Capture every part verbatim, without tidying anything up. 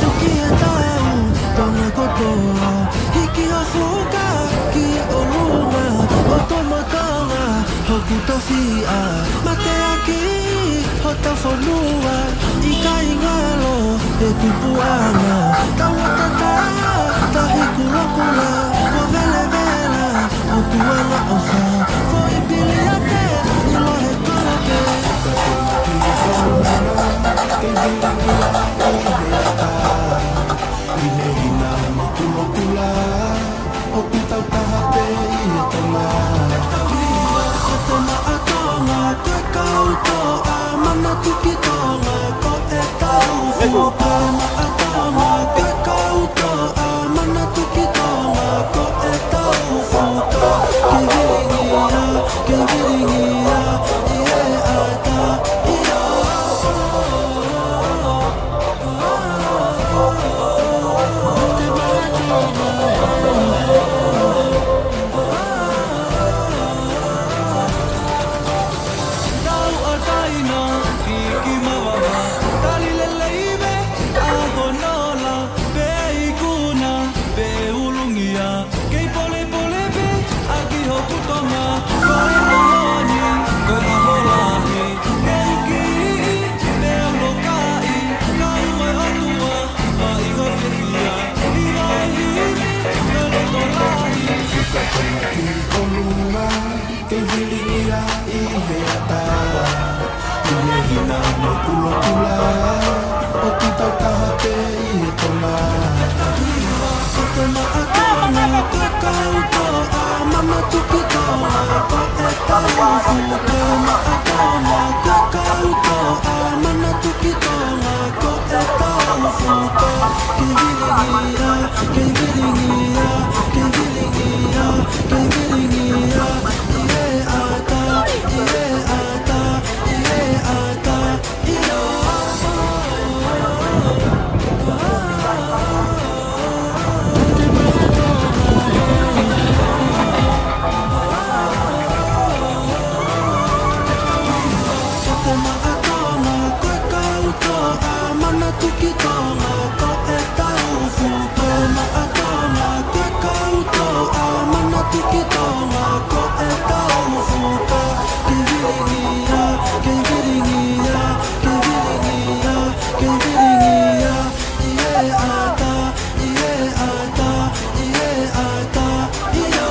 Tuki e tau, Tonga kotoa, hiki ho fuka ki ʻolunga, ʻo tomatonga hoku tofiʻa, mateaki hota fonua, ʻikai ngalo e tupuʻanga, tauʻatāina, tahi kulokula, ko velevela, ʻo tuanga ʻofa, foʻi piliate, ʻilo he kolope. Kei vili ia ʻi he ata, ʻi he hina mo kulokula, ʻoku tau taha pē ʻi he Tonga. Ko te maʻa Tonga, ko e kau toʻa, manatu ki Tonga, ko e tau fuka. Maʻa Tonga, ko e kau toʻa, manatu ki Tonga, ko e tau fuka. Kei vilingia, kei vilingia, ʻi he ata, ʻio. Tauʻatāina, hiki mavava, tali lelei mei ʻaho nola, pe ikuna, pe ulungia. Kei polepole pē ʻaki hoku Tonga, ko e ʻaho ni, ko e ʻaho lahi, kei kiʻi, pea lokaʻi, kau mai ʻOtua, ʻa e ʻofa fiefia, ʻi he ivi, ko e loto lahi. Fika Tonga ki ʻolunga, kei vilingia ʻi he ata. ʻI he hina mo kulokula, ʻoku tau taha pē ʻi he Tonga. Ko te maʻa Tonga, ko e kau toʻa, manatu ki Tonga, ko e tau fuka. Maʻa Tonga, ko e kau toʻa, manatu ki Tonga, ko e tau fuka. Kei vilingia, kei vilingia, kei vilingia, kei vilingia. ʻI he ata, ʻi he ata, ʻi he ata, ʻio. Ko te maʻa Tonga, ko e kau toʻa, manatu ki Tonga, ko e tau fuka. Maʻa Tonga, ko e kau toʻa, manatu ki Tonga, ko e tau fuka. Kei vilingia, kei vilingia, kei vilingia, kei vilingia. ʻI he ata, ʻi he ata, ʻi he ata, ʻio.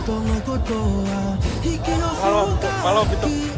Mālō, mālō ʻaupito.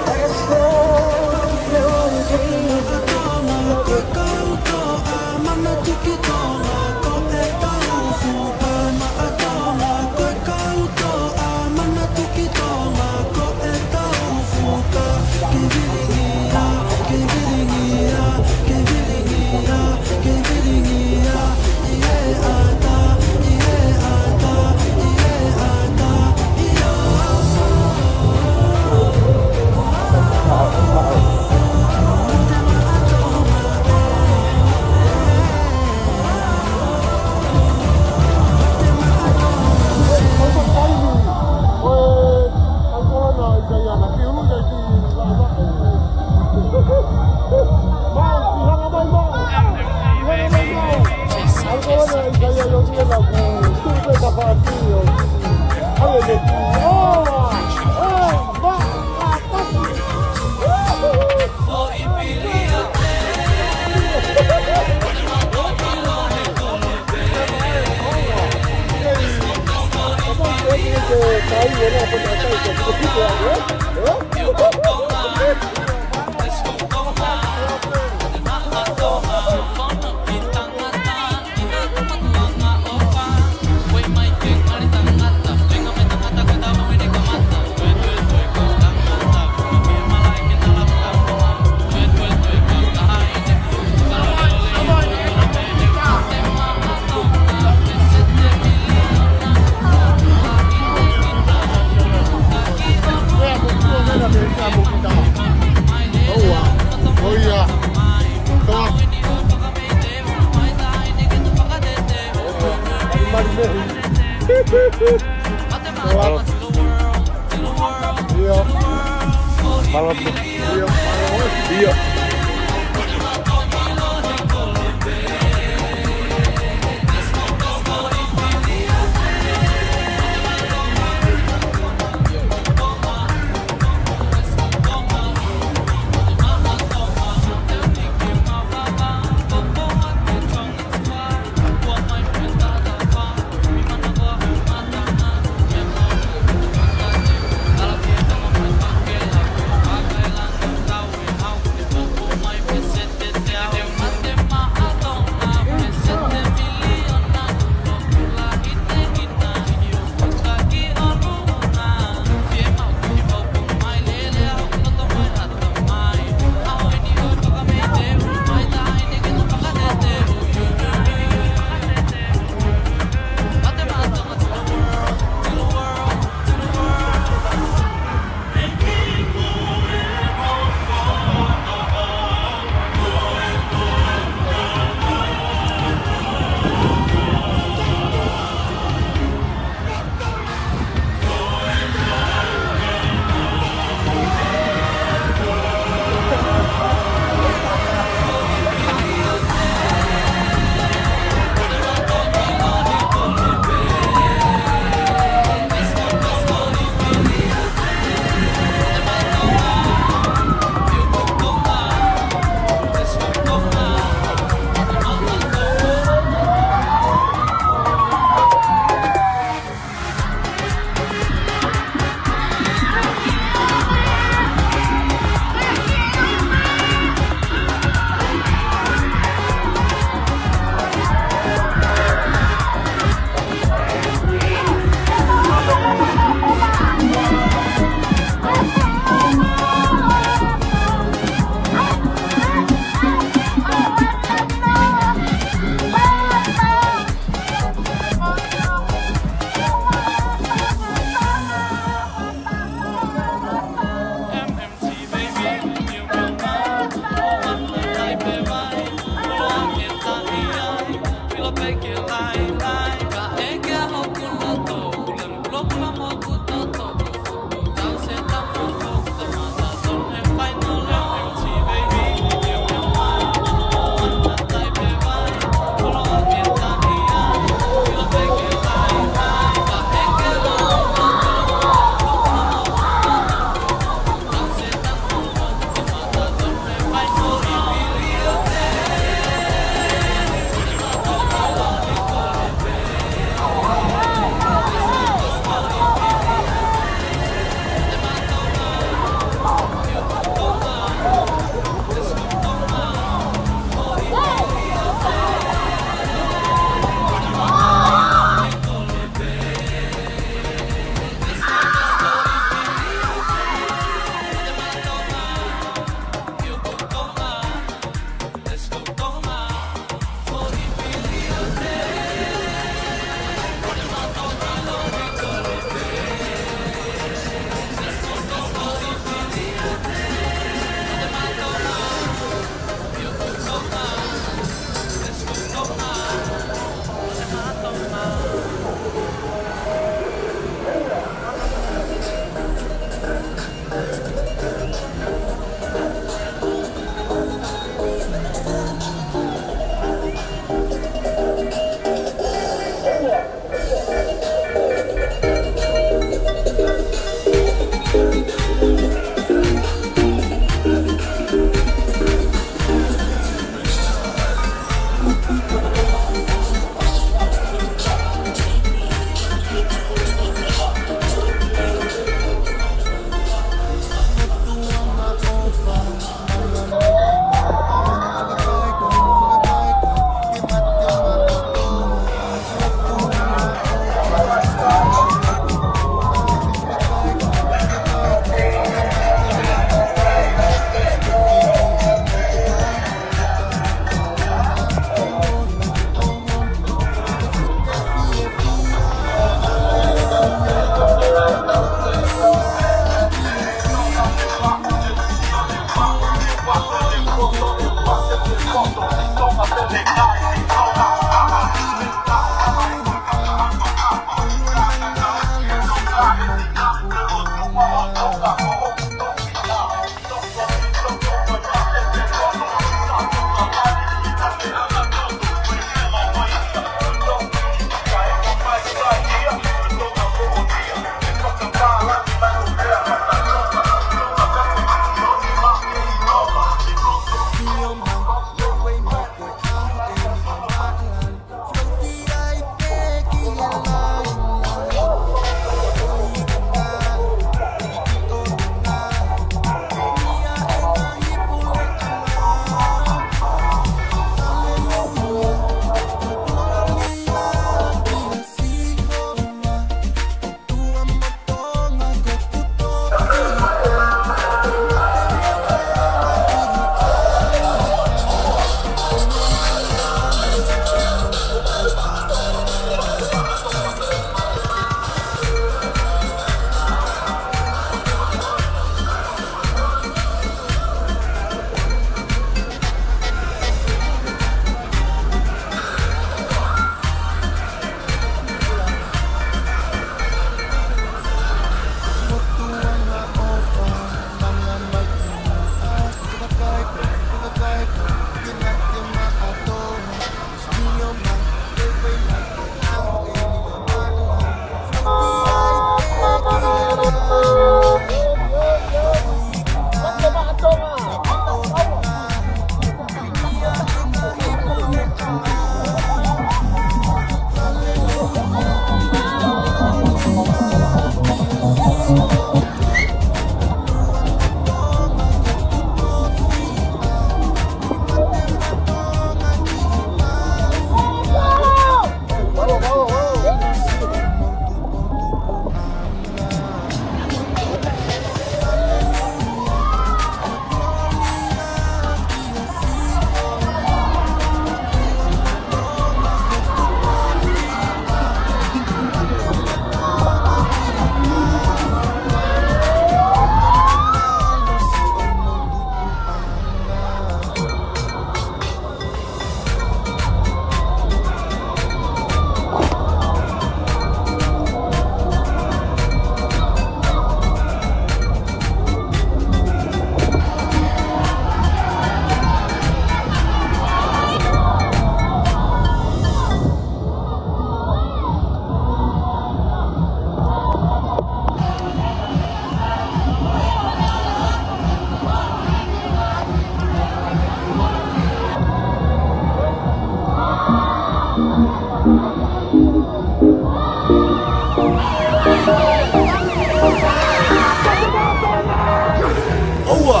ʻOua.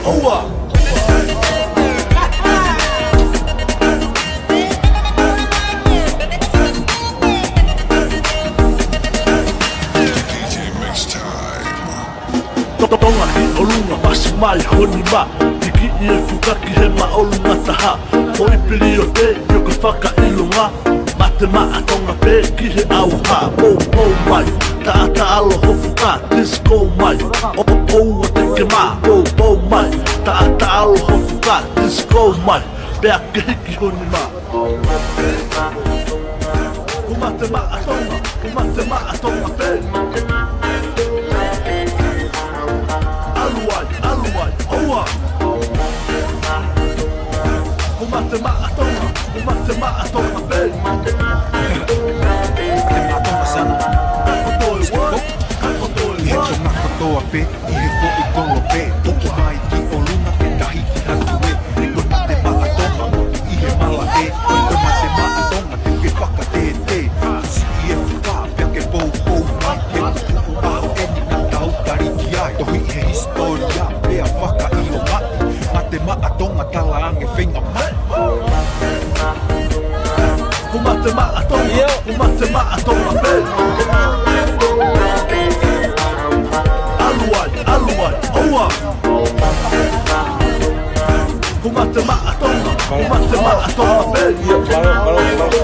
ʻOua. Tonga ki ʻolunga, masi mai ho nima. Kikiʻi e fuka ki he māʻolunga taha. Foʻi piliote, ʻio ko e fakaʻilonga. Mate maʻa Tonga pē ki he ʻauha. Poupou mai, taʻataʻalo ho fuka, disco mai. ʻO, ʻo, ʻoua te ke mā, poupou mai. Taʻataʻalo ho fuka, disco mai. Pea ke hiki ho nima. Ko Mate Maʻa Tonga, ko Mate Maʻa Tonga pē. ʻAlu ai, ʻalu ai, ʻoua. Ko Mate Maʻa Tonga, ko Mate Maʻa Tonga pē. Te maʻa Tonga sana. Ka ko toe ua, ka ko toe ua. Tonga kotoa pē. ʻI he foʻi kolo pē, tuku mai ki ʻolunga ke tahiti atu ē. Ko Mate Maʻa Tonga, ʻi he mala ē. Ko Mate Maʻa Tonga, te ke fakatētē. Siʻi e fuka, pea ke poupou mai. He tuku ʻaho eni naʻa tau tali ki ai. Tohi he hisitōlia, pea fakaʻilonga. Mate Maʻa Tonga, tala ange feinga mai. Ko Mate Maʻa Tonga, ʻio. Ko Mate Maʻa Tonga pē. ʻAlu ai, ʻalu ai, ʻoua. Ko Mate Maʻa Tonga, ko Mate Maʻa Tonga pē. ʻIo, mālō, mālō, mālō.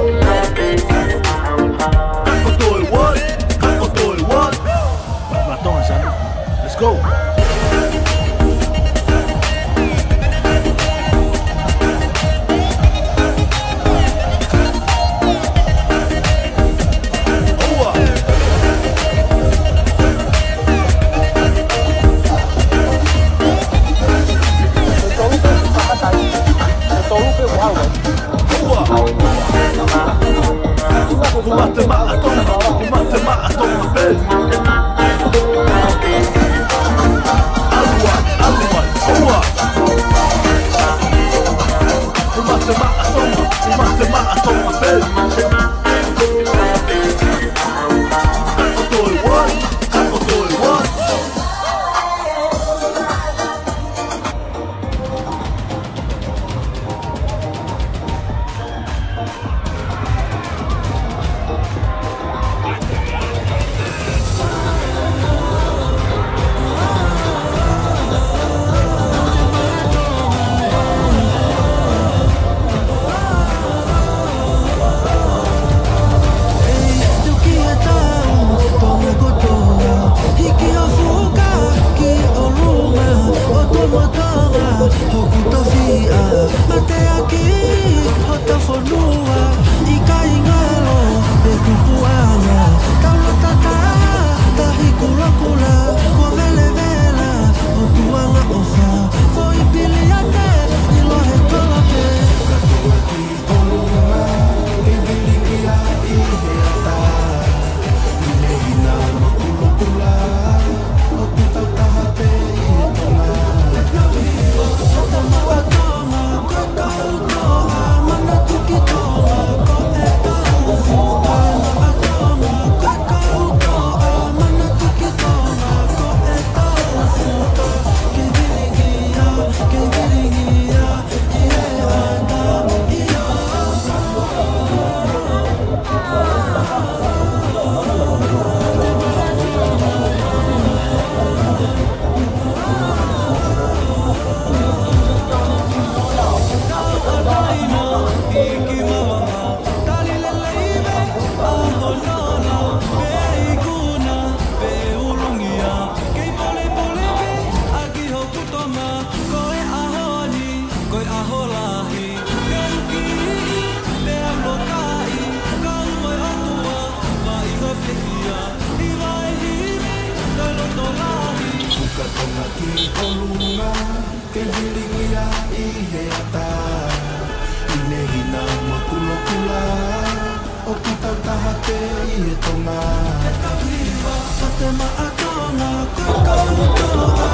Ka ko toe ua, ka ko toe ua. Maʻa Tonga, son. Let's go. ʻOua. ʻOua. Ko Mate Maʻa Tonga, ko Mate Maʻa Tonga pē. ʻAlu ai, ʻalu ai, ʻoua. Ko Mate Maʻa Tonga, ko Mate Maʻa Tonga pē. Ka ko toe ua, ka ko toe ua. Ei, tuki e tau, Tonga kotoa, hiki ho fuka ki ʻolunga, ʻo tomuʻa Tonga, hoku tofiʻa, mateaki hota fonua, ʻikai ngalo e tupuʻanga, tau loto taha, tahi kulokula, kuo velevela, ʻo tuʻunga ʻofa, foʻi piliate, ʻilo he kolope. Ko e ʻaho ni, ko e ʻaho lahi, te u kiʻi, te u lokaʻi, kau mo e ʻOtua, vaʻinga fiefia, ʻi Vaihimi, ko e loto lahi. Fuka Tonga ki ʻolunga, ke vilingia ʻi he ata. ʻIne hina mo kulokula, ʻoku tau taha pē ʻi he Tonga. Mate Maʻa Tonga, ko e kau Tonga.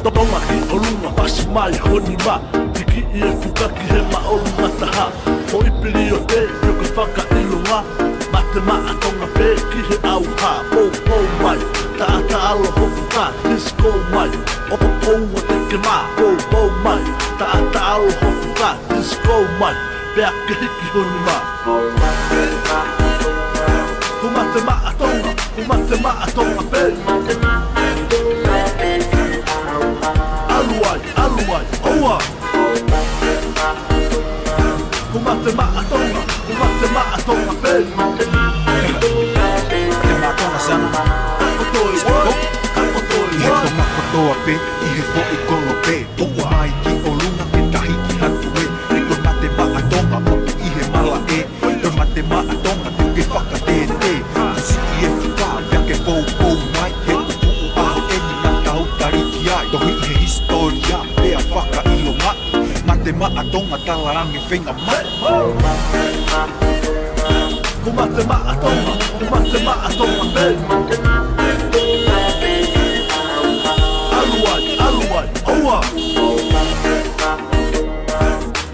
Totonga ki ʻolunga, pasi mai ho nima, tiki e fuka ki he māʻolunga taha. Foʻi pilio te io ka fakaʻilonga, mate maʻa Tonga pē ki he ʻauha. Poupou mai, taʻataʻalo hoku Ka disco mai, ʻo ko ʻoua te ke mā, ʻo ʻo mai, taʻataʻalo hoku ka disco mai, pea ke hiki ho nima. Ko Mate Maʻa Tonga, ko Mate Maʻa Tonga pē. ʻAlu ai, ʻalu ai, ʻoua. Ko Mate Maʻa Tonga, ko Mate Maʻa Tonga pē. Mate Maʻa Tonga sana. Ka ko toe what? Ka ko toe what? Tonga kotoa pē, ʻi he foʻi kolo pē. Puʻu mai ki ʻolunga ke tahi ki hatu ē. Ko Mate Maʻa Tonga, moku ʻi he malaʻe. Ko Mate Maʻa Tonga, tuku ke fakatētē. Kusi ʻi he fika, pea ke poupou mai. He kupu ʻaho eni naʻa tau tali ki ai. Tohi ʻi he hisitōlia, pea fakaʻilonga. Mate Maʻa Tonga tala ange feinga mai. Ko Mate Maʻa Tonga, ko Mate Maʻa Tonga pē. ʻAlu ai, ʻalu ai, ʻoua.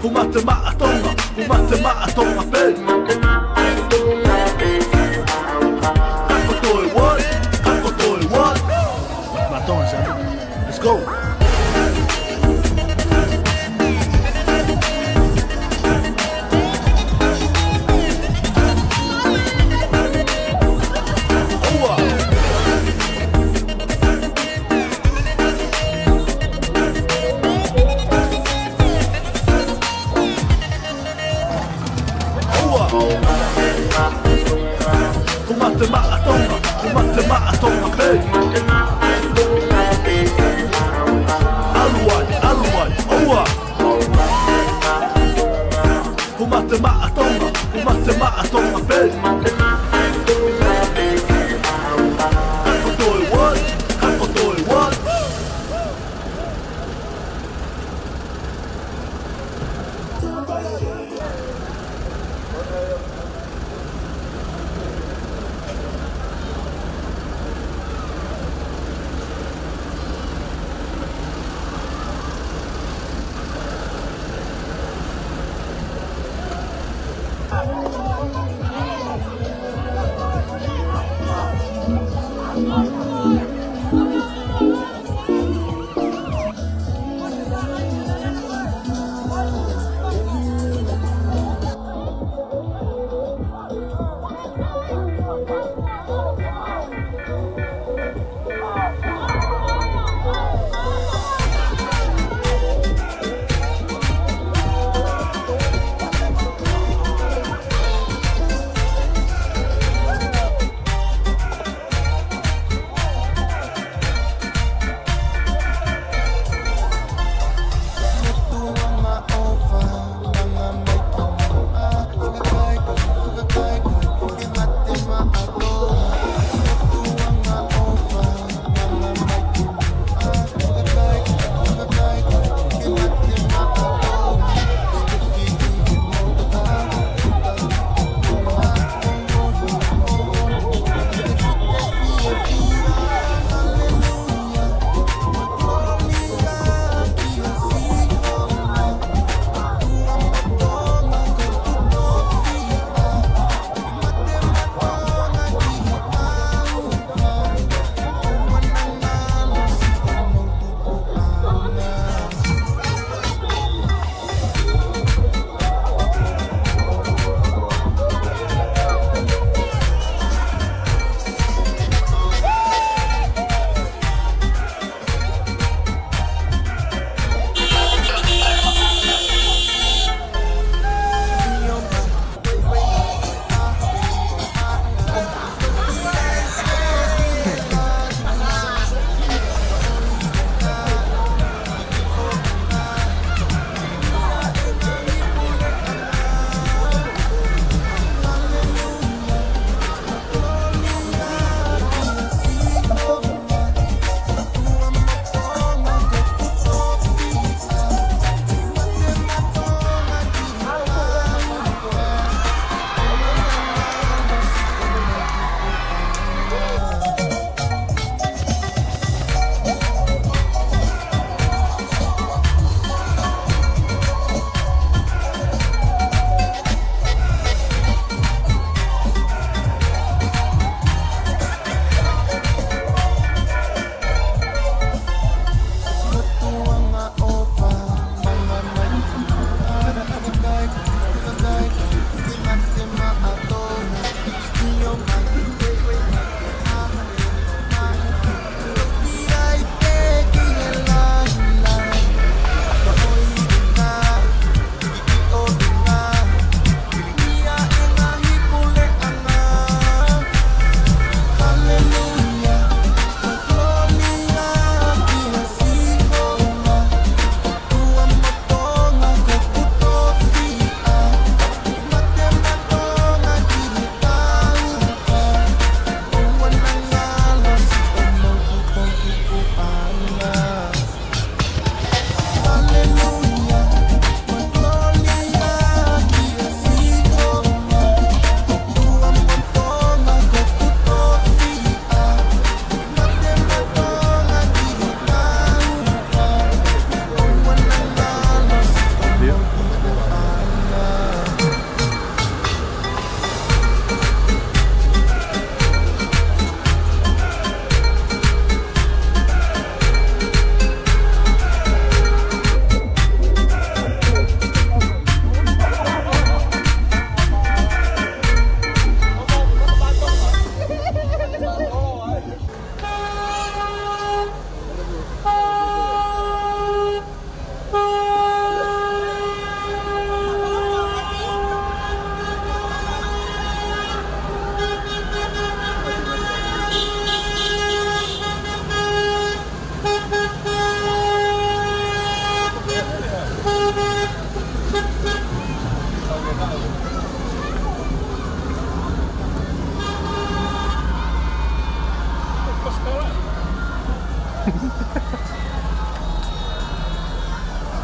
Ko Mate Maʻa Tonga, ko Mate Maʻa Tonga pē. Ka ko toe what? Ka ko toe what? Maʻa Tonga, son. Let's go. ʻOua. ʻOua. Ko Mate Maʻa Tonga, ko Mate Maʻa Tonga pē.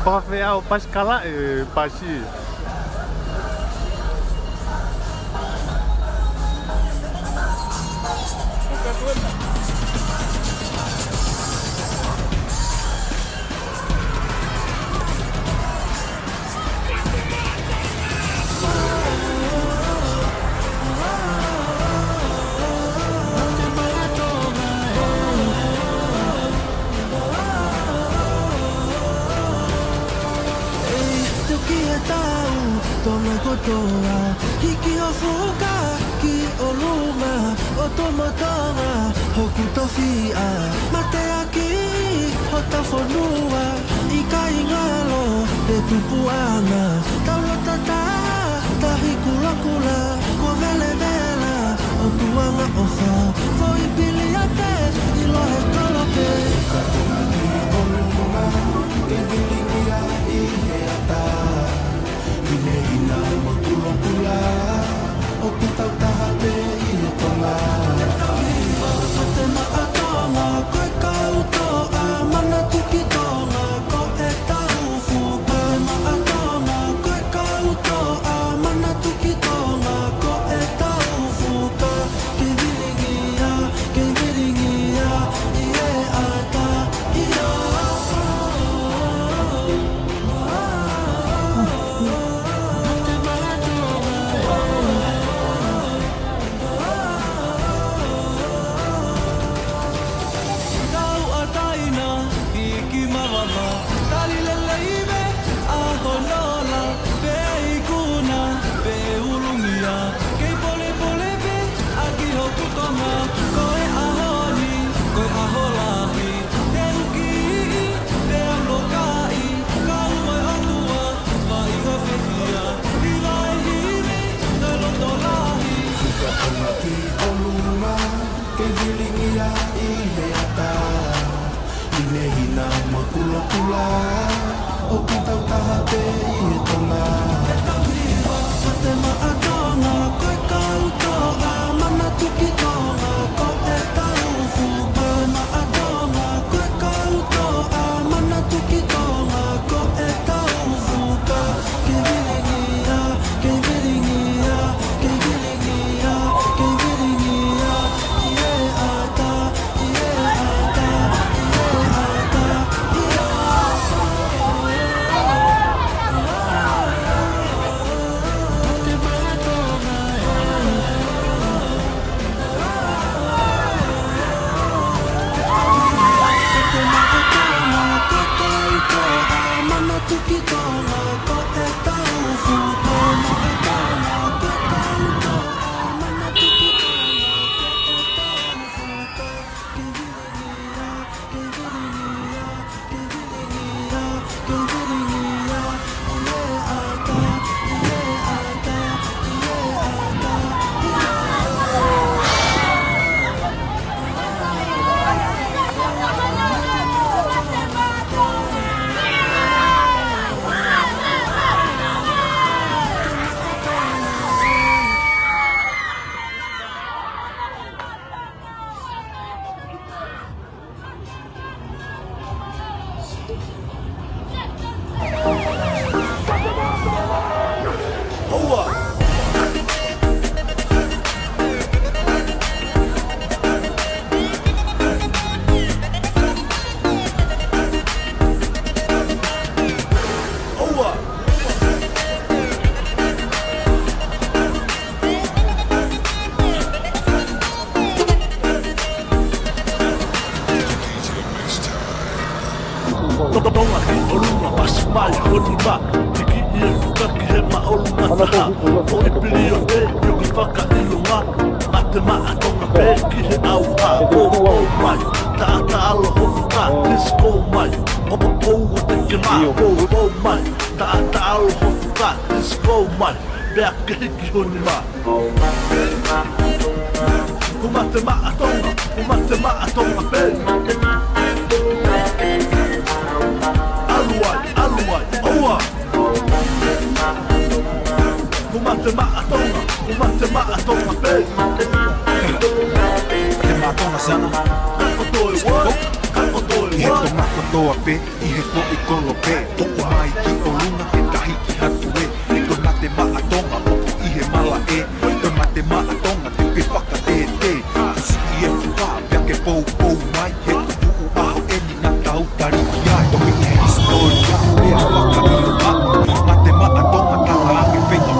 Pafeʻao pasikala e pasi. Ei, tuki e tau, Tonga kotoa, hiki ho fuka ki ʻolunga, ʻo tomo Tonga hoku tofiʻa, mateaki hota fonua, ʻikai ngalo e tupuʻanga, tau loto taha, tahi kulokula, kuo velevela, ʻo tuanga ʻofa, foʻi piliate, ʻilo he kolope. Ka Tonga ki ʻolunga, ke vilingia ʻi he ata, hinehina mo kulokula, ʻoku tau taha pē ʻi he Tonga. Mate maʻa Tonga, ko e kau toʻa, manatu ki Tonga, ko e tau fuka. Mate maʻa Tonga, ko e kau toʻa, manatu ki Tonga, ko e tau fuka. Kei vilingia, kei vilingia ʻi he ata, ʻio. Tauʻatāina, hiki mavava, tali lelei mei ʻaho nola, pe ikuna, pe ulungia, kei polepole pē ʻaki hoku Tonga, ko e ʻaho ni, ko e ʻaho lahi, te u kiʻi, te u lokaʻi, kau mai ʻOtua, maʻu fiefia, ʻi Vaihimi, ʻi loto lahi. Fuka Tonga ki ʻolunga, kei vilingia ʻi he ata, hinehina mo kulokula, ʻoku tau taha pē ʻi he Tonga. Mate maʻa Tonga, ko e kau toʻa, manatu ki Tonga, ko e tau fuka. Maʻa Tonga, ko e kau toʻa, manatu ki Tonga, ko e tau fuka. Kei vilingia, kei vilingia, kei vilingia, kei vilingia ʻi he ata, ʻi he ata, ʻi he ata, ʻio. Tonga ki ʻolunga, pasi mai ho nima, hiki e fuka ki he māʻolunga taha. Foʻi piliate, ʻio ke fakaʻilonga, mate maʻa Tonga pē ki he ʻauha. Pōpō mai, taʻataʻalo ho fuka, disco mai, ʻo, ʻo, ʻoua te ke mā. Pōpō mai, taʻataʻalo ho fuka, disco mai, pea ke hiki ho nima. Kuo mate maʻa Tonga, kuo mate maʻa Tonga pē. ʻAlu ai, ʻalu ai, ʻoua. Kuo mate maʻa Tonga, kuo mate maʻa Tonga pē. Ke maʻa Tonga sana. Ka ko toe ua, ka ko toe ʻI he Tonga kotoa pē, ʻi he foʻi kolo pē, tuʻu mai ki ʻolunga ke tahi ki hatu ē. Ko e Mate Maʻa Tonga, ʻoku ʻi he malaʻe. Ko e Mate Maʻa Tonga, tuku ke fakatete. Fusiʻi e fuka, pea ke poupou mai, he ko e tuʻu ʻaho eni naʻa tau tali ki ai. Toki ʻi he hisitōlia, pea fakaʻilonga. Mate Maʻa Tonga, tala ake feinga.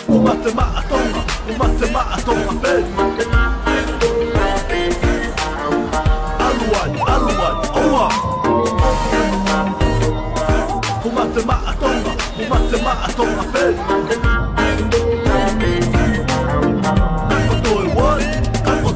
Ko e Mate Maʻa Tonga, ko e Mate Maʻa Tonga pē. ʻAlu ai, ʻalu ai, ʻoua. Ko e Mate Maʻa Tonga, ko e Mate Maʻa Tonga pē. Ka ko toe wai, ka ko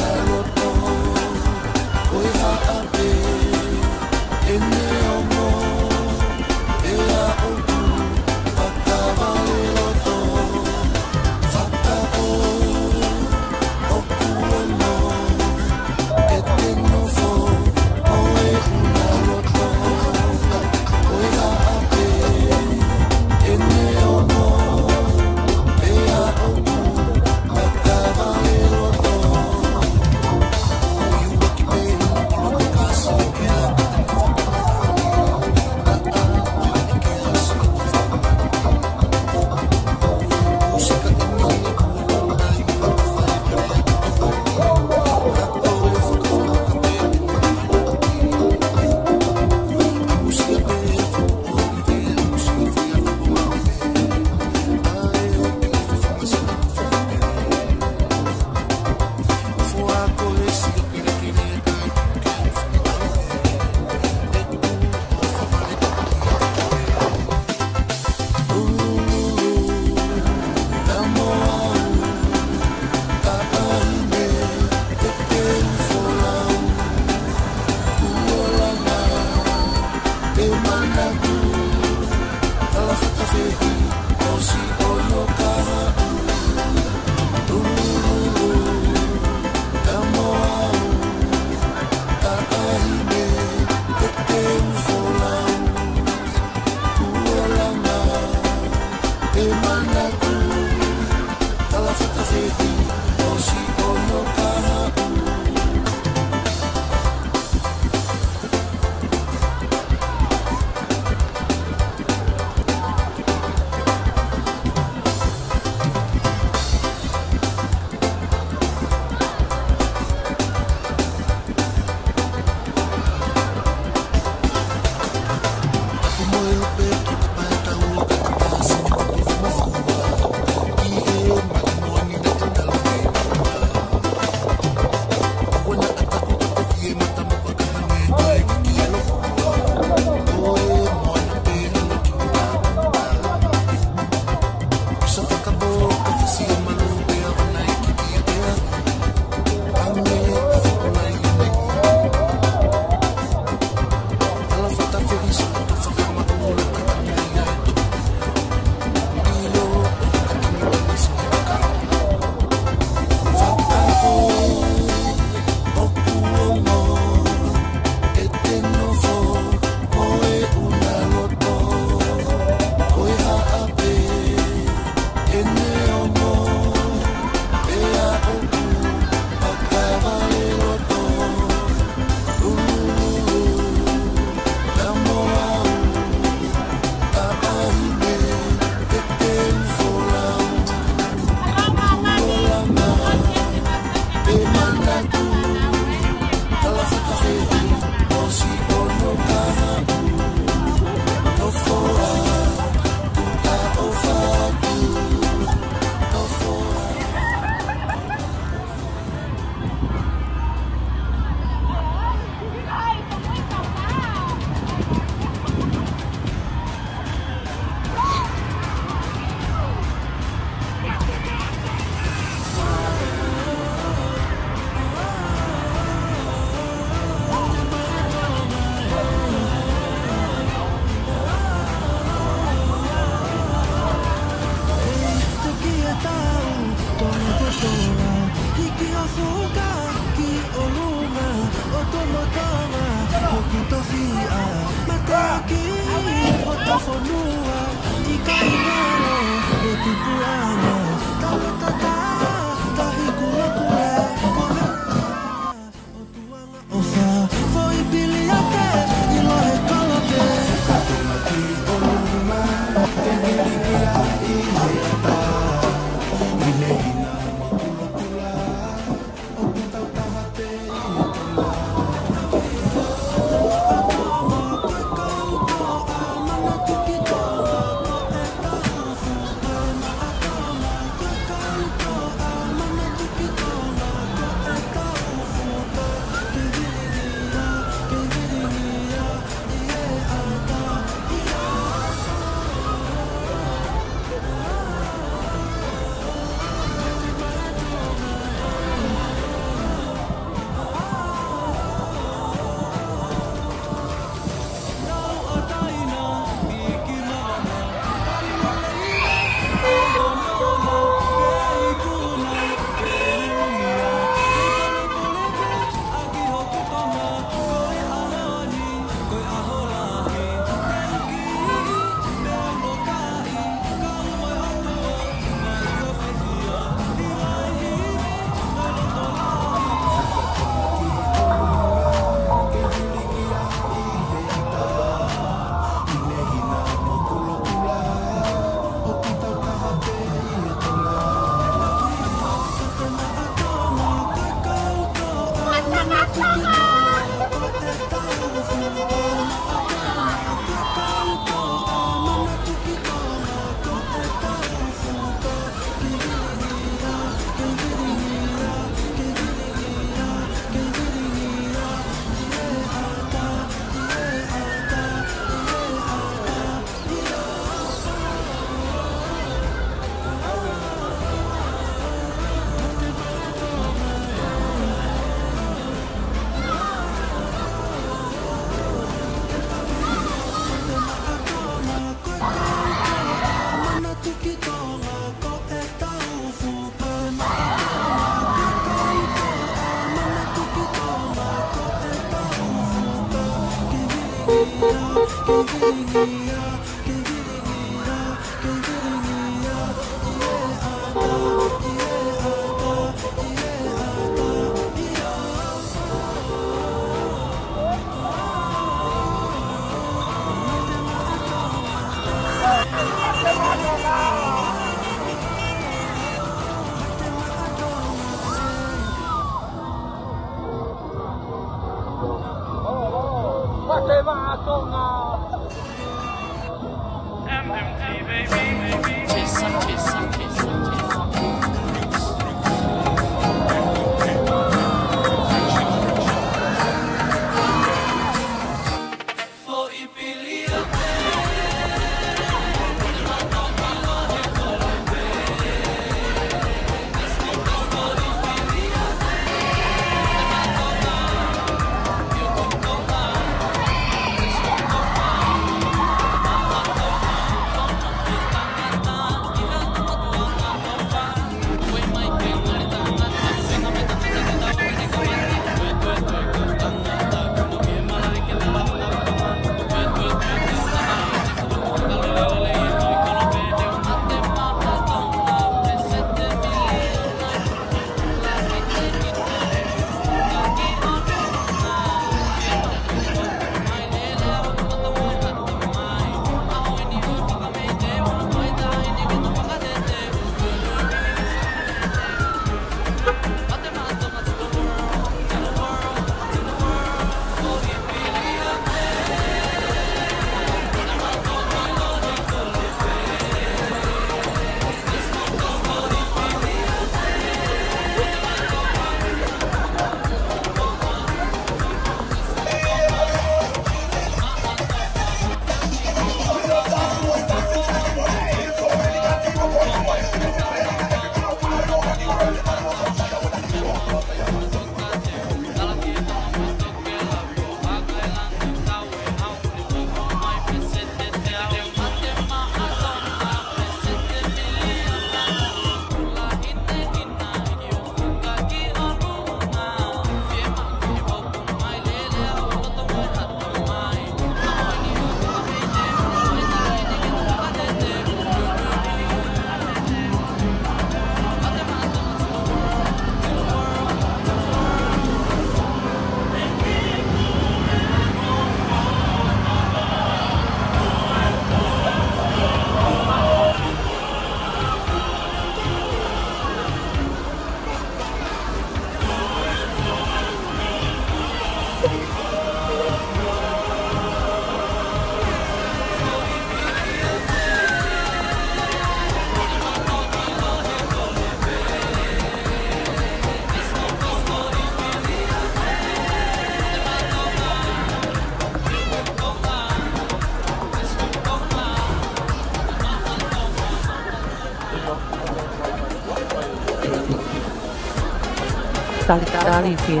Talitali ke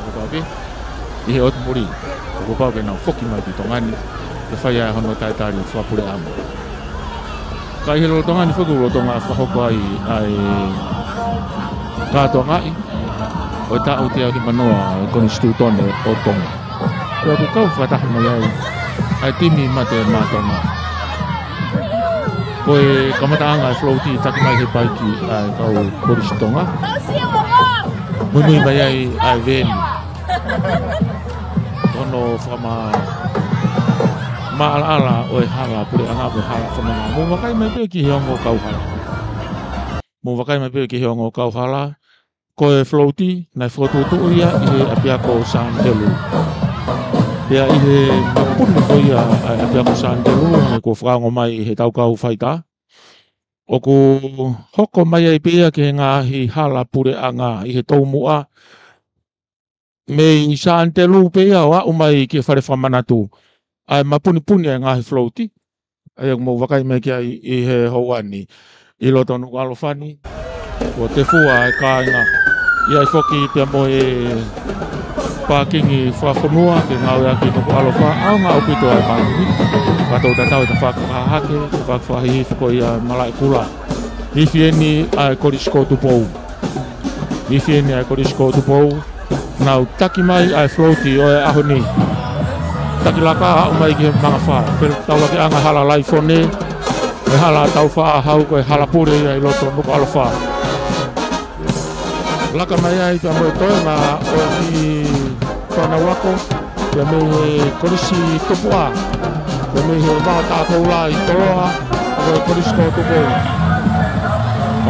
Ko Papi, ʻi he ʻotu muli, ko Papi ke nau foki mai ki Tonga ni, ke fai ai hono talitali fakapuleʻanga. Ka ʻi he lolotonga ni foki ʻoku lolotonga fakahoko ai ʻa e kātoangaʻi ʻo e taʻu teau hiva noa ʻo e Konisitūtone ʻo Tonga. Pea ʻoku kau fakataha mai ai ʻa e timi mate mātuʻa. Ko e kamataʻanga e float taki mai he paiki ʻa e kau Kolisi Tonga. Muimui mai ai ʻa e veeni. Ko hono fakama-, maʻalaʻala ʻo e hala puleʻanga, ʻo e hala fononga. Mou vakai mai pē ki he ongo kauhala. Mou vakai mai pē ki he ongo kauhala. Ko e float, naʻe fokotuʻutuʻu ia ʻi he ʻapiako Sānitelū. Pea ʻi he mapuni ko ia ʻa e ʻapiako Sānitelū, hangē ko e fakaongo mai ʻe he tau kau faitā, ʻoku hoko mai ai pē ia ki he ngaahi hala puleʻanga ʻi he toumuʻa mei Sānitelū pē ia ʻo aʻu mai ki he fale fakamanatu, ʻa e mapunipuni ʻa e ngaahi float. ʻA ia ʻoku mou vakai mai ki ai ʻi he houa ni. ʻI loto Nukuʻalofa ni, ʻoku tefua e kāinga. ʻI ai foki pea mo e pākingi fakafonua ke ngāueʻaki ʻi Nukuʻalofa, ʻaonga ʻaupito ʻa e pākingi. Ka tau tatau e tafaʻaki fakahahake, tafaʻaki fakahihifo ko ia Malaʻekula. Ifi eni ʻa e Kolisi ko Tupou. Ifi eni ʻa e Kolisi ko Tupou. Nau taki mai ʻa e float ʻo e ʻaho ni. Taki laka aʻu mai ki he mangafā. Pea taulakiʻanga hala Laifone, ʻa e hala Taufaʻāhau, ko e hala pule ia ʻi loto Nukuʻalofa. Laka mai ai pea mo e toenga ʻo e kiʻi fānau ako, pea mei he Kolisi Tupuʻa, pea mei he Vaoa Takoula ʻi Toloa, ko e Kolisi ko Tupou.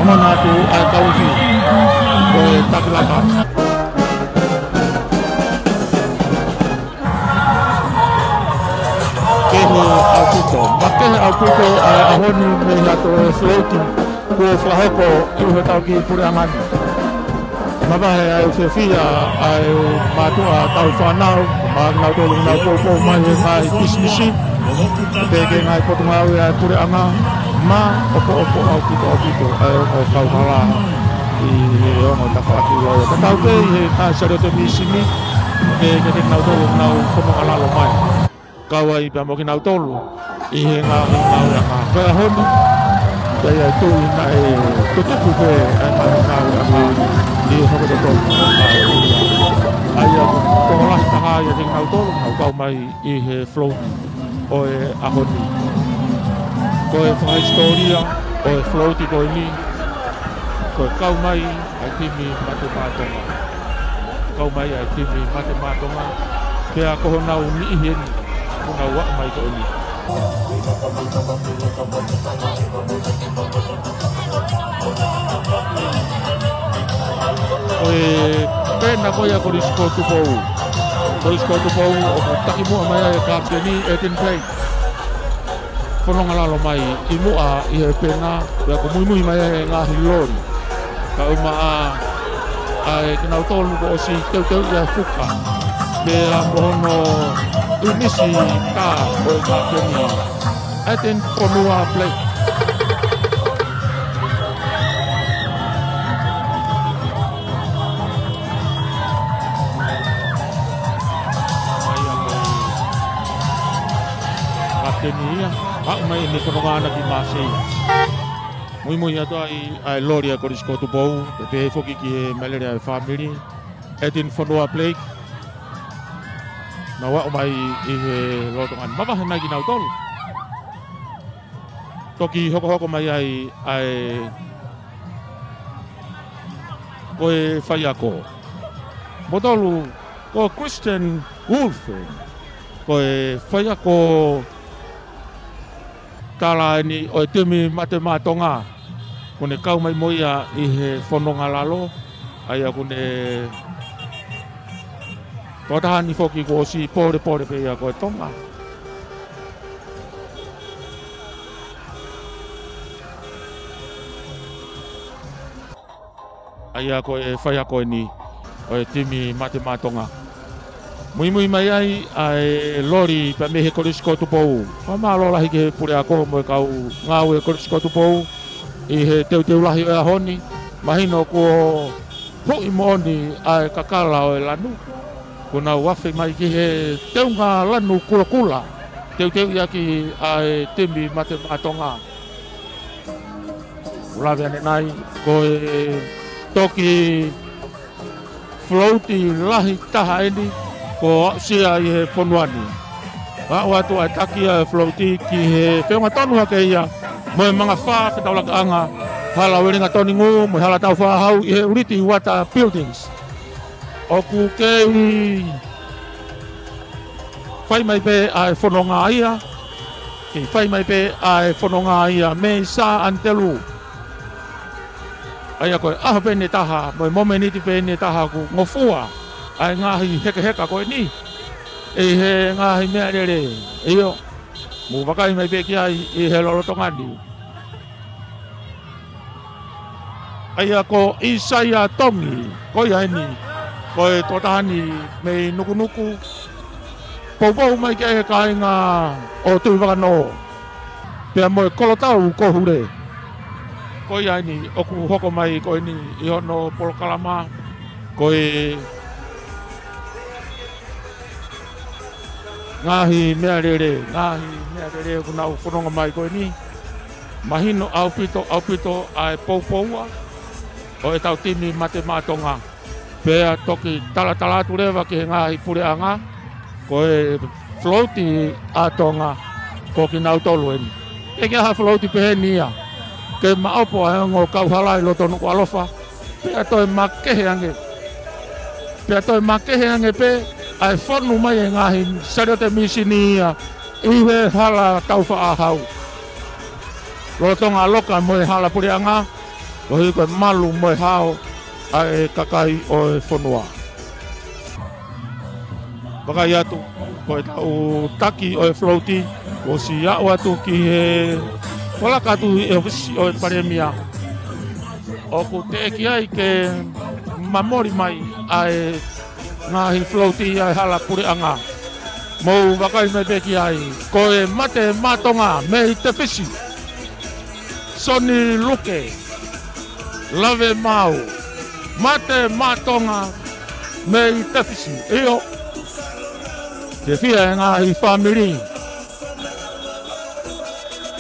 Ongona atu ʻa e kau ifi, ko e taki laka. Kehe ʻaupito. Makehe ʻaupito ʻa e ʻaho ni mei he ʻato e float kuo fakahoko ʻi he tau kiʻi puleʻanga ni. Mavahe ʻa e fiefia ʻa e mātuʻa tau fānau, mo kinautolu ʻoku nau poupou mai he ngaahi pisinisi, pea ki he ngaahi potungāue ʻa e puleʻanga, mo e ʻopoʻopo ʻaupito ʻaupito ʻa e ongo kauhala ʻi he ongo tafaʻaki ʻo e tatau pē ʻi he ngaahi saliote mīsini, pea ki he kinautolu ʻoku nau fononga lalo mai. Kau ai pea mo kinautolu ʻi he ngaahi ngāueʻanga. Ko e ʻaho ni, pea ʻi ai tuʻi naʻe tutuku pē ʻa e ngaahi ngāueʻanga ʻi he hoko totonu. ʻA ia ko e tokolahi taha ia kinautolu, nau kau mai ʻi he float ʻo e ʻaho ni. Ko e fakahisitōlia ʻo e float ko eni, ko e kau mai ʻa e timi Mate Maʻa Tonga. Kau mai ʻa e timi Mate Maʻa Tonga, pea ko honau niʻihi eni kuo nau aʻu mai ko eni. Ko e pena ko ia ʻa Kolisi ko Tupou. Kolisi ko Tupou ʻoku taki muʻa mai ai ʻa e kapiteni, Eden Blake. Fononga lalo mai ʻi muʻa ʻi he pena, pea ʻoku muimui mai ai e ngaahi loli. Kae ʻumaʻā ʻa e kinautolu kuo ʻosi teuteuʻi ʻa e fuka. Pea mo hono ʻinisi tā ʻo e kapiteni, Eden Fonua Blake. Kapiteni ia, aʻu mai ʻene fononga ʻana ki Māsei. Muimui atu ai ʻa e loli ʻa Kolisi ko Tupou, pea pehē foki ki he mālele ʻa e fāmili, Eden Fonua Blake. Nau aʻu mai ʻi he lolotonga ni, mavahe mai kinautolu. Toki hokohoko mai ai ʻa e, ko e faiako. Moutolu, ko Christian Wolfe, ko e faiako tala eni ʻo e timi Mate Maʻa Tonga. Kuo ne kau mai mo ia ʻi he fononga lalo, ʻa ia kuo ne tokotaha ni foki kuo ʻosi pōlepole pē ia ko e Tonga. ʻA ia ko e faiako eni ʻo e timi Mate Maʻa Tonga. Muimui mai ai ʻa e loli pea mei he Kolisi ko Tupou. Fakamālō lahi ki he puleako mo e kau ngāue Kolisi ko Tupou ʻi he teuteu lahi ʻo e ʻaho ni. Mahino kuo huʻi moʻoni ʻa e kakala ʻo e lanu. Kuo nau afe mai ki he teunga lanu kulokula, teuteuʻi ʻaki ʻa e timi Mate Maʻa Tonga. Lave ʻanenai, ko e toki float lahi taha eni kuo aʻusia ʻi he fonua ni. Aʻu atu ʻa e taki ʻa e float ki he feʻunga tonu hake ia mo e mangafā fetaulakaʻanga, Hala Uelingatoni Ngū mo e Hala Taufaʻāhau ʻi he ʻUliti Uata Buildings. ʻOku kei fai mai pē ʻa e fononga ia, kei fai mai pē ʻa e fononga ia mei Sā ʻAnitelū. ʻA ia ko e ʻaho pē ʻe taha, mo e momeniti pē ʻe taha ʻoku ngofua ʻa e ngaahi hekeheka ko eni ʻi he ngaahi meʻalele. ʻIo, mou vakai mai pē ki ai ʻi he lolotonga ni. ʻA ia ko ʻIsaia Tongi, ko ia eni, ko e tokotaha ni mei Nukunuku, poupou mai ki he kāinga ʻo Tuʻivakanō, pea mo e kolotau ko Hule. Ko ia eni ʻoku hoko mai ko eni ʻi hono polokalama, ko e ngaahi meʻalele, ngaahi meʻalele ʻoku nau fononga mai ko eni. Mahino ʻaupito, ʻaupito ʻa e poupoua ʻo ʻetau timi Mate Maʻa Tonga. Pea toki talatala atu leva ki he ngaahi puleʻanga, ko e float ʻa Tonga, ko kinautolu eni. ʻIkai ke ʻi ai ha float pehē ni ia ke maʻopo ʻa e ongo kauhala ʻi loto Nukuʻalofa, pea toe makehe ange. Pea toe makehe ange pē ʻa e fonu mai e ngaahi saliote mīsini ia ʻi he Hala Taufaʻāhau. Lolotonga loka mo e hala puleʻanga, koeʻuhi ko e malu mo e hao ʻa e kakai ʻo e fonua. Vakai atu, ko ʻetau taki ʻo e float, kuo ʻosi aʻu atu ki he, kuo laka atu ʻi he ʻōfisi ʻo e Palēmia. ʻOku teʻeki ai ke mamoli mai ʻa e ngaahi float ʻa e hala puleʻanga. Mou vakai mai pē ki ai, ko e Mate Maʻa Tonga mei Tefisi. Soni Luke, Lave Mau, Mate Maʻa Tonga mei Tefisi. ʻIo, ke fiefia e ngaahi fāmili.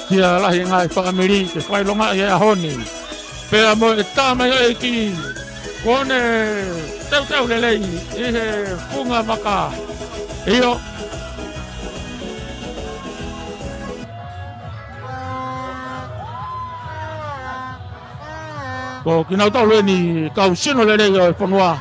Fiefia lahi e ngaahi fāmili ke fakaʻilongaʻi e ʻaho ni. Pea mo e tamaioʻeiki kuo ne teuteu lelei ʻi he funga vaka. ʻIo. Ko kinautolu eni kau sino lelei ʻo e fonua.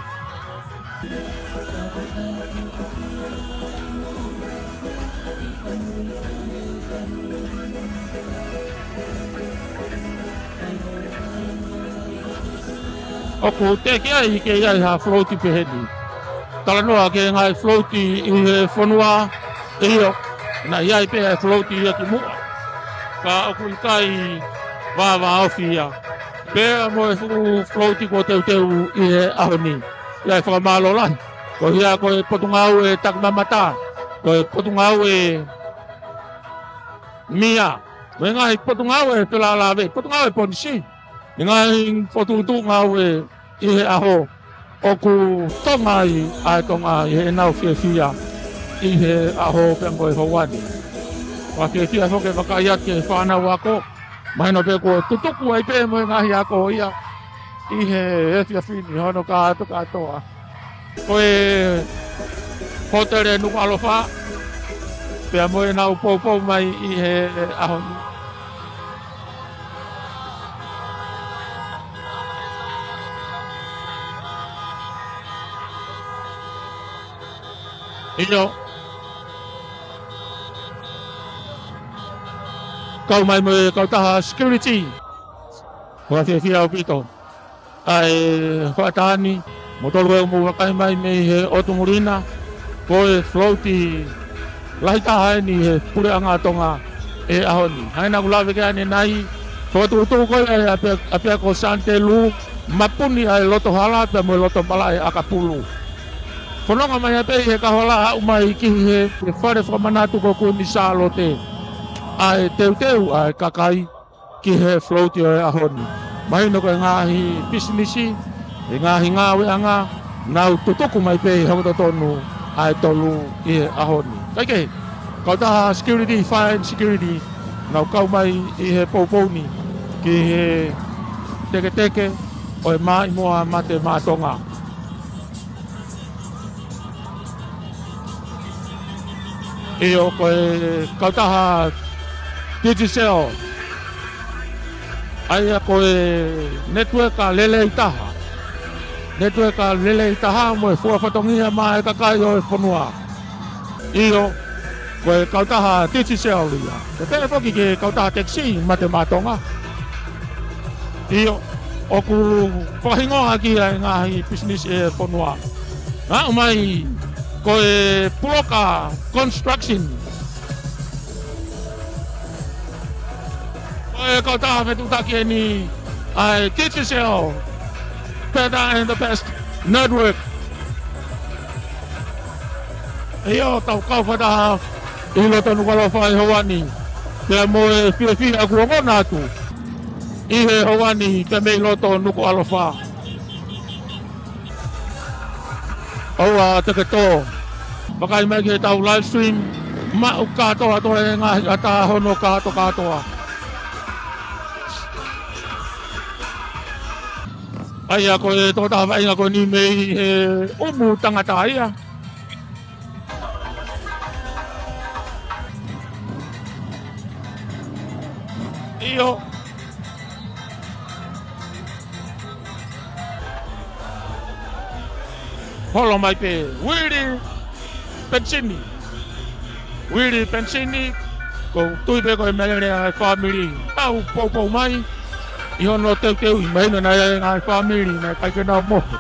ʻOku teʻeki ai ke ʻi ai ha float pehē ni. Talanoa ki he ngaahi float ʻi he fonua, ʻio, naʻe ʻi ai pē ʻa e float ia kimuʻa. Ka ʻoku ʻikai vāvāofi ia. Pea mo e fuʻu float kuo teuteu ʻi he ʻaho ni. ʻI ai e fakamālō lahi. Ko ia ko e Potungāue Takimamata. Ko e Potungāue Mia. Mo e ngaahi Potungāue Felālāveʻi. Potungāue Ponisi. Ngaahi fokotuʻutuʻu ngāue ʻi he ʻaho ʻoku tonga ai ʻa e Tonga ʻi heʻenau fiefia ʻi he ʻaho pea mo e houa ni. Ua fiefia foki e vakai atu ki he fānau ako. Mahino pē kuo tutuku ai pē mo e ngaahi ako ia ʻi he efiafi ni hono kātokātoa. Ko e hōtele Nukuʻalofa, pea mo ʻenau poupou mai ʻi he ʻaho ni. ʻIo. Kau mai mo e kautaha security. Ua fiefia ʻaupito ʻa e hoʻatā ni, mo tolu ʻoku mou vakai mai mei he ʻotu muli na, ko e float lahi taha eni he puleʻanga Tonga ʻi he ʻaho ni. Hangē naʻa ku lave ki ai ʻanenai, fokotuʻutuʻu ko ia ʻe ʻApia-, ʻApiako Santelu, mapuni ʻa e loto hala pea mo e loto malaʻe ʻakapulu. Fononga mai ʻa pē ʻi he kahola aʻu mai ki he, he fale fakamanatu ko Kuini Sālote ʻa e teuteu ʻa e kakai ki he float ʻo e ʻaho ni. Mahino ko e ngaahi pisinisi, e ngaahi ngāueʻanga, nau tutuku mai pē ʻi he hoko totonu ʻa e tolu ʻi he ʻaho ni. Kaikehe, kautaha security, fire and security, nau kau mai ʻi he poupou ni ki he teketeke ʻo e Maʻimoa Mate Maʻa Tonga. ʻIo, ko e kautaha Digicel. ʻA ia ko e netiueka lelei taha. Netiueka lelei taha mo e fua fatongia maʻa e kakai ʻo e fonua. ʻIo, ko e kautaha Digicel ia. Pea pehē foki ki he kautaha taxi Mate Maʻa Tonga. ʻIo, ʻoku fakahingoa ʻaki ʻa e ngaahi pisinisi ʻo e fonua. Aʻu mai ko e Puloka Construction. Ko e kautaha fetuʻutaki eni ʻa e Digicel. Better and the best network. ʻIo, tau kau fakataha ʻi loto Nukuʻalofa ʻi he houa ni. Pea mo e fiefia ʻoku ongona atu ʻi he houa ni pea mei loto Nukuʻalofa. ʻOua te ke tō. Vakai mai ki heʻetau live stream. Maʻu kātoa ʻa e ngaahi ʻatā hono kātokātoa. ʻA ia ko e tokotaha vaʻinga ko eni mei he ʻumu tangata ia. ʻIo. Holo mai pē Uili Penisini. Uili Penisini, ʻoku ou tui pē ko e meʻalele ʻa e fāmili. Tau poupou mai ʻi hono teuteuʻi, mahino naʻe ʻi ai e ngaahi fāmili naʻe ʻikai ke nau mohe.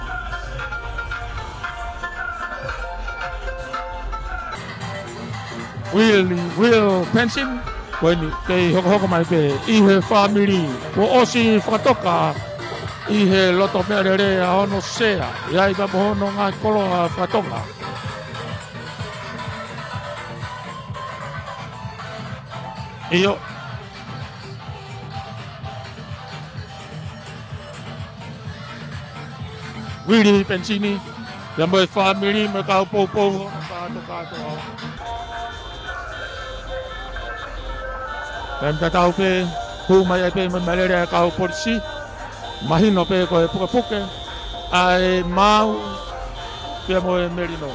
Uili, Uili Penisini, ko eni, kei hokohoko mai pē ʻi he fāmili. Kuo ʻosi fakatoka ʻi he loto meʻalele ʻa hono sea, ʻi ai pē mo hono ngaahi koloa fakatonga. ʻIo. Uili Penisini, ia mo e fāmili mo e kau poupou, kātokātoa. Pea tatau pē, hū mai ai pē mo e meʻalele ʻa e kau polisi, mahino pē ko e pukepuke ʻa e maau pea mo e melino.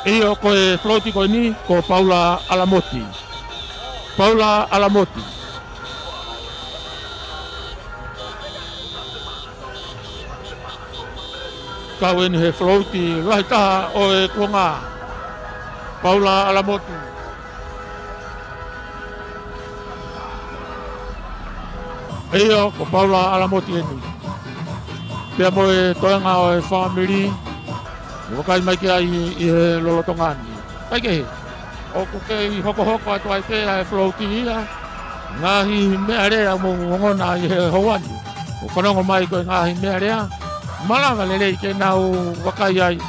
ʻIo, ko e float ko eni, ko Paula ʻAlamoti. Paula ʻAlamoti. Kau eni he float lahi taha ʻo e kuonga. Paula ʻAlamoti. ʻIo, ko Paula ʻAlamoti eni. Pea mo e toenga ʻo e fāmili, ʻoku vakai mai ki ai ʻi he lolotonga ni. Kaikehe, ʻoku kei hokohoko atu ai pē ʻa e float ia. Ngaahi meʻalea ʻoku mou ongona ʻi he houa ni. ʻOku fanongo mai ko e ngaahi meʻalea. Malava lelei ke nau vakai ai.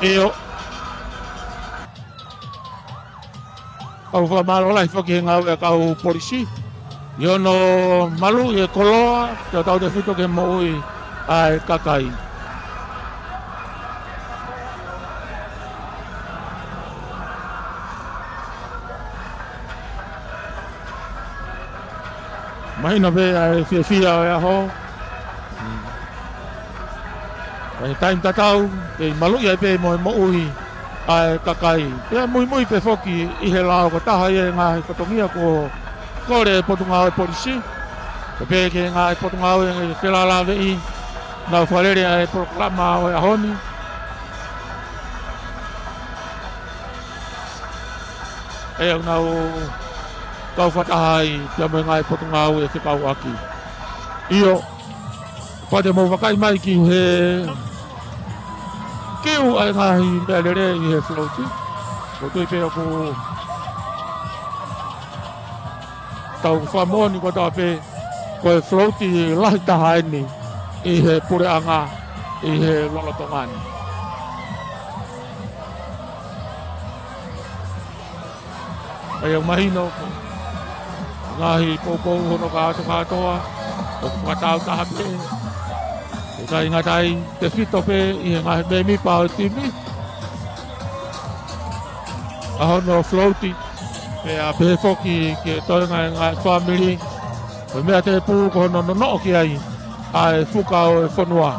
ʻIo. Kau fakamālō lahi foki he ngāue ʻa e kau polisi ʻi hono maluʻi e koloa, tautautefito ki he moʻui ʻa e kakai. Mahino pē ʻa e fiefia ʻo e ʻaho. Ko e taimi tatau, kei maluʻi ai pē mo e moʻui ʻa e kakai. Pea muimui pē foki ʻi he lao, ko e taha ia e ngaahi fatongia kuo kole e Potungāue Polisi. Pea pehē ki he ngaahi potungāue felālāveʻi, nau fakalele ʻa e polokalama ʻo e ʻaho ni. ʻE au nau kau fakataha ai pea mo e ngaahi potungāue fekauʻaki. ʻIo, pea te mou vakai mai ki he kiu ʻa e ngaahi meʻalele ʻi he float. Ko e tui pē ʻoku tau fakamoʻoni kotoa pē, ko e float lahi taha eni ʻi he puleʻanga ʻi he lolotonga ni. ʻA ia ʻoku mahino ko e ngaahi poupou hono kātokātoa, ʻoku fakatau taha pē. ʻIkai ngata ai, tefito pē ʻi he ngaahi mēmipa ʻo e timi ʻa hono float, pea pehē foki ki he toenga e ngaahi fāmili, ko e meʻa tēpū ko hono nonoʻo ki ai ʻa e fuka ʻo e fonua.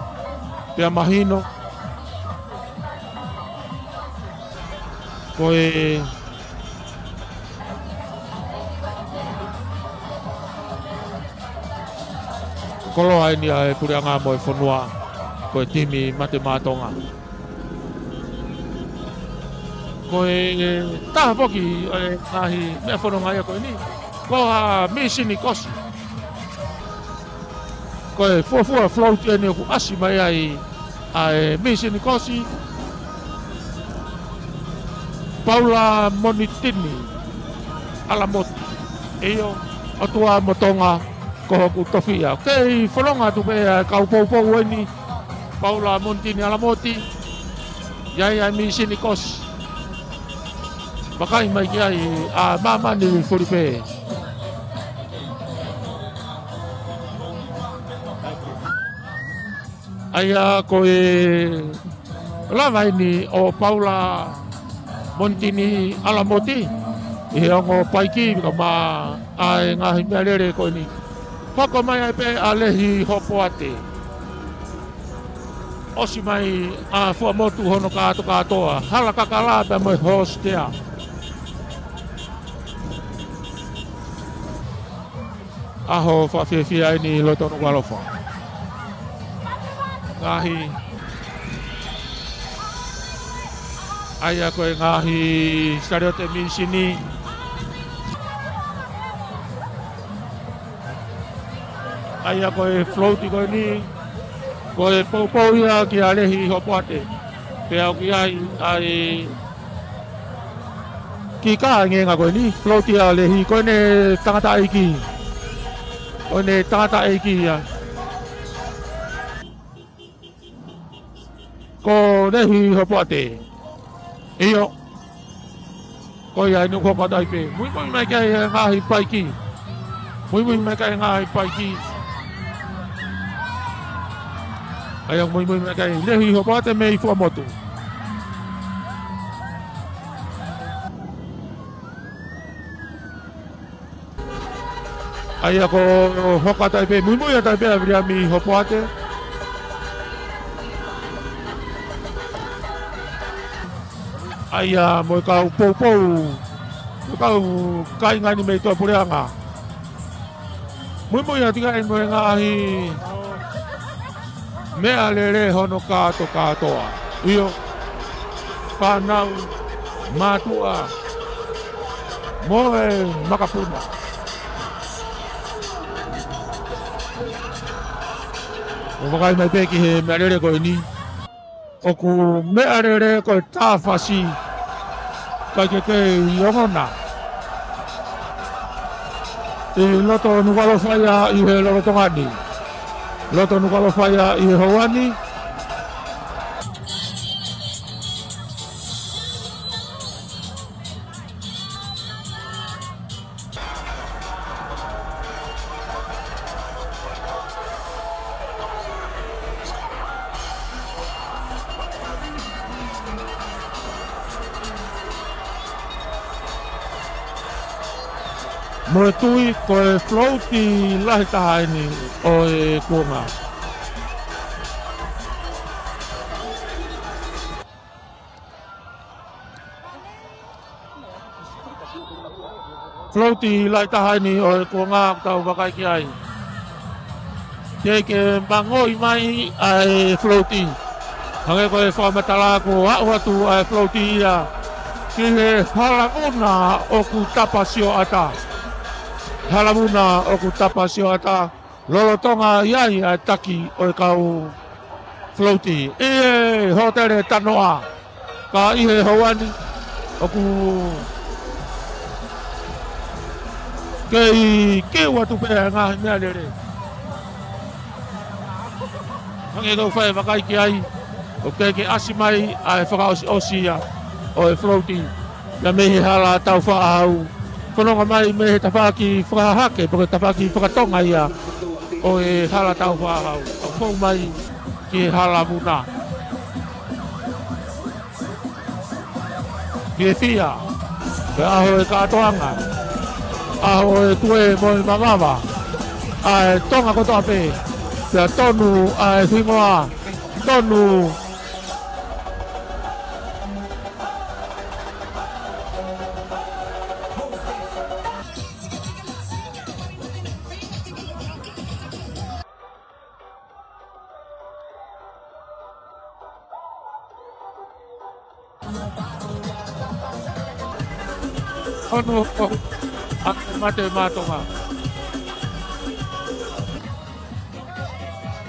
Pea mahino ko e koloa eni ʻa e puleʻanga mo e fonua, ko e timi Mate Maʻa Tonga. Ko e taha foki ʻo e ngaahi meʻa fononga ia ko eni, ko ha mīsini kosi. Ko e fuofua float eni ʻoku ʻasi mai ai ʻa e mīsini kosi. Paula Monitini ʻAlamoti. ʻIo, ʻOtua mo Tonga ko hoku tofiʻa. Kei fononga atu pē ʻa e kau poupou eni, Paula Monitini ʻAlamoti, ʻi ai ʻa e mīsini kosi. Vakai mai ki ai ʻa māmani fulipē. ʻA ia ko e lava eni ʻo Paula Monitini ʻAlamoti ʻi he ongo paiki, kae ʻumaʻā ʻa e ngaahi meʻalele ko eni. Hoko mai ai pē ʻa Lehi Hopoate. ʻOsi mai ʻa Fuaʻamotu hono kātokātoa, Halakakala pea mo e hostea. ʻAho fakafiefia eni ʻi loto Nukuʻalofa. Ngaahi, ʻa ia ko e ngaahi saliote mīsini. ʻA ia ko e float ko eni, ko e poupou ia kia Lehi Hopoate. Pea ʻoku ʻi ai ʻa e kiʻi kāinga ko eni, float ia Lehi, ko ʻene tangataʻeiki. Ko ʻene tangataʻeiki ia. Ko Lehi Hopoate. ʻIo. Ko ia eni ʻoku hoko atu ai pē. Muimui mai ki ai e ngaahi paiki. Muimui mai ki ai e ngaahi paiki. ʻA ia muimui mai ki ai Lehi Hopoate mei Fuaʻamotu. ʻA ia ko e hoko atu ai pē, muimui atu ai pē ʻa Viliami Hopoate. ʻA ia mo e kau poupou, mo e kau kāinga ni mei tuʻapuleʻanga. Muimui atu ki ai mo e ngaahi meʻalele hono kātokātoa. ʻIo, fānau, mātuʻa, mo e makapuna. ʻOku vakai mai pē ki he meʻalele ko eni. ʻOku meʻalele ko e tāfasi, kae kehe ʻi ongona. ʻI loto Nukuʻalofa ia ʻi he lolotonga ni. Loto Nukuʻalofa ia ʻi he houa ni. Mo e tui ko e float lahi taha eni ʻo e kuonga. Float lahi taha eni ʻo e kuonga ʻoku tau vakai ki ai. Teʻeki ke mangoʻi mai ʻa e float. Hangē ko e fakamatala, kuo aʻu atu ʻa e float ia ki he hala vuna ʻoku tapa sioʻata. Hala vuna ʻoku tapa sioʻata. Lolotonga ʻi ai ʻa e taki ʻo e kau float ʻi he hōtele Tanoa. Ka ʻi he houa ni ʻoku kei kiu atu pē ʻa e ngaahi meʻalele. Hangē ko e fai vakai ki ai, ʻoku kei ʻasi mai ʻa e fakaʻosiʻosi ia ʻo e float ia mei he hala Taufaʻāhau. Fononga mai mei he tafaʻaki fakahahake, pe ko e tafaʻaki fakatonga ia ʻo e hala Taufaʻāhau. ʻO fou mai ki he hala vuna. Fiefia, pea ʻaho e kātoanga, ʻaho e tuē mo e mavava, ʻa e Tonga kotoa pē, pea tonu ʻa e hingoa, tonu. Hono, ʻa e Mate Maʻa Tonga.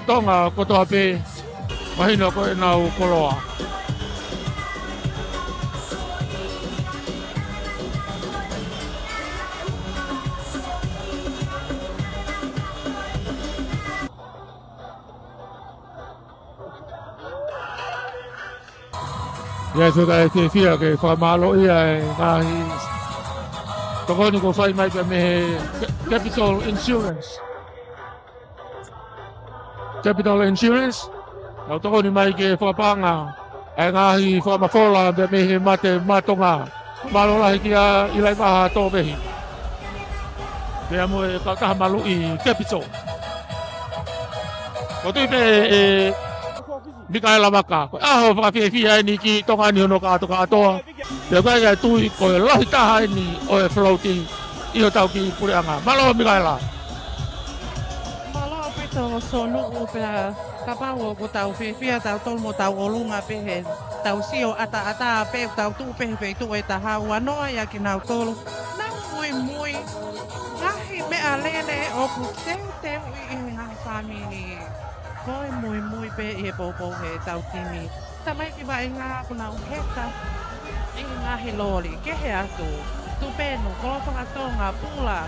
Tonga kotoa pē, mahino ko ʻenau koloa. ʻIo, ʻoku ou fiefia ke fakamālōʻia e ngaahi tokoni kuo fai mai pē mei he Ca-, Capital Insurance. Capital Insurance, ʻoku tokoni mai ke fakapaʻanga e ngaahi fakamafola pē mei he Mate Maʻa Tonga. Mālō lahi kia ʻIlaivaha Tōpehi. Pea mo e kautaha maluʻi Capital. ʻOku ou tui pē ʻe Mikaela Vaka, ko e ʻaho fakafiefia eni ki Tonga ni hono kātokātoa. Pea ʻoku ʻikai ke tui ko e lahi taha eni ʻo e float ʻi hotau kiʻi puleʻanga. Mālō Mikaela. Mālō ʻaupito Sonuʻu, pea kapau ʻoku tau fiefia tautolu mo tau ʻolunga pē he tau sio ʻataʻatā pē, tau tuʻu pē he feituʻu ʻe taha, ʻoua noa ia kinautolu. Nau muimui, ngaahi meʻalele ʻoku teuteuʻi ʻe he ngaahi fāmili. Ko e muimui pē ʻi he poupou he tau timi. Tamaiki vaʻinga ʻoku nau heka ʻi he ngaahi loli kehe atu. Tupenu, koloa fakatonga, pula.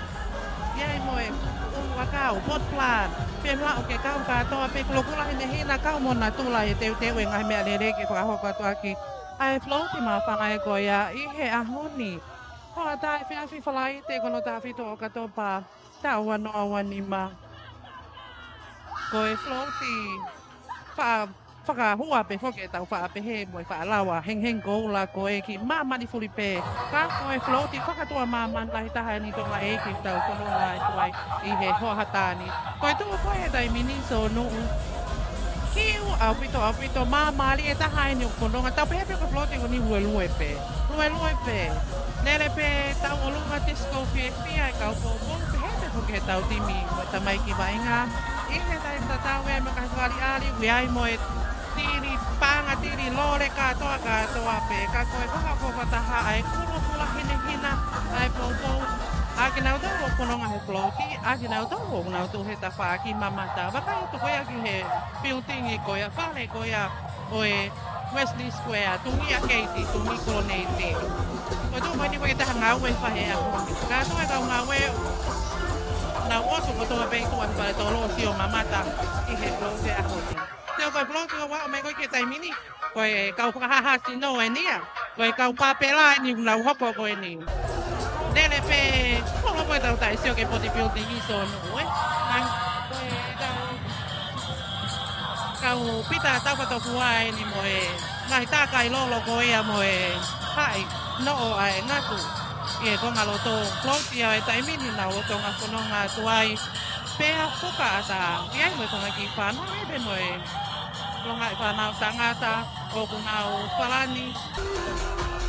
ʻI ai mo e ʻuluʻakau, pot plant. Pea nau ō ke kau kātoa pē kulokula hinehina kau mo natula ʻi he teuteu e ngaahi meʻalele ke fakahoko atu ʻaki ʻa e float māfana ē ko ia ʻi he ʻaho ni. Hoʻatā efiafi Falaite ko hono taha fitu ʻo ʻOkatopa, taʻu ua noa ua nima. Ko e float fa-, fakahua pē foki ʻetau faʻa pehē mo e faʻa lava hengihengi koula ko ē ki māmani fulipē. Ka ko e float fakatuʻa māmani lahi taha eni Tonga ʻEiki ʻoku tau fononga atu ai ʻi he hoʻatā ni. Ko e tuʻu ko ē he taimi ni Sōnuʻu, kiu ʻaupito, ʻaupito, māmālie taha eni ʻoku fononga. Tau pehē pē ko e float ko eni luelue pē. Luelue pē. Lele pē tauʻolunga, tesi ʻoku fiefia e kau poupou, pehē pē foki ʻetau timi mo e tamaiki vaʻinga. ʻI he taimi tatau ia mo e ngaahi fakaʻaliʻali, ʻoku ʻi ai mo e tili paʻanga, tili lole kātoa, kātoa pē. Ka ko e fakaʻofoʻofa taha ʻa e kulokula hinehina ʻa e poupou ʻa kinautolu ʻoku fononga he float, ʻa kinautolu ʻoku nau tuʻu he tafaʻaki mamata. Vakai atu ko ia ki he building ko ia, fale ko ia ʻo e Wesley Square, tungi ʻa e keiti, tungi Kolonēti. Ko e tuʻu mai ni ko e taha ngāue fai he ʻaho ni. Kātoa e kau ngāue, nau ʻosi kotoa pē ʻi tuʻa he fale tolo ʻo sio mamata ʻi he float he ʻaho ni. Te u fai float ʻo aʻu mai ko ē ki he taimi ni. Ko e kau fakahāhā sino eni ia. Ko e kau pāpela eni ʻoku nau hoko ko eni. Lele pē, ko e hoko ʻetau taʻe sio ki he bodybuilding ʻi Sōnuʻu, ē. Nang, ko e kau, kau pita tau fakatokua eni mo e ngaahi takai lolo ko ia mo e haʻi noʻo ʻa e ngatu ʻi he konga loto. Float ia ʻi he taimi ni nau lolotonga fononga atu ai. Pea fuka ʻatā, ʻi ai mo e konga kiʻi fānau, ʻi ai pē mo e longaʻi fānau tangata ʻoku nau falani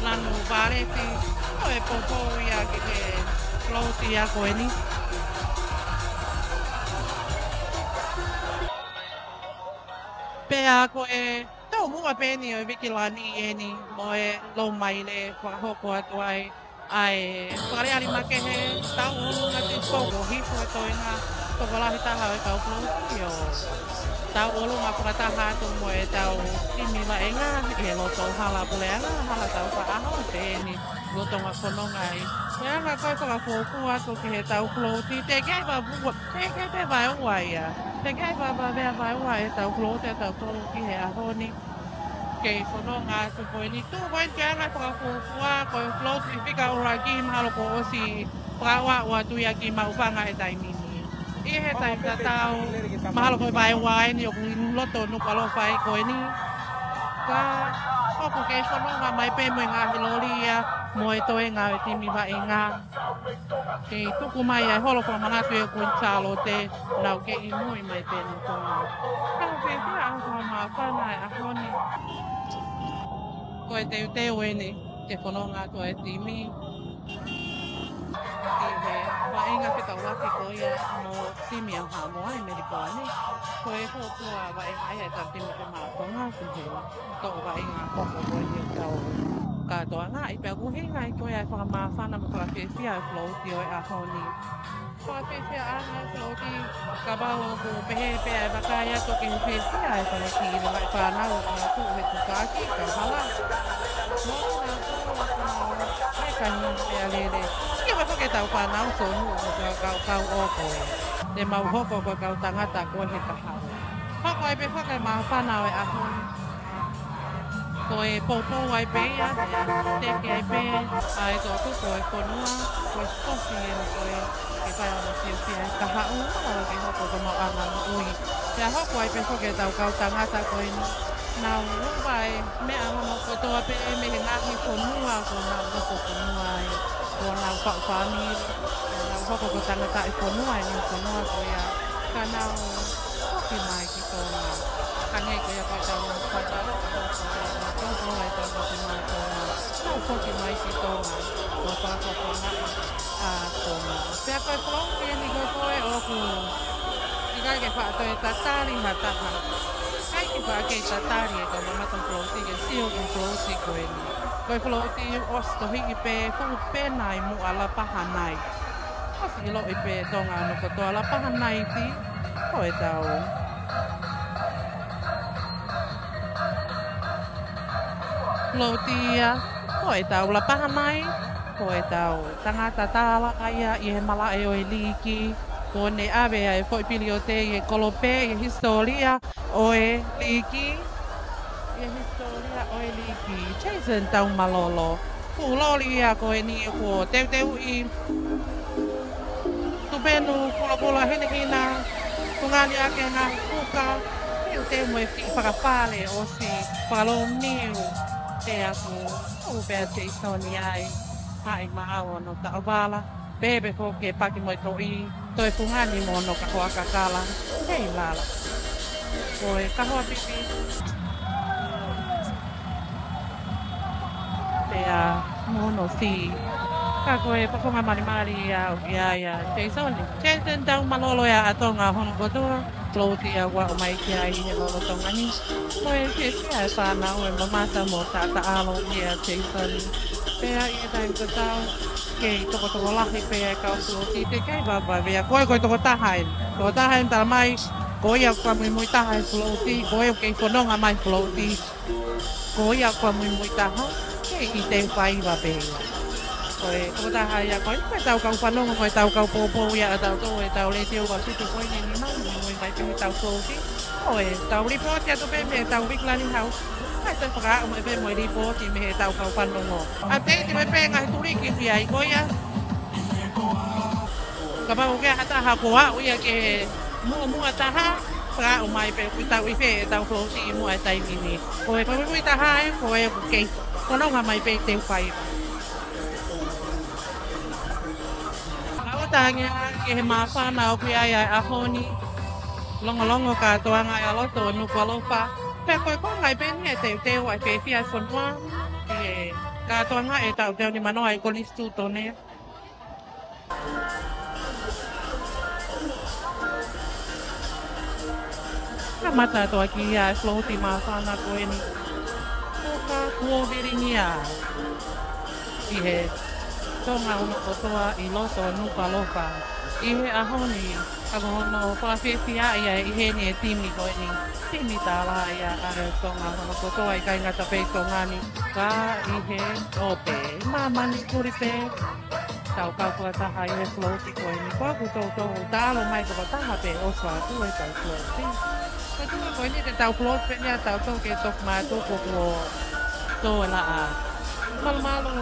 lanu paleti, ko e poupou ia ki he float ia ko eni. Pea ko e taumuʻa pē eni ʻo e viki lani eni mo e lou maile fakahoko atu ai ʻa e fakaʻaliʻali makehe, tauʻolunga, tesi ʻoku hifo e toenga tokolahi taha ʻo e kau float ʻo tauʻolunga fakataha atu mo ʻetau timi vaʻinga ʻi he loto hala puleʻanga, hala taufaʻahi pē eni lolotonga fononga ai. Ko e anga ko ē fakafuofua atu ki heʻetau float, teʻeki ai vave, teʻeki ai pē vaeua ia. Teʻeki ai vave, vave, vaeua ʻetau float ʻa tautolu ki he ʻaho ni. Kei fononga atu ko eni, tuʻu ko eni ki he anga fakafuofua, ko e float fika ʻuluaki mahalo kuo ʻosi fakaaʻu atu ia ki Maʻufanga he taimi ni. ʻI he taimi tatau, mahalo ko e vaeua eni ʻoku ʻi loto Nukuʻalofa ko eni. Ka ʻoku kei fononga mai pē mo e ngaahi loli ia mo e toenga ʻo e timi vaʻinga. Kei tuku mai ʻa e holo fakamanatu ʻa Kuini Sālote, nau kei ʻi mui mai pē ʻi Tonga. Ka ko e fiefia ʻa e fakamāfana ʻa e ʻaho ni. Ko e teuteu eni ke fononga atu ʻa e timi ʻi he vaʻinga fetaulaki ko ia mo e timi ʻa Haʻamoa ʻi Melipoane. Ko e fōtunga vaʻinga ia ʻetau timi ko Maʻufanga ki he toʻo vaʻinga hoko ko eni ʻetau kātoanga. ʻI pea ʻoku ʻuhinga ia ko ia ʻa e fakamāfana mo e fakafiefia ʻa e float ʻo e ʻaho ni. Fakafiefia ʻa e float, kapau ʻoku pehē pē ʻa e vakai atu ki he fiefia ʻa e fanga kiʻi longaʻi fānau ʻoku nau tuʻu he tukaʻaki, kauhala. Mo kinautolu ʻoku nau ʻai kai mo e meʻalele. ʻIo, pea foki ʻetau fānau Sōnuʻu mo e kau, kau ʻoku ʻi ai. Te mau hoko ko e kau tangata ko ē he kahaʻu. Hoko ai pē foki ʻa e māfana ʻo e ʻaho ni. Ko e poupou ai pē ia, teke ai pē ʻa e toʻutupu ʻo e fonua, ko e siposi eni ko ē ke fai hono fiefia ʻa e kahaʻu, ʻo ke hoko ko e maʻuʻanga moʻui. Pea hoko ai pē foki ʻetau kau tangata ko eni, nau ʻuva e meʻa hono kotoa pē mei he ngaahi fonua ʻoku nau nofo fonua ai, ʻoku nau faʻu fāmili, ʻoku nau hoko ko e tangataʻi fonua ʻi he ngaahi fonua ko ia, ka nau foki mai ki Tonga. Hangē ko ia ko ʻetau ngaahi fānau, ko e poupou ʻa e tangata ko Tonga. Nau foki mai ki Tonga, ʻo fakafofongaʻi ʻa Tonga. Pea ko e float eni ko ē ʻoku ʻikai ke faʻa toe tatali ha taha. ʻIkai ke faʻa kei tatali e kau mamata float ke sio ki he float ko eni. Ko e float ʻosi tohiʻi pē, fuʻu pena ʻi muʻa, Lapaha Night. ʻOsi ʻiloʻi pē Tonga hono kotoa, Lapaha Night, ko ʻetau float ia, ko ʻetau Lapaha Night, ko ʻetau tangata tālaʻa ia ʻi he malaʻe ʻo e liiki, kuo ne ʻave ʻa e foʻi piliote ʻi he kolope ʻi he hisitōlia ʻo e liiki, ʻi he hisitōlia ʻo e liiki, Jason Taumalolo. Fuʻu loli ia ko eni kuo teuteuʻi tupenu kulokula hinehina, fungani ʻaki e ngaahi puka, Te u teu mo e fili fakafale ʻosi fakalōniu. Te aku, ʻo pea Teisoni ai. Haʻi maʻau ʻo no taʻovala. Pea pehē foki ke paki mo e toʻi. Toe fungani mo no kahoa kakala. Hei lala. Ko e kahoa pipi. Pea mo no si. Ka ko e pafonga malimali ia ʻoku ʻi ai ʻa Teisoni. Teisoni tau mālōlō ia ʻa Tonga hono kotoa. Float ia ʻoku aʻu mai ki ai he lolotonga ni. Ko e fiefia e fānau ʻe mamata mo taʻataʻalo ia Teisoni. Pea ʻi he taimi tatau, kei tokotokolahi pē e kau float, te kei vavavea. Ko e, ko e tokotaha eni. Tokotaha eni tala mai, ko ia ʻoku muimui taha he float, ko e ʻoku kei fononga mai float. Ko ia ʻoku muimui taha, kei ʻi te faiva pē ia. Ko e tokotaha ia ko e, ko e tau kau fanongo, ko e tau kau poupou ia ʻa tautolu, ʻetau letiō ʻa fitu poini nima, muimui mai pē he tau float. Ko e tau lipooti atu pē mei he tau Weekland House. Kae toe fakaaʻu mai pē mo e lipooti mei he tau kau fanongo. Update mai pē ngaahi tuliki ki ai ko ia. Kapau ʻoku ʻi ai ha taha ʻoku aʻu ia ke muʻomuʻa taha, fakaaʻu mai pē ʻoku tau ʻi fē ʻetau float ʻi muʻa he taimi ni. Ko e kau muimui taha ē, ko e ʻoku kei fononga mai pē ʻi te faiva. Ka ʻoku tangi ā ki he māfana ʻoku ʻi ai ʻa e ʻaho ni. Longolongo kātoanga ʻa e loto ʻo Nukuʻalofa. Pea ko e konga ē pē eni e teuteu ʻa e fiefia ʻa e fonua. ʻI he kātoanga ʻetau teunga manoa ʻi Konisitūtone. Kamata atu ʻaki ia e float māfana ko eni. Ko ka kuo vilingia. ʻI he Tonga hono kotoa ʻi loto Nukuʻalofa. ʻI he ʻaho ni, ka ko hono fakafiefia ia ʻi heni e timi ko eni. Timi tālā ia ʻa e Tonga hono kotoa ʻikai ngata pē ʻi Tonga ni. Ka ʻi he ope, māmani kuli pē. Tau kau fakataha ʻi he float ko eni. Ko ʻeku toutou taʻalo mai ko e taha pē ʻofa atu e tau float. Ko e tuʻu ko eni te tau float pē ʻia tautolu ke toki mātuku kuo tō e laʻā. Malumalu.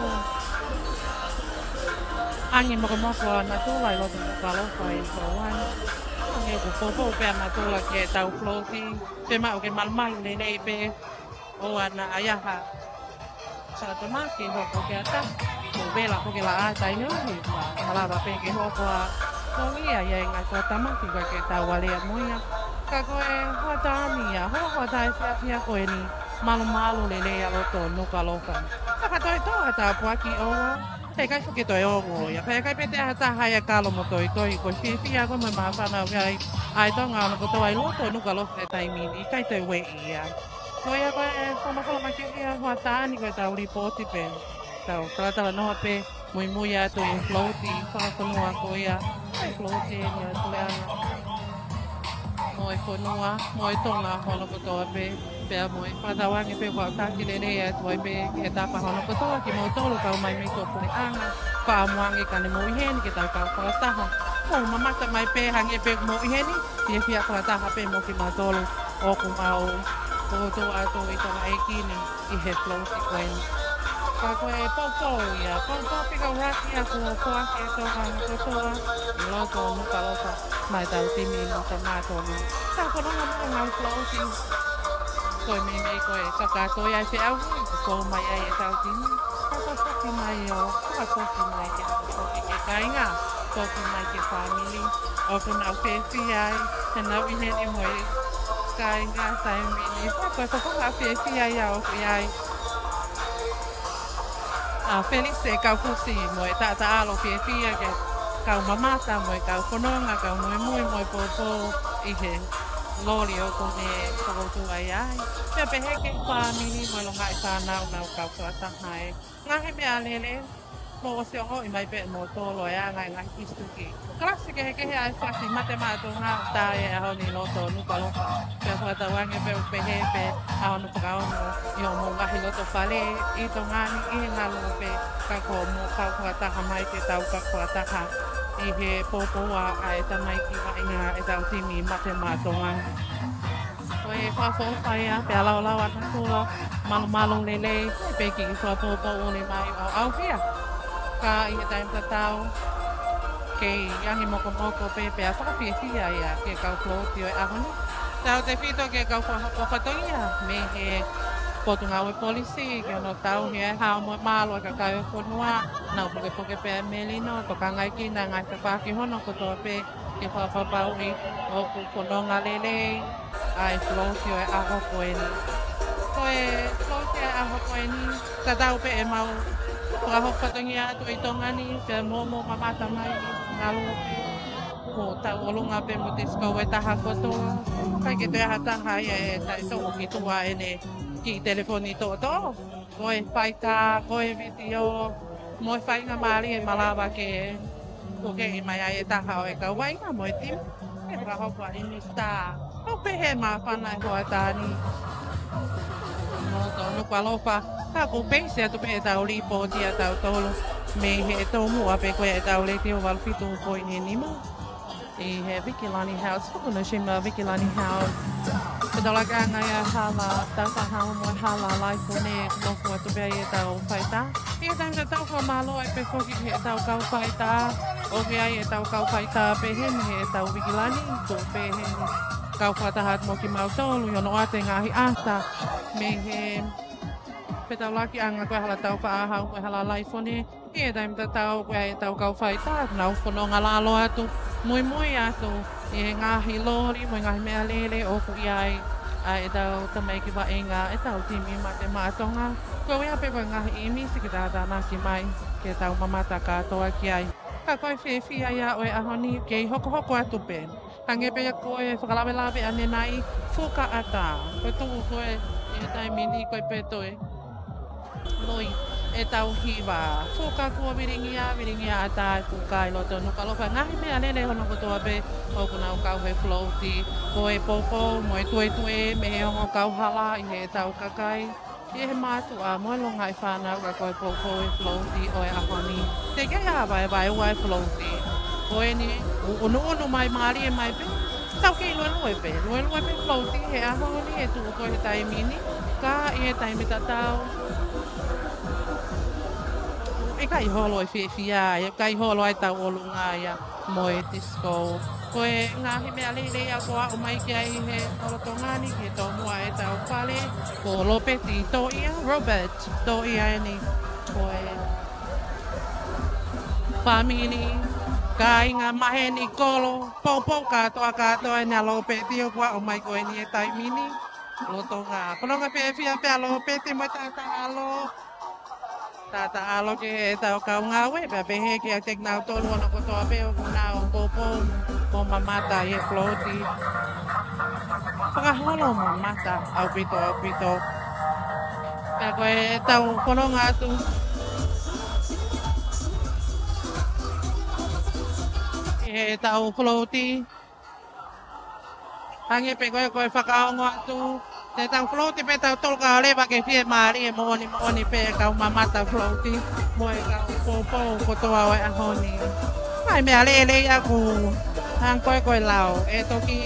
ʻAngi mokomoko ʻa natula ʻi loto Nukuʻalofa ʻi Hawaii. ʻAngi ʻoku poupou pē ʻa natula ke tau float. Pea maʻu ke malumalu lelei pē. ʻOua naʻa ʻi ai ha sātamaki hoko ke ata. Ko e vela ko e laʻā taʻe lahi. Ka malava pē ke hoko ʻa ko ia ʻi ai ngaahi sātamaki ka ke tau alea mo ia. Ka ko e hoʻatā ni ia, hoʻatā e fiefia ko eni. Malumalu lelei ʻa loto Nukuʻalofa. Ka ka toe tō ha tāpuaki ʻoua. He ʻikai foki toe ongo ia. Pea ʻikai pē te ʻi ai ha taha ia kalo mo toitoi ko e fiefia ko e mo e māfana ʻoku ʻi ai ʻa e Tonga hono kotoa ʻi loto Nukuʻalofa he taimi ni. ʻIkai toe ueʻi ia. Ko ia ko e fakamakala mai ke ia hoʻatā ni ko e tau lipooti pē. Tau talatalanoa pē, muimui atu ʻi he float fakafonua ko ia. ʻA e float eni ʻa Tuleana. Mo e fonua, mo e Tonga hono kotoa pē. Pea mo e fakatauange pē kuo taki lelei atu ai pē ki he tapa hono kotoa kimoutolu kau mai mei tuʻapuleʻanga. Fakaʻamu ange ka ne mou ʻi heni ke tau kau fakataha. Mou mamata mai pē hangē pē ʻoku mou ʻi heni. Fiefia fakataha pē mo kimautolu ʻoku mau fokotuʻu atu ʻi Tonga ʻEiki ni ʻi he float ko eni. Ka ko e poupou ia, poupou pika ua ki a kuo foaki e Tonga hono kotoa ʻi loto Nukuʻalofa. Mai tau timi mo ka mātou ni. Tau fononga mo ngaahi float. Ko e meimei ko e kakato ia e feʻauhi, ko mai ai e tau timi. Ka ko foki mai ʻo, ka foki mai ke, foki ke kāinga, foki mai ke fāmili. ʻOku nau fiefia ai, he nau ʻi heni mo e kāinga taimi ni. Ka ko e fofonga fiefia ia ʻoku ʻi ai. ʻA Felise Kaufusi mo e taʻataʻalo fiefia ke kau mamata mo e kau fononga, kau muimui mo e poupou ʻi he loli ʻoku ne fokotuʻu ai ai. Pea pehē ki he fāmili mo e longaʻi fānau nau kau fakataha ai. Ngaahi meʻalele, mou ʻosi ongoʻi mai pē moutolu e anga e ngaahi kisi tuki. Kalasi kehekehe ʻa e fasi mate maʻa Tonga ʻoku tā ʻi he ʻaho ni ʻi loto Nukuʻalofa. Pea fakatauange pē ʻoku pehē pē ʻa hono fakaongo ʻi hoʻomou ngaahi loto fale ʻi Tonga ni ʻi he ngaluope ka ko hoʻomou kau fakataha mai ke tau kau fakataha ʻi he poupou ʻa e tamaiki vaʻinga ʻetau timi mate maʻa Tonga. Ko e fakaʻofoʻofa ia, pea laulau ʻa natula, malumalu lelei, pea kiʻi fakapoupou uli mai ʻo ʻaupia. Ka ʻi he taimi tatau, kei ʻangi mokomoko pē, pea fakafiefia ia ke kau float ʻo e ʻaho ni. Tautefito ki he kau fakahoko fatongia mei he Potungāue Polisi, ki hono tauhi e hao mo e malu ʻa e kakai ʻo e fonua, nau pukepuke pē ʻa e melino, tokangaʻi ki he ngaahi tafaʻaki hono kotoa pē ke fakapapauʻi ʻoku fononga lelei ʻa e float ʻo e ʻaho ko eni. Ko e float ʻo e ʻaho ko eni, tatau pē ʻemau fakahoko fatongia atu ʻi Tonga ni, pea mou mamata mai, ngalo pē, ko Tauʻolunga pē mo Disco ʻe taha kotoa. ʻIkai ke toe ʻi ai ha taha ia ʻe taʻetoʻo ki tuʻa ʻene kiʻi telefoni toʻotoʻo. Ko e faitā, ko e vitiō, mo e faingamālie ʻe malava ke pukeʻi mai ai e taha ʻo e kau vaʻinga mo e timi. ʻE fakahoko ʻa e Inisitā. ʻOku pehē māfana e hoʻatā ni. Mo tonu kualofa, ka ko e peisi atu pē ʻetau lipooti ʻatautolu mei he tomuʻa pē ko ē ʻetau Letiō valu fitu poini nima. ʻI he Vikilani House, Fukunoshima Vikilani House. Ko e tau laka anga ia hala, tau fānau mo e hala Laifone, nofo atu pē ai ʻetau faitā. ʻI he taimi tatau fakamālō ai pē foki ki heʻetau kau faitā, ʻoku ʻi ai ʻetau kau faitā pehē ni heʻetau Vikilani, ko e pehē ni kau fakataha atu mo kimautolu, ʻi hono ʻoatu e ngaahi ʻata, mei he fetaulaki anga ko e hala Taufaʻāhau mo e hala Laifone. ʻI he taimi tatau ko ē ʻetau kau faitā, nau fononga lalo atu, muimui atu ʻi he ngaahi loli mo e ngaahi meʻalele ʻoku ʻi ai ʻa ʻetau tamaiki vaʻinga, ʻetau timi Mate Maʻa Tonga. Ko ia pē ko e ngaahi ʻīmisi ke tātānaki mai, ke tau mamata kātoa ki ai. Ka ko e fiefia ia ʻo e ʻaho ni, kei hokohoko atu pē. Hangē pē ia ko e fakalavelave ʻanenai, fuka ʻatā. Ko e tuʻu ko ē ʻi he taimi ni ko e pē toe loi ʻetau hiva. Fuka kuo vilingia, vilingia ʻatā e fuka ʻi loto Nukuʻalofa. Ngaahi meʻalele hono kotoa pē ʻoku nau kau he float. Ko e poupou mo e tuetue mei he ongo kauhala ʻi heʻetau kakai. ʻI he mātuʻa mo e longaʻi fānau ka ko e poupou e float ʻo e ʻaho ni. Teʻeki ai ha vaevaeua e float. Ko eni, ʻunuʻunu mai mālie mai pē. Tau kei luelue pē. Luelue pē float he ʻaho ni ʻe tuʻu ko ē he taimi ni. Ka ʻi he taimi tatau, ʻikai holo e fiefia, ʻikai holo ai Tauʻolunga ia mo e Disco. Ko e ngaahi meʻalele ia kuo aʻu mai ki ai he lolotonga ni ki he tomuʻa ʻetau fale, ko Lopeti Toʻia, Robert Toʻia eni. Ko e fāmili, kāinga, maheni, kolo, poupou kātoa kātoa eni ʻa Lopeti ʻoku aʻu mai ko eni he taimi ni. Lolotonga. Fononga fiefia pē ʻa Lopeti mo e taʻataʻalo. Taʻataʻalo ki heʻetau kau ngāue, pea pehē kiate kinautolu hono kotoa pē ʻoku nau poupou mo mamata ʻi he float. Fakaholo mamata ʻaupito, ʻaupito. Pea ko ʻetau fononga atu ʻi heʻetau float. Hangē pē ko ē ko e fakaongo atu, te tau float pē tautolu kae ʻoua leva ke fiemālie, moʻoni moʻoni pē kau mamata float mo e kau poupou kotoa ʻo e ʻaho ni. Ngaahi meʻalele ia ʻoku hangē ko e, ko e lao, ʻe toki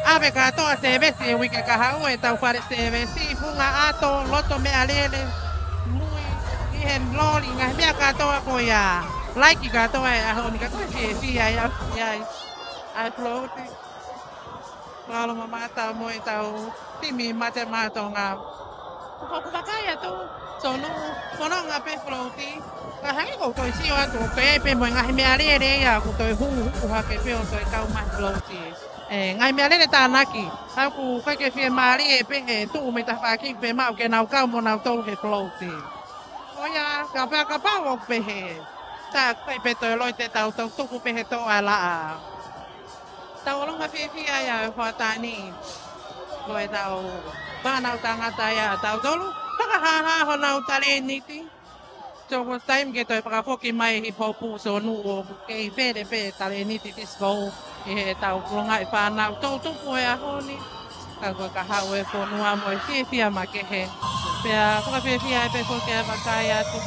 ʻave kātoa sēvesi he uike kahaʻu ʻetau fale sēvesi, funga ʻato, loto meʻalele, mui, ʻi he loli, ngaahi meʻa kātoa ko ia. Laiki kātoa e ʻaho ni ka ko e fiefia ia, ia. ʻA e float. Lalo mamata mo ʻetau timi Mate Maʻa Tonga. Ko ʻeku vakai atu, Sonu, fononga pē float. Ka hangē ko e toe sio atu, ʻoku ʻi ai pē mo e ngaahi meʻalele ia, ʻoku toe hū, hū hake pē ʻo toe kau mai float. ʻE, ngaahi meʻalele tānaki. Ka ʻoku ʻikai ke fiemālie pē he tuʻu mei tafaʻaki pē maʻu ke nau kau mo nautolu he float. ʻO ia, kapau, kapau ʻoku pehē. Tā kai pē toe loi te tau tau tuku pē he toʻa laʻa. Tauʻolunga fiefia ia e hoʻatā ni. Ko ʻetau fānau tangata ia ʻatautolu. Fakahāhā honau talēniti. Toko taimi ke toe fakafoki mai hip hop Sonu ʻoku kei pele pē talēniti Disco ʻi heʻetau longaʻi fānau toutupu he ʻaho ni. Ka ko e kahaʻu e fonua mo e fiefia makehe. Pea fakafiefia ai pē foki e vakai atu.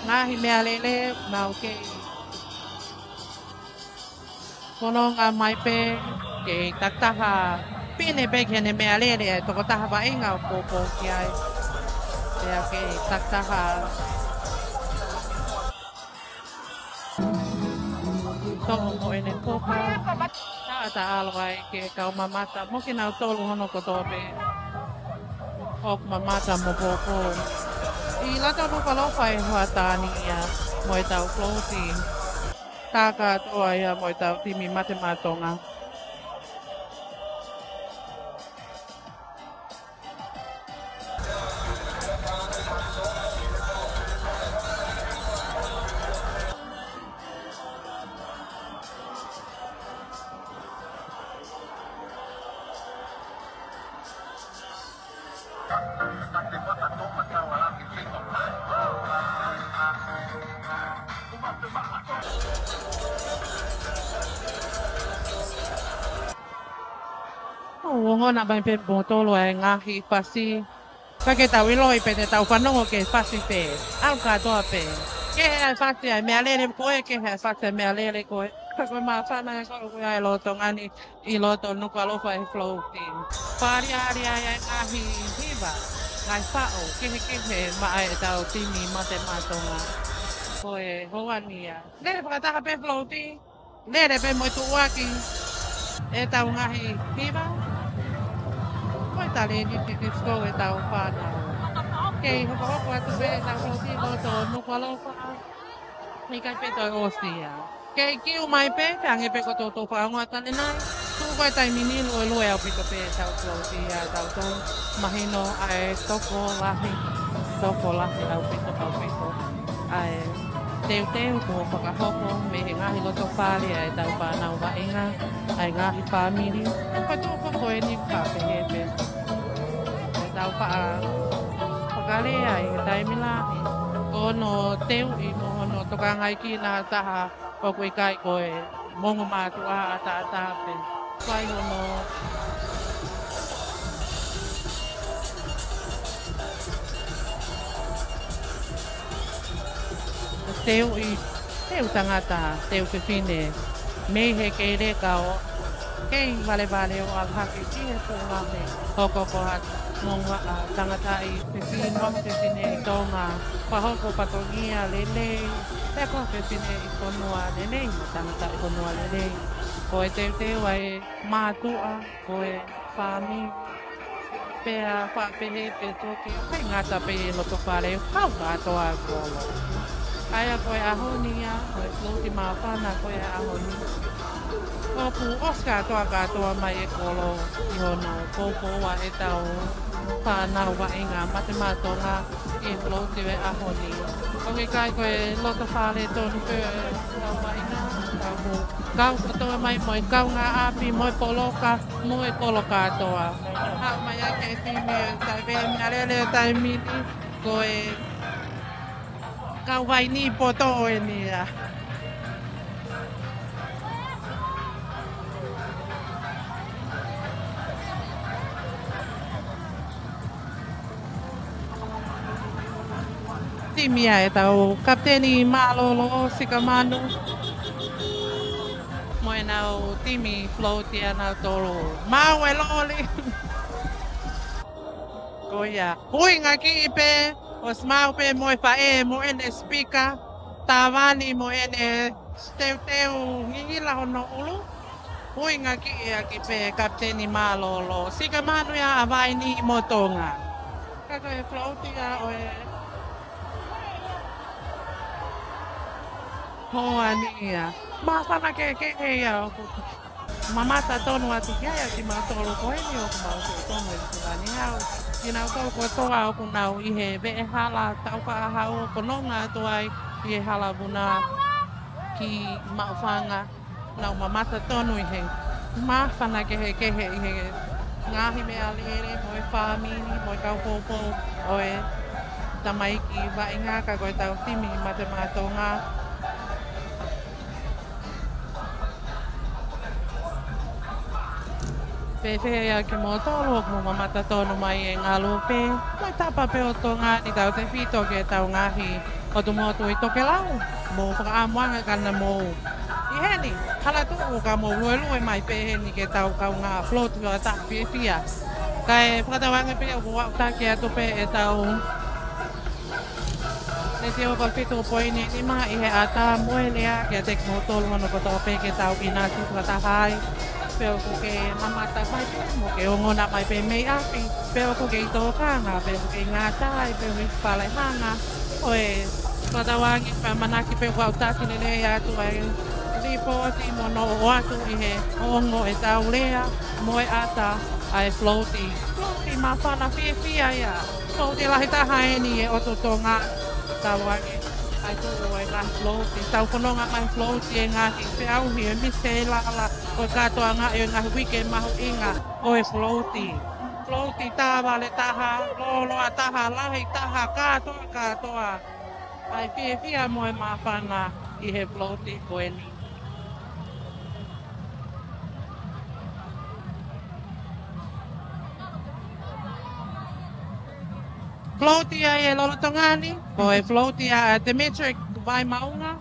Ngaahi meʻalele, mau kei fononga mai pē, kei takitaha pine pē ki heʻene meʻalele e tokotaha vaʻinga ʻoku poupou ki ai. Pea kei takitaha toʻo mo ʻene kopa. Taʻalo ai ki he kau mamata mo kinautolu hono kotoa pē ʻoku mamata mo poupou ʻi loto Nukuʻalofa ʻi he hoʻatā ni ia mo ʻetau float. Kākā atu ai ia mo ʻetau timi Mate Maʻa Tonga. ʻOku ongona mai pē moutolu ʻa e ngaahi fasi. Ka ke tau ʻiloʻi pē te tau fanongo ki he fasi pē. ʻAlu kātoa pē. Kehe ʻa e fasi ʻa e meʻalele ko ē, kehe ʻa e fasi ʻa e meʻalele ko ē. Ka ko e māfana ko ē ʻoku ʻi ai lolotonga ni ʻi loto Nukuʻalofa he float. Fāliali ai ʻa e ngaahi hiva, ngaahi faʻo kehekehe maʻa ʻetau timi Mate Maʻa Tonga. Ko e houa ni ia. Lele fakataha pē float. Lele pē mo e tuʻuaki ʻetau ngaahi hiva. Ko e talēniti disco ʻetau fānau. Kei hokohoko atu pē ʻetau float ʻi loto Nukuʻalofa. ʻIkai pē toe ʻosi ia. Kei kiu mai pē, pea hangē pē ko e toutou fakaongo atu ʻanenai. Tuʻu ko e taimi ni luelue ʻaupito pē ʻetau float ia, tau tau mahino ʻa e tokolahi, tokolahi ʻaupito, ʻaupito ʻa e teuteu kuo fakahoko mei he ngaahi loto fale ʻa ʻetau fānau vaʻinga, ʻa e ngaahi fāmili. Ko e tuʻu ko eni ka pehē pē. Ko ʻetau faʻa fakalea ʻi he taimi lahi, ko hono teuʻi mo hono tokangaʻi ki ha taha ʻoku ʻikai ko e ongo mātuʻa ʻataʻatā pē. Fai hono teuʻi, teu tangata, teu fefine, mei he kei leka ʻo kei valevale ʻo ʻalu hake ki he fuʻu lahi, hoko ko ha monga ʻa tangataʻi fefine, mo fefine ʻi Tonga, fakahoko fatongia lelei, pea ko ha fefine ʻi fonua lelei, mo tangataʻi fonua lelei. Ko e teuteu ʻa e mātuʻa, ko e fāmili, pea faʻa pehē pē toki, ʻikai ngata pē ʻi loto fale, kau kātoa e kolo. ʻA ia ko e ʻaho ni ia, ko e float māfana ko e ʻaho ni. ʻOku ʻosi kātoa, kātoa mai e kolo ʻi hono poupou ʻa ʻetau fānau vaʻinga Mate Maʻa Tonga ʻi he float ʻo e ʻaho ni. ʻOku ʻikai ko e loto fale tonu pē ʻetau vaʻinga, ka ʻoku kau kotoa mai mo e kaungāʻapi mo e poloka mo e kolo kātoa. Haʻu mai ʻa e timi ʻo e Taipei Meʻalele ʻo e taimi ni, ko e kau vaini poto ʻeni ia. Timi ia ʻetau kapiteni mālōlō Sika Manu mo ʻenau timi float ʻanautolu. Maʻu e loli. Ko ia. Huinga kiʻi pē, ʻosi maʻu pē mo e faʻē mo ʻene sipika, tāvani mo ʻene teuteu ngingila hono ʻulu. Huinga kiʻi ʻaki pē kapiteni mālōlō. Sika Manu ia ʻa Vaini mo Tonga. Ka ko e float ia ʻo e houa ni ia. Māfana kehekehe ia ʻoku mamata tonu atu ki ai ʻa kimautolu ko eni ʻoku mau tonu ʻi Sivani Hau. Kinautolu kotoa ʻoku nau ʻi he veʻehala taukaʻahau ʻoku nonga atu ai ʻi he hala vuna ki Maʻufanga. Nau mamata tonu ʻi he māfana kehekehe ʻi he ngaahi meʻalele mo e fāmili mo e kau poupou ʻo e tamaiki vaʻinga ka ko ʻetau timi Mate Maʻa Tonga. Pehē ʻa kimoutolu ʻoku mou mamata tonu mai e ngalupe mo e tapa pē ʻo Tonga ni, tautefito ki heʻetau ngaahi ʻotu motu ʻi tokelau. Mou fakaʻamu ange ka naʻa mou ʻi heni, hala tuʻu ka mou luelue mai pē heni ke tau kaungā float ʻo ʻatā fiefia. Kae fakatauange pē ʻoku aʻutaki atu pē ʻetau neti ʻo e fitu poini nima ʻi he ʻatā mo e lea kiate kimoutolu hono kotoa pē ke tau ʻinasi fakataha ai. Pea ʻoku ke mamata mai pē, mo ke ongona mai pē mei ʻapi, pea ʻoku ke ʻi tōkanga, pea ʻoku ke ngātai, pea ʻoku ke palehanga, ʻo e fakatauange pea manaki pē ʻoku tasi lelei atu ʻa e lipooti mo hono ʻoatu ʻi he ongo ʻetau lea, mo e ʻata ʻa e float. Float māfana fiefia ia. Float lahi taha eni ʻi he ʻotu Tonga, tauange ʻa e tuʻu ʻo e ngaahi float. Tau fononga mai float e ngaahi feʻauhi e misi e lala, ko e kātoanga e ngaahi uike mahuʻinga ʻo e float. Float tā vale taha, lōloa taha, lahi taha, kātoa, kātoa. ʻA e fiefia mo e māfana ʻi he float ko eni. Float ia ʻi he lolotonga ni, ko e float ia ʻa Dimitri Vaimaunga.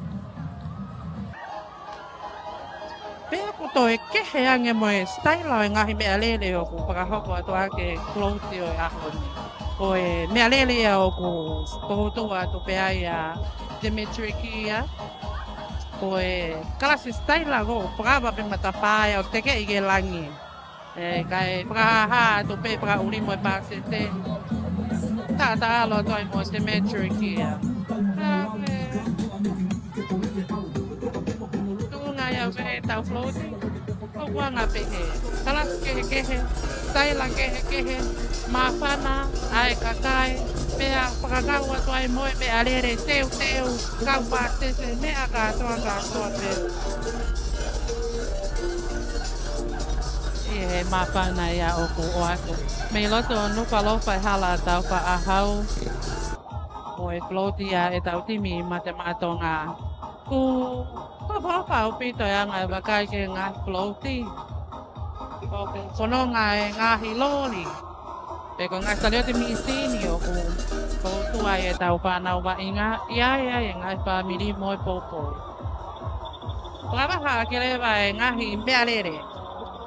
Pea ʻoku toe kehe ange mo e sitaila ʻo e ngaahi meʻalele ʻoku fakahoko atu ʻaki e float ʻo e ʻaho ni. Ko e meʻalele ia ʻoku pohutuʻa atu pē ai ʻa Dimitri ki ai. Ko e kalasi sitaila ʻoku fakava pē matapā ia ʻo tekeʻi ki langi. ʻE, kae fakahā atu pē fakaʻuli mo e pāsese. Taʻataʻalo atu ai mo Dimitri ki ai. Ka, ʻe, tuʻunga ia ʻo ʻetau float. ʻOku anga pē he kalasi kehekehe, sitaila kehekehe, māfana ʻa e kakai, pea fakakau atu ai mo e meʻalele teuteu, kau pāsese, meʻa kātoa kātoa pē. ʻI he māfana ia ʻoku ʻoatu mei loto Nukuʻalofa ʻi Hala Taufaʻāhau. Ko e float ia ʻetau timi Mate Maʻa Tonga. ʻOku hopohopo ʻaupito e anga e vakai ki he ngaahi float. ʻOku fononga e ngaahi loli, pe ko e ngaahi taliote mīsini ʻoku pohutuʻa ai ʻetau fānau vaʻinga, ʻi ai ʻa e ngaahi fāmili mo e poupou. Fakavahaʻaki leva e ngaahi meʻalele,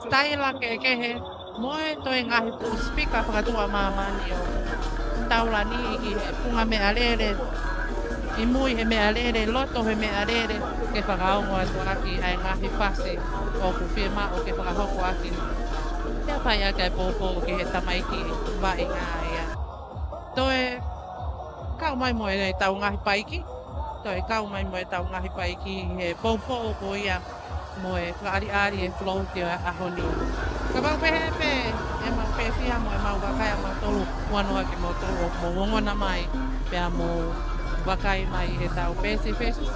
sitaila kehekehe, mo e toe ngaahi fuʻu sipika fakatuʻa māmani ʻo taulani ki he funga meʻalele, ʻi mui he meʻalele, loto he meʻalele, ke fakaongo atu ʻaki ʻa e ngaahi fasi ʻoku fiemaʻu ke fakahoko ʻaki. Pea fai ʻaki e poupou ki he tamaiki vaʻinga ia. Toe kau mai mo ʻetau ngaahi paiki, toe kau mai mo ʻetau ngaahi paiki he poupou ko ia mo e fakaʻaliʻali e float ʻo e ʻaho ni. Kapau pehē pē ʻemau fiefia mo ʻemau vakai ʻamautolu, ʻoua naʻa ke mou tolo mo ongona mai, pea mou vakai mai ʻetau peesi Facebook,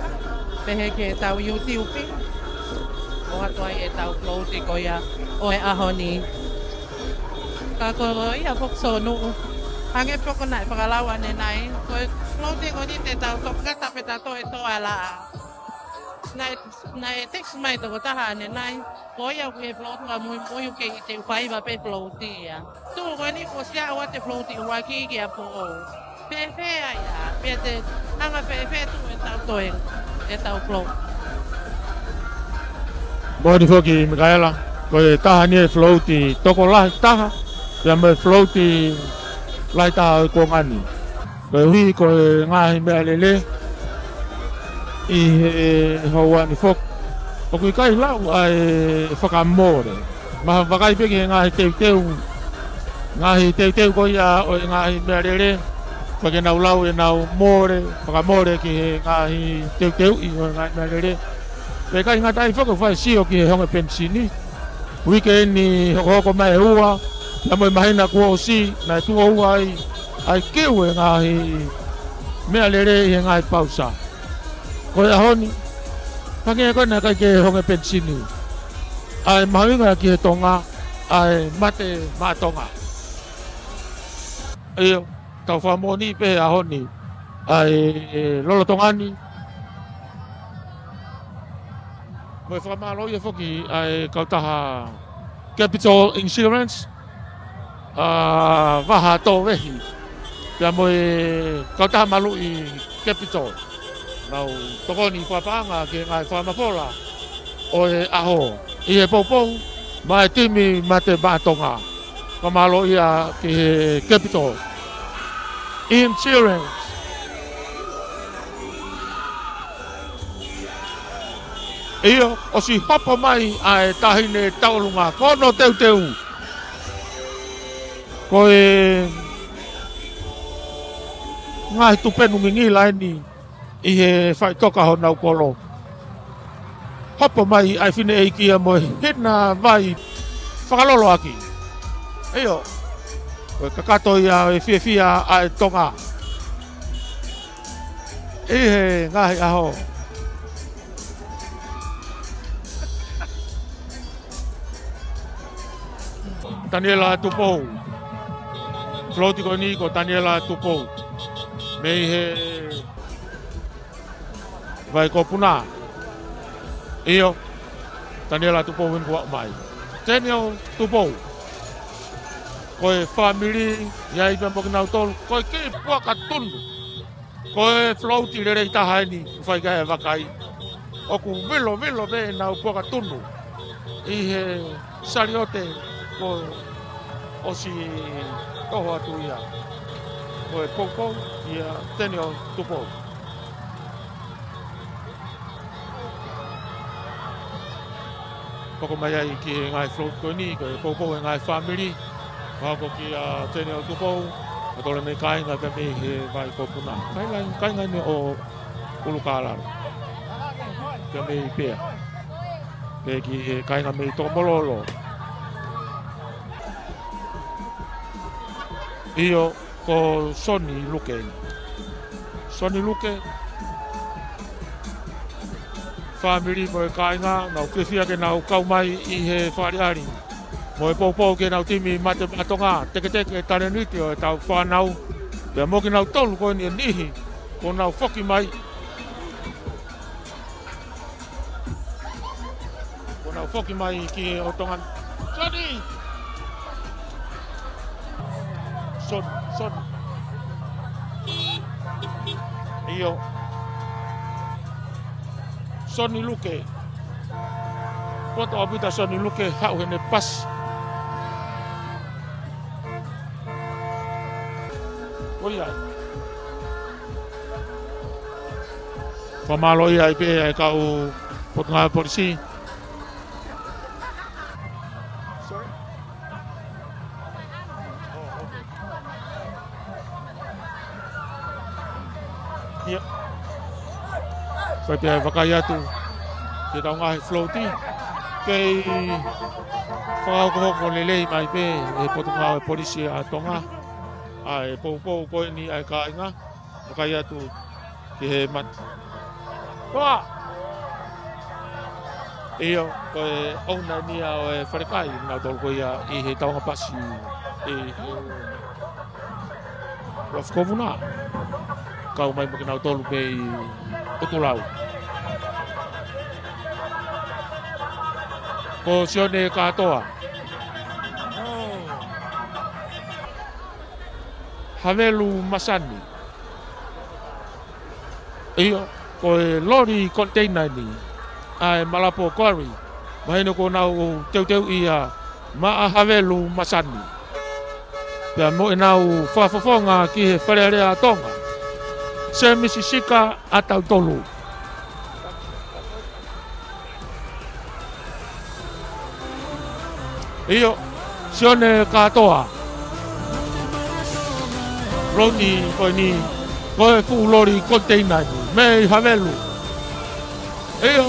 pehē ki heʻetau YouTube, ʻoatu ai ʻetau float ko ia ʻo e ʻaho ni. Ka ko ia foki Sonuʻu, hangē pē ko naʻe fakalau ʻanenai, ko e float ko eni te tau tokata pē ta toe toa laʻā. Naʻe, naʻe text mai tokotaha ʻanenai, ko ia ʻoku ʻi he float ʻa muimui ʻoku ʻikai te u faiva pē float ia. Tuʻu ko eni kuo ʻosi ʻoatu e float ʻuluaki ki ʻapi. Fēfē ai ā, pea te anga fēfē tuʻu ʻetau toe, ʻetau float. Moʻoni foki Mikaela, ko e taha eni e float tokolahi taha, pea mo e float lahi taha ʻo e kuonga ni. Koeʻuhi ko e ngaahi meʻalele ʻi he houa ni foki, ʻoku ʻikai lau ʻa e fakamole. Mahalo vakai pē ki he ngaahi teuteu, ngaahi teuteu ko ia ʻo e ngaahi meʻalele, pea ke nau lau ʻenau mole, fakamole ki he ngaahi teuteuʻi ʻo e ngaahi meʻalele. Pea ʻikai ngata ai foki, fai sio ki he honge penisini. Uike ni hokohoko mai ʻe ua, pea mo e māhina kuo ʻosi, naʻe tuʻo ua ai ʻa e kiu e ngaahi meʻalele ʻi he ngaahi pausa. Ko e ʻaho ni, hangē ko ē naʻe ʻikai ke honge penisini. ʻA e mahuʻinga ki he Tonga, ʻa e Mate Maʻa Tonga. ʻIo, tau fakamoʻoni pē he ʻaho ni ʻa e lolotonga ni. Mo e fakamālō ia foki ʻa e kautaha Capital Insurance, ʻa Vaha Tōvehi, pea mo e kautaha maluʻi Capital. Nau tokoni fakapaʻanga ki he ngaahi fakamafola ʻo e ʻaho ʻi he poupou maʻa e timi Mate Maʻa Tonga. Fakamālō ia ki he Capital Insurance. ʻIo, ʻosi hopo mai ʻa e taʻahine tauʻolunga ko hono teuteu. Ko e ngaahi tupenu ngingila eni ʻi he faʻitoka honau kolo. Hopo mai ʻa e fineʻeiki ia mo e hina vai fakaloloaki. ʻIo, ko e kakato ia e fiefia ʻa e Tonga ʻi he ngaahi ʻaho. Taniela Tupou. Float ko eni ko Taniela Tupou. Mei he Vai ko Puna. ʻIo. Taniela Tupou eni kuo aʻu mai. Teniel Tupou. Ko e fāmili, ʻi ai pē mo kinautolu. Ko e kiʻi puaka tunu. Ko e float lelei taha eni, fai ki ai e vakai. ʻOku vilovilo pē ʻenau puaka tunu ʻi he saliote kuo ʻosi toho atu ia. Ko e poupou ia Teniel Tupou. Hoko mai ai ki he ngaahi float ko eni, ko e poupou e ngaahi fāmili. Mahoko kia Teniel Tupou, ʻa tole mei kāinga pea mei he Vai ko Puna. Kāinga, kāinga eni ʻo ʻUlukālala. Pea mei Pea. Pea ki he kāinga mei Tokomololo. ʻIo, ko Soni Luke. Soni Luke. Fāmili mo e kāinga, nau fiefia ke nau kau mai ʻi he fakaʻaliʻali mo e poupou ki heʻenau timi Mate Maʻa Tonga, teketeke e talēniti ʻo ʻetau fānau. Pea mo kinautolu ko eni e niʻihi kuo nau foki mai. Kuo nau foki mai ki he ʻOtonga. Soni! Soni, Soni. ʻIo. Soni Luke. Poto ʻaupito Soni Luke, haʻu heʻene pasi. Ko ia ai. Fakamālō ai pē ʻa e kau Potungāue Polisi. ʻIo. Fai pē ʻa e vakai atu ki heʻetau ngaahi float. Kei fakahokohoko lelei mai pē ʻe he Potungāue Polisi ʻa Tonga ʻa e poupou ko eni ʻa e kāinga. Vakai atu ki he mat-, toa! ʻIo, ko e ʻouna eni ia ʻo e falekai, nautolu ko ia ʻi he taunga pasi ʻi he Lofi ko Puna. Kau mai mo kinautolu mei ʻUtulau. Ko Sione Kātoa. Havelu Masani. ʻIo, ko e loli koniteina eni ʻa e Malapo Quarry. Mahino kuo nau teuteuʻi ia maʻa Havelu Masani. Pea mo ʻenau fakafofonga ki he Fale Alea ʻa Tonga. Semisi Sika ʻa tautolu. ʻIo, Sione Kātoa. Loli ko eni, ko e fuʻu loli koniteina eni, mei Havelu. ʻIo,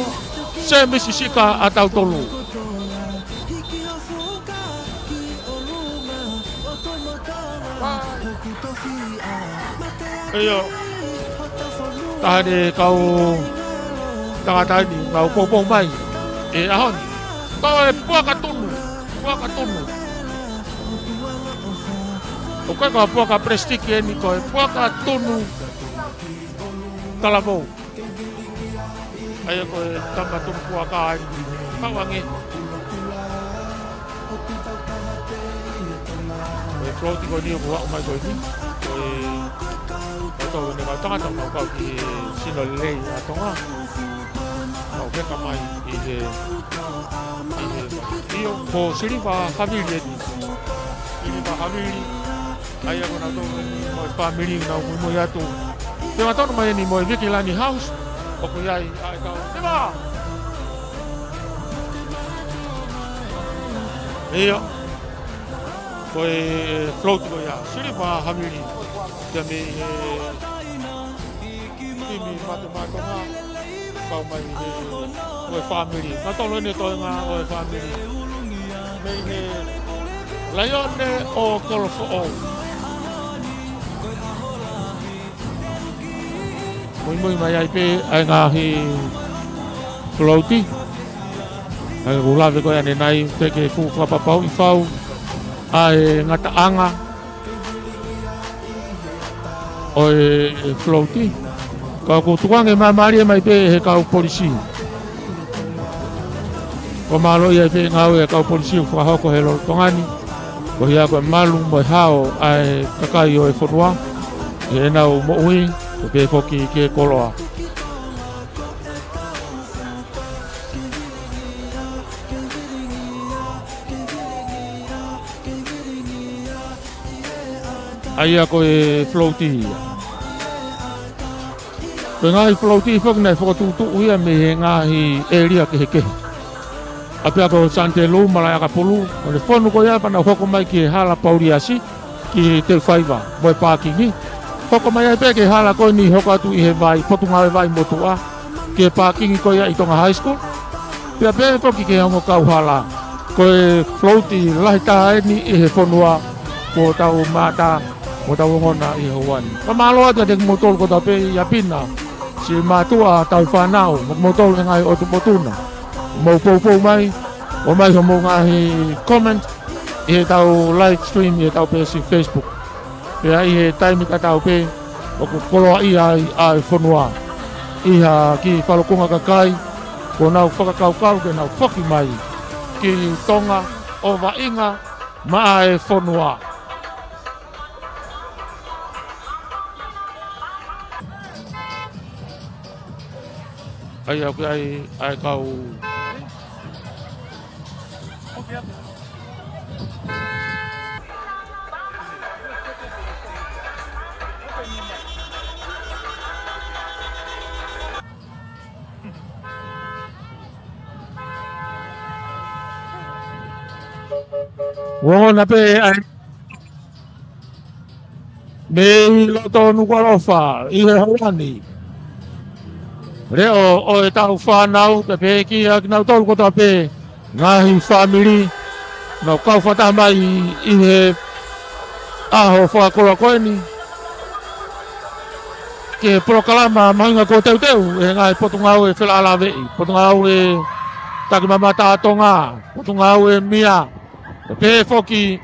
Semisi Sika ʻa tautolu. ʻIo. Taha eni e kau tangata eni, nau poupou mai ʻi he ʻaho ni. Ko e puaka tunu, puaka tunu. ʻOku ʻikai ko ha puaka palesitiki eni, ko e puaka tunu talavou. ʻA ia ko e tama tunu puaka eni. Pau ange. Ko e float ko eni ʻoku aʻu mai ko eni. Ko e, ko e tau ʻene kau tangata mau kau ki he sino lelei ʻa Tonga. Mau heka mai ʻi he, ʻi he, ʻio, ko Siliva Havili eni. Siliva Havili. ʻA ia ko nautolu eni mo e fāmili nau muimui atu. Pea nau tonu mai eni mo e Vikilani House. ʻOku ʻi ai ʻa e kau. Siliva! ʻIo. Ko e float ko ia. Siliva Hamili. Kia mei he timi Mate Maʻa Tonga. Kau mai he ko e fāmili. Ka tolo ʻene toenga ko e fāmili. Mei he Laione ʻo Kolofoʻou. Muimui mai ai pē ʻa e ngaahi float. ʻA ia ʻoku lave ko ē ʻanenai, te ke fuʻu fakapapauʻi fau ʻa e ngataʻanga ʻo e float. Ka ʻoku tukuange māmālie mai pē he kau polisi. Ko e mālō ia pē ngāue ʻa e kau polisi ʻoku fakahoko he lolotonga ni. Ko ia ko e malu mo e hao ʻa e kakai ʻo e fonua. ʻI heʻenau moʻui, ko e pē foki ki he koloa. ʻA ia ko e float ia. Ko e ngaahi float foki naʻe fokotuʻutuʻu ia mei he ngaahi ʻēlia kehekehe. ʻA pea ko Sanitelū, Malaʻe ʻAkapulu, ʻo ne fonu ko ia pea nau hoko mai ki he hala Pauliasi, ki he teu faiva, mo e pākingi. Hoko mai ai pē ki he hala ko eni hoko atu ʻi he vai, Potungāue Vai Motuʻa, ki he pākingi ko ia ʻi Tonga High School. Pea pehē foki ki he ongo kauhala. Ko e float lahi taha eni ʻi he fonua, kuo tau mātā, kuo tau ongona ʻi he houa ni. Fakamālō atu kiate kimoutolu kotoa pē ʻi ʻapi na, siʻi mātuʻa, tauhi fānau, mo kimoutolu he ngaahi ʻotu motu na. Mou poupou mai, ʻomai hoʻomou ngaahi comment, ʻi heʻetau live stream, ʻi heʻetau peesi Facebook. Pea ʻi he taimi tatau pē, ʻoku koloaʻia ai ʻa e fonua. ʻI ha kiʻi falukunga kakai, kuo nau fakakaukau ke nau foki mai ki Tonga ʻo vaʻinga maʻa e fonua. ʻA ia ʻoku ʻi ai ʻa e kau Ongona pē ʻa e mei loto Nukuʻalofa ʻi he houa ni. Leʻo ʻo ʻetau fānau, pea pehē kia kinautolu kotoa pē, ngaahi fāmili, nau kau fakataha mai ʻi he ʻaho fakakoloa ko eni ki he polokalama mahuʻinga kuo teuteu ʻe he ngaahi potungāue felālāveʻi, Potungāue Takimamata ʻa Tonga, Potungāue Mia, pea pehē foki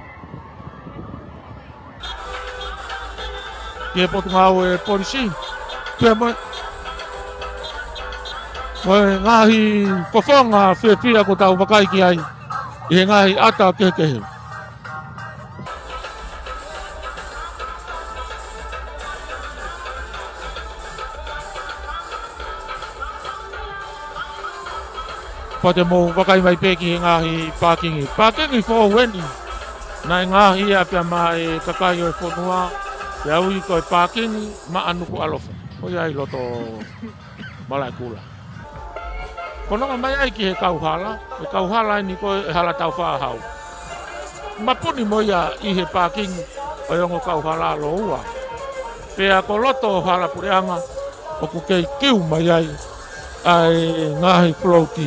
ki he Potungāue Polisi. Pea mo e, mo e ngaahi fofonga fiefia kuo tau vakai ki ai ʻi he ngaahi ʻata kehekehe. Pea te mou vakai mai pē ki he ngaahi pākingi. Pākingi foʻou eni. Naʻe ngaohi ia pea maʻa e kakai ʻo e fonua, pea ui ko e pākingi maʻa Nukuʻalofa. Ko ia ʻi loto Malaʻekula. Ko e nonga mai ai ki he kauhala, e kauhala eni ko e hala Taufaʻahau. Mapuni mo ia ʻi he pākingi ʻo e ongo kauhala lōua. Pea ko loto Hala Puleʻanga, ʻoku kei kiu mai ai ʻa e ngaahi float.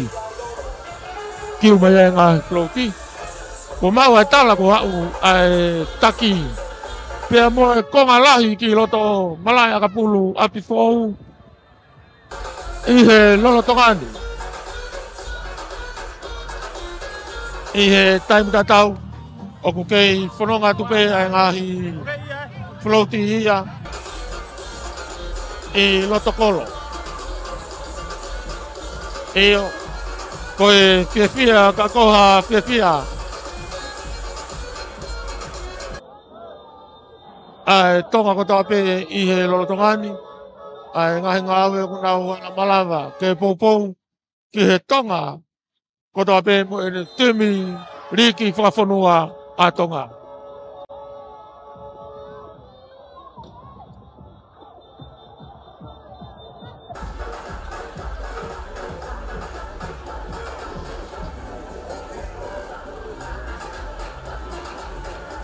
Kiu mai ai e ngaahi float. Kuo maʻu ʻa e tala kuo aʻu ʻa e taki. Pea mo e konga lahi ki loto Malaʻe ʻAkapulu ʻapi foʻou ʻi he lolotonga ni. ʻI he taimi tatau, ʻoku kei fononga atu pē ʻa e ngaahi float ia ʻi loto kolo. ʻIo, ko e fiefia, ka ko ha fiefia ʻa e Tonga kotoa pē ʻi he lolotonga ni, ʻa e ngaahi ngāue ʻoku nau ala malava ke poupou ki he Tonga kotoa pē mo ʻene timi liiki fakafonua ʻa Tonga.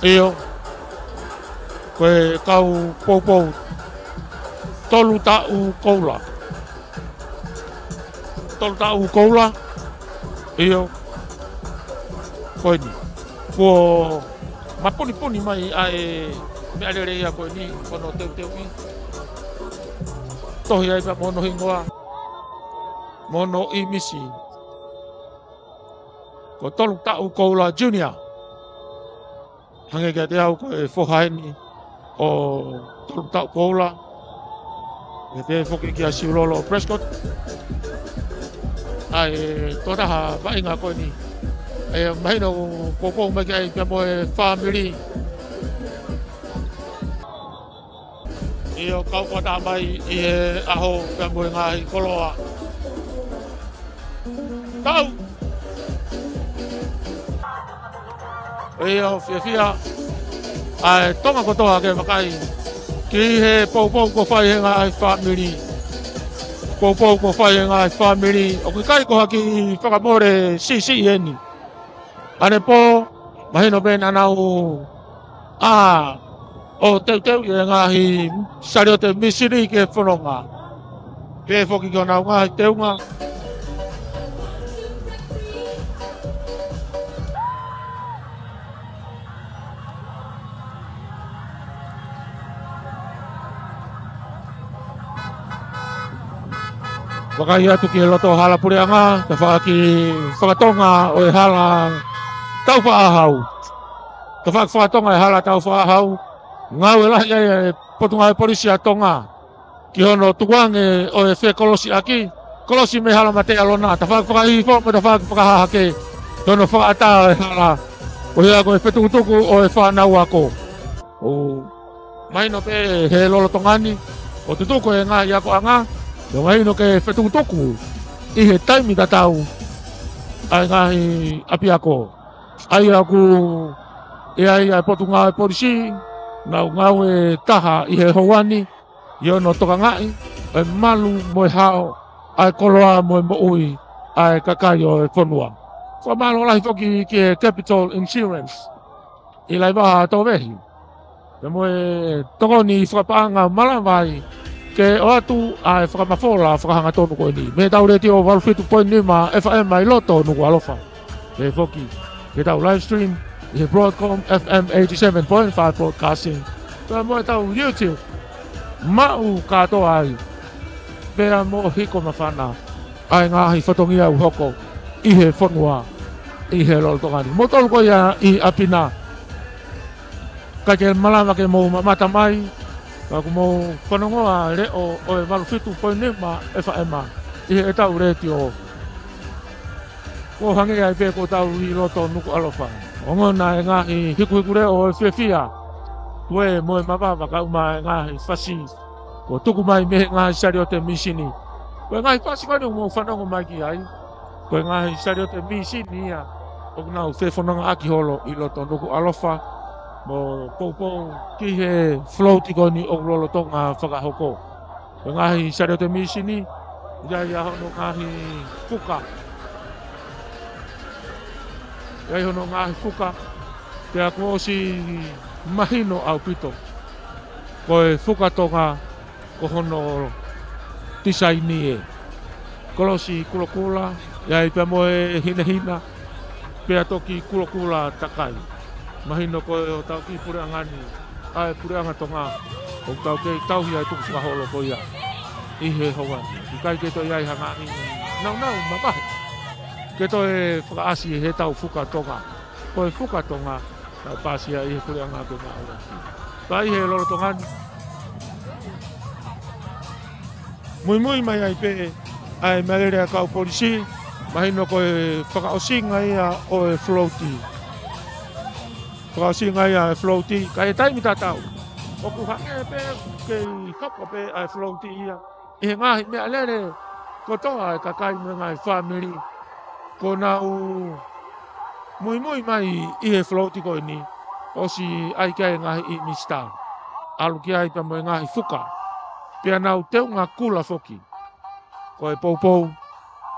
ʻIo. Ko e kau poupou. Tolu taʻu koula. Tolu taʻu koula. ʻIo. Ko eni. Kuo mapunipuni mai ʻa e meʻalele ia ko eni, ko hono teuteuʻi. Tohi ai pē mo hono hingoa, mo hono ʻīmisi. Ko Tolu Taʻu Koula Junior. Hangē kiate au ko e foha eni ʻo Tolu Taʻu Koula. ʻE pehē foki kia Siulolo Prescott. ʻA e tokotaha vaʻinga ko eni. ʻE mahino ʻoku poupou mai ki ai pea mo e fāmili. ʻIo, kau fakataha mai ʻi he ʻaho pea mo e ngaahi koloa. Tau. ʻIo, fiefia ʻa e Tonga kotoa ke vakai ki he poupou kuo fai he ngaahi fāmili. Poupou kuo fai he ngaahi fāmili. ʻOku ʻikai ko ha kiʻi fakamole siʻisiʻi eni. ʻAnepō, mahino pē naʻa nau ʻā ʻo teuteuʻi e ngaahi saliote misini ki he fononga. Pehē foki ki honau ngaahi teunga. Vakai atu ki he loto hala puleʻanga, tafaʻaki fakatonga ʻo e hala Taufaʻāhau. Tafaʻaki fakatonga e hala Taufaʻāhau. Ngāue lahi ai e Potungāue Polisi ʻa Tonga ki hono tukuange ʻo e fekolosiʻaki, kolosi mei Halamatea Lona, tafaʻaki fakahihifo mo e tafaʻaki fakahahake, ki hono fakaʻatā e hala, ko ia ko e fetukutuku ʻo e fānau ako. ʻOku mahino pē he lolotonga ni, ʻoku tutuku e ngaahi akoʻanga, ʻoku mahino ke fetukutuku ʻi he taimi tatau ʻa e ngaahi ʻapiako. ʻA ia ʻoku ʻi ai ʻa e Potungāue Polisi, nau ngāue taha ʻi he houa ni, ʻi hono tokangaʻi e malu mo e hao ʻa e koloa mo e moʻui ʻa e kakai ʻo e fonua. Fakamālō lahi foki ki he Capital Insurance ʻi Laivaha Tovehi, pea mo e tokoni fakapaʻanga malava ai ke ʻoatu ʻa e fakamafola fakahangatonu ko eni mei heʻetau letiō valu fitu poini nima F M ʻi loto Nukuʻalofa. Pehē foki ke tau live stream ʻi he Broadcom F M eighty-seven point five Broadcasting, pea mo ʻetau YouTube. Maʻu kātoa ai pea mo Hiko Mafana ʻa e ngaahi fatongia ʻoku hoko ʻi he fonua ʻi he lolotonga ni. Moutolu ko ia ʻi ʻapi na, ʻikai ke malava ke mou mamata mai, ka ʻoku mou fanongoa leʻo ʻo e valu fitu poini nima F M ʻi heʻetau letiō. Kuo hangē ai pē kuo tau ʻi loto Nukuʻalofa. Ongona e ngaahi hikuhikuleʻo ʻo e fiefia, tuē mo e mavava kaeʻumaʻā e ngaahi fasi kuo tuku mai mei he ngaahi saliote misini. Ko e ngaahi fasi ko eni ʻoku mou fanongo mai ki ai, ko e ngaahi saliote misini ia ʻoku nau fefonongaʻaki holo ʻi loto Nukuʻalofa, mo poupou ki he float ko eni ʻoku lolotonga fakahoko. Ko e ngaahi saliote misini, ʻi ai ʻa hono ngaahi fuka. ʻI ai hono ngaahi fuka, pea kuo ʻosi mahino ʻaupito ko e fuka Tonga, ko hono tisaini ē. Kolosi kulokula, ʻi ai pea mo e hinehina, pea toki kulokula takai. Mahino ko e ʻo tau ki puleʻanga ni, ʻa e puleʻanga Tonga, ʻoku tau kei tauhi ʻa e tukufakaholo ko ia ʻi he houa ni. ʻIkai ke toe ʻi ai ha ngaahi naunau mavahe ke toe fakaʻasi heʻetau fuka Tonga. Ko e fuka Tonga, naʻe pāsia ʻi he puleʻanga ko e ngāue ʻaki. Ka ʻi he lolotonga ni, muimui mai ai pē ʻa e meʻalele ʻa e kau polisi, mahino ko e fakaʻosinga ia ʻo e float. Fakaʻosinga ia e float, ka ʻi he taimi tatau, ʻoku hangē pē ʻoku kei hoko pē ʻa e float ia ʻi he ngaahi meʻalele kotoa e kakai mo e ngaahi fāmili kuo nau muimui mai ʻi he float ko eni, ʻosi ʻai ki ai e ngaahi ʻīmisi tā, ʻalu ki ai pea mo e ngaahi fuka, pea nau teunga kula foki. Ko e poupou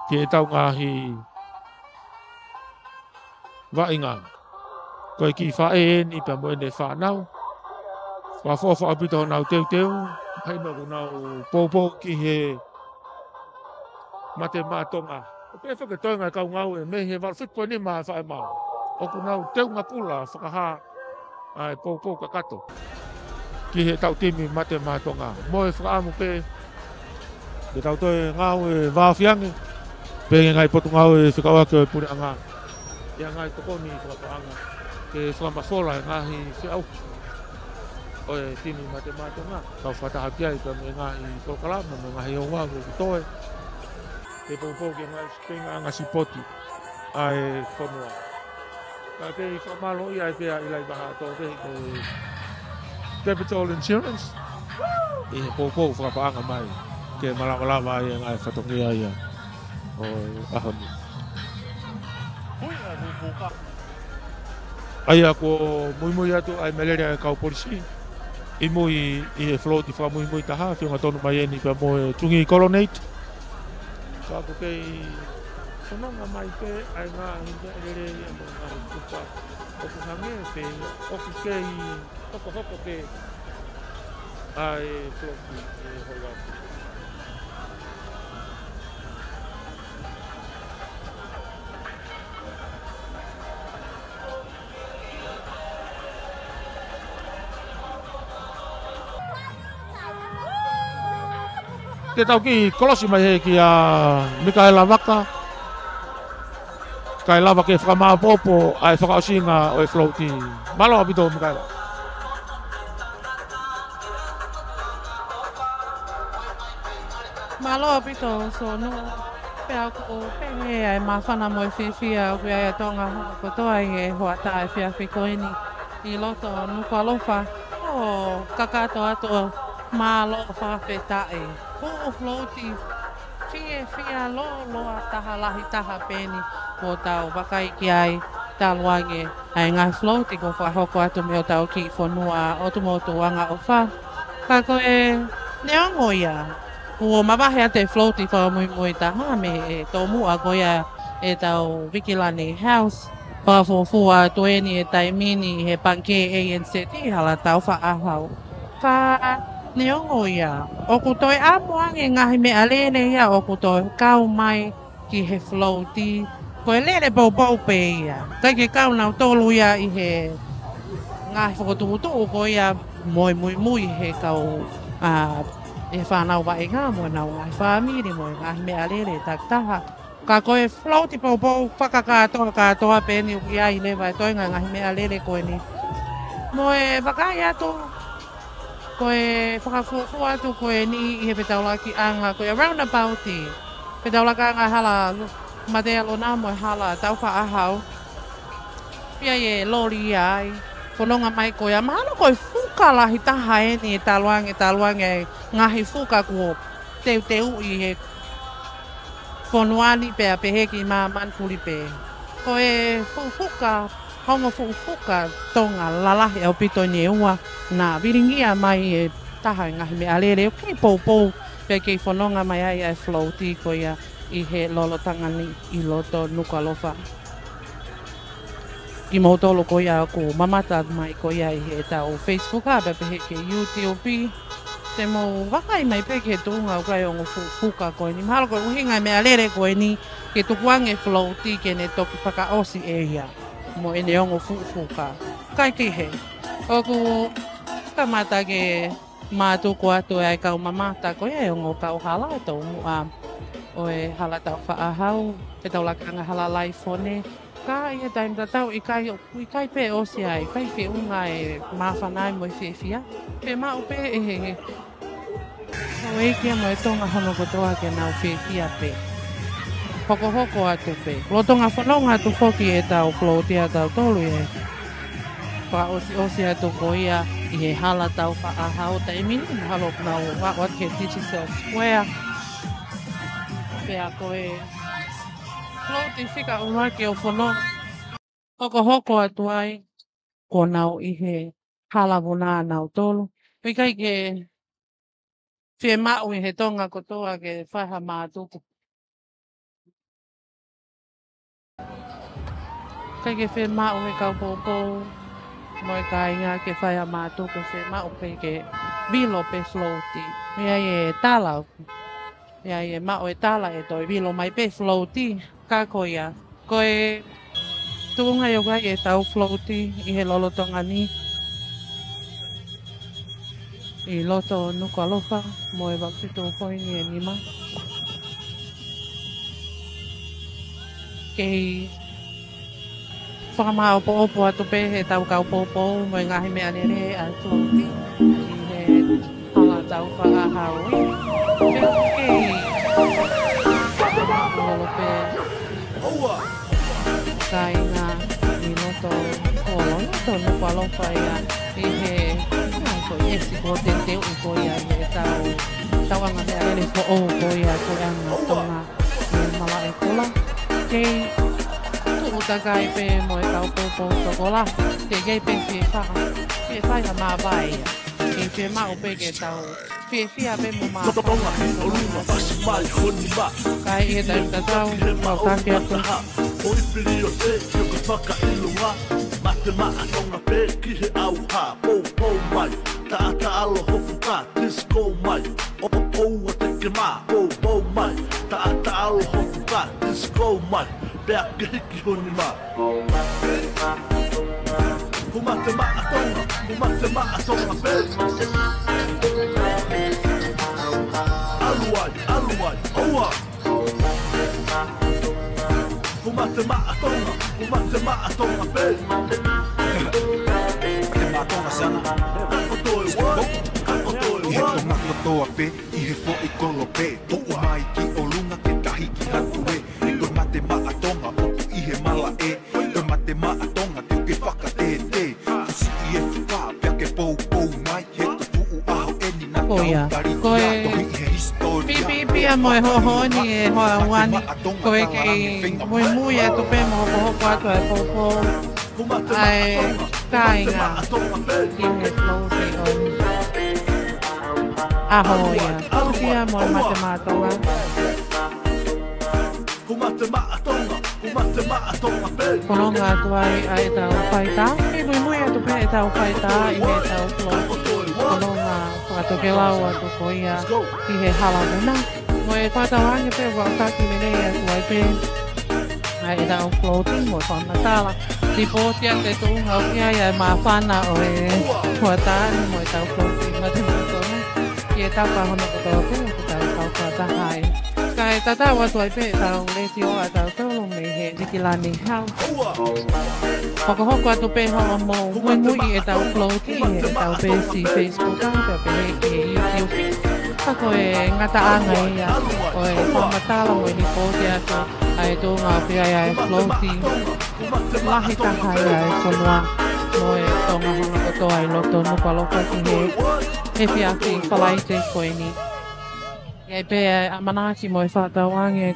ki heʻetau ngaahi vaʻinga. Ko e kiʻi faʻē eni pea mo ʻene fānau. Fakaʻofoʻofa ʻaupito honau teuteu, mahino ʻoku nau poupou ki he Mate Maʻa Tonga. ʻOku pehē foki e toenga e kau ngāue mei he valu fitu poini ma e faʻē mao. ʻOku nau teunga pula fakahā ʻa e poupou kakato ki he tau timi Mate Maʻa Tonga. Mo e fakaʻamu pē ke tau toe ngāue vāofi ange pē ki he ngaahi potungāue fekauʻaki ʻo e puleʻanga, ʻi he ngaahi tokoni fakapaʻanga ke fakamafola e ngaahi feʻauhi ʻo e timi Mate Maʻa Tonga. Kau fakataha ki ai pea mo e ngaahi polokalama mo e ngaahi ouau ʻoku toe ke poupou ki he ngaahi feingaʻanga sipoti ʻa e fonua. Ka kei fakamālōʻia ai pē ʻa ʻIlaivaha Tōkehe, ko e Capital Insurance, ʻi he poupou fakapaʻanga mai ke malavalava ai e ngaahi fatongia ia ʻo e ʻaho ni. ʻA ia kuo muimui atu ʻa e meʻalele ʻa e kau polisi ʻi mui ʻi he float fakamuimui taha, feʻunga tonu mai eni pea mo e Tungi Colonnade. Ka ʻoku kei fononga mai pē ʻa e ngaahi meʻalele ia mo e ngaahi kupa ʻoku hangē pē ʻoku kei hokohoko pē ʻa e float ʻi he houa. Te tau kiʻi kolosi mai hē kia Mikaela Vaka, kae lava ke fakamāʻopoʻopo ʻa e fakaʻosinga ʻo e float. Mālō ʻaupito Mikaela. Mālō ʻaupito Sonu. Pea ʻoku pehē ʻa e māfana mo e fiefia ʻoku ʻi ai ʻa Tonga hono kotoa ʻi he hoʻatā efiafi ko eni ʻi loto Nukuʻalofa. ʻO kakato atu ʻa e mālō fakafetaʻi. Fuʻu float fiefia lōloa taha lahi taha pē eni kuo tau vakai ki ai talu ange ʻa e ngaahi float kuo fakahoko atu mei hotau kiʻi fonua ʻo Tumotu Angaʻofa. Ka ko e neongo ia, kuo mavahe atu e float fakamuimui taha mei he tomuʻa ko ia ʻetau Vikilani House. Fakafuofua atu eni e taimi ni he Pangikē A N Z ʻi Hala Taufaʻāhau. Ka neongo ia, ʻoku toe ʻamu ange ngaahi meʻalele ia ʻoku toe kau mai ki he float, ko e lele poupou pē ia. ʻIkai ke kau nautolu ia ʻi he ngaahi fokotuʻutuʻu ko ia mo e muimui he kau, ʻa, he fānau vaʻinga mo ʻenau ngaahi fāmili mo e ngaahi meʻalele takitaha. Ka ko e float poupou fakakātoa kātoa pē eni ʻoku ʻi ai leva e toenga ngaahi meʻalele ko eni. Mo e vakai atu, ko e fakafuofua atu ko eni ʻi he fetaulakiʻanga, ko e roundabout, fetaulakiʻanga hala Matealona mo e Hala Taufaʻāhau. Pea ʻi he loli ia ai, fononga mai ko ia, mahalo ko e fuka lahi taha eni ʻe talu ange, talu ange ngaahi fuka kuo teuteuʻi he fonua ni pea pehē ki māmani fuli pē. Ko e fuʻu fuka, ongo fuʻu fuka Tonga lalahi ʻaupito eni ʻe ua naʻa vilingia mai ʻe taha e ngaahi meʻalele ʻoku kei poupou pea kei fononga mai ai ʻa e float ko ia ʻi he lolotanga ni ʻi loto Nukuʻalofa. Kimoutolu ko ia ʻoku mamata mai ko ia ʻi heʻetau Facebook ʻa pea pehē ki he YouTube, te mou vakai mai pē ki he tuʻunga ʻoku ʻi ai e ongo fuʻu fuka ko eni. Mahalo ko e ʻuhinga e meʻalele ko eni ke tukuange e float ke ne toki fakaʻosi ʻe ia mo ʻene ongo fuʻu fuka. Kae kehe, ʻoku kamata ke mātuku atu ʻa e kau mamata ko ia e ongo kauhala tomuʻa ʻo e Hala Taufaʻāhau, fetaulakiʻanga hala Laifone. Ka ʻi he taimi tatau ʻikai, ʻoku ʻikai pē ʻosi ai, ʻikai feʻunga e māfana ai mo e fiefia. Pea maʻu pē ʻe he houʻeiki mo e Tonga hono kotoa ke nau fiefia pē. Hokohoko atu pē. Lolotonga fononga atu foki ʻetau float ʻatautolu ʻi he fakaʻosiʻosi atu ko ia ʻi he Hala Taufaʻāhau, taimi ni mahalo ʻoku nau aʻu atu ki he Digicel Square. Pea ko e float fika ʻuluaki ʻo fononga hokohoko atu ai, kuo nau ʻi he hala vuna ʻanautolu. ʻIkai ke fiemaʻu ʻe he Tonga kotoa ke fai ha mātuku. ʻIkai ke fiemaʻu ʻe he kau poupou mo e kāinga ke fai ʻa mātuku, fiemaʻu pē ke vilo pē float. ʻE ʻi ai e tala, ʻe ʻi ai e maʻu e tala ʻe toe vilo mai pē float. Ka ko ia, ko e tuʻunga ʻoku ʻi ai ʻetau float ʻi he lolotonga ni ʻi loto Nukuʻalofa mo e valu fitu poini ʻe nima. Kei fakamāʻopoʻopo atu pē ʻe he kau poupou mo e ngaahi meʻalele ʻa e float ʻi he hala taufa ʻa Haʻaui. Pea kei lolo pē kāinga ʻi loto, ʻi loto Nukuʻalofa ia ʻi he, ʻa, ko e ʻesi ko e teuteu ko ia ʻi heʻetau, tauʻanga meʻalele foʻou ko ia ko e anga Tonga ʻi he malaʻe kula. Kei tuʻu takai pē mo e kau poupou tokolahi, teʻeki ai pē fie fai, fie fai ha māvae ia. Kei fiemaʻu pē ke tau fiefia pē mo māfana. Tonga ʻi ʻolunga, fasi mai ho nima. Kae ʻi he taimi tatau, mau taki atu. ʻOi pili o te, ʻio ka fakaʻilonga. Mate maʻa Tonga pē ki he ʻauha. Poupou mai, taʻataʻalo ho fuka, disco mai. ʻO, ʻoua te ke mā. Poupou mai, taʻataʻalo ho fuka, disco mai. Pea ke hiki ho nima. Ko Mate Maʻa Tonga, ko Mate Maʻa Tonga pē. ʻAlu ai, ʻalu ai, ʻoua. Ko Mate Maʻa Tonga, ko Mate Maʻa Tonga pē. Mate Maʻa Tonga sana. Ka ko toe ua, ka ko toe ua. ʻI he Tonga kotoa pē, ʻi he foʻi kolo pē. Tuʻu mai ki ʻolunga ke ta hiki atu ē. Ko Mate Maʻa Tonga ʻoku ʻi he malaʻe. Ko Mate Maʻa Tonga te u ke fakatētē. Fusiʻi e fuka pea ke poupou mai. He ko e fuʻu ʻaho eni naʻa tau tali ʻa tohi ʻi he hisitōlia. Ko ia. Ko e pipiʻi pē ia mo e hohoni e hoa uani. Ko e kei muimui atu pē mo hokohoko atu ʻa e poupou ʻa e kāinga ʻi he float ʻo e ʻaho ia. Ko ia mo e Mate Maʻa Tonga. Ko Mate Maʻa Tonga, ko Mate Maʻa Tonga pē. Fononga atu ai ʻa ʻetau faitā. Kei muimui atu pē ʻetau faitā ʻi heʻetau float. Fononga fakatokelau atu ko ia ʻi he hala muna. Mo e fakatauange pē ʻoku ou taki lelei atu ai pē ʻa ʻetau float mo e fakamatala. Lipooti atu e tuʻunga ʻoku ʻi ai ʻa e māfana ʻo e hoʻatā ni mo ʻetau float Mate Maʻa Tonga. Ki he tapa hono kotoa pē ʻoku tau kau fakataha ai. Kae tatau atu ai pē ʻetau letiō ʻatautolu mei he Nikilani Hau. Hokohoko atu pē hoʻomou muimui ʻetau float ʻi heʻetau peesi Facebook, pea pehē ki he YouTube. Ka ko e ngataʻanga ia ʻo e fakamatala mo e lipooti atu ʻa e tuʻunga ʻoku ʻi ai ʻa e float lahi taha ia ʻa e fonua mo e Tonga hono kotoa ʻi loto Nukuʻalofa ki he efiafi Falaite ko eni. ʻI ai pē ʻa e ʻamanaki mo e fakatauange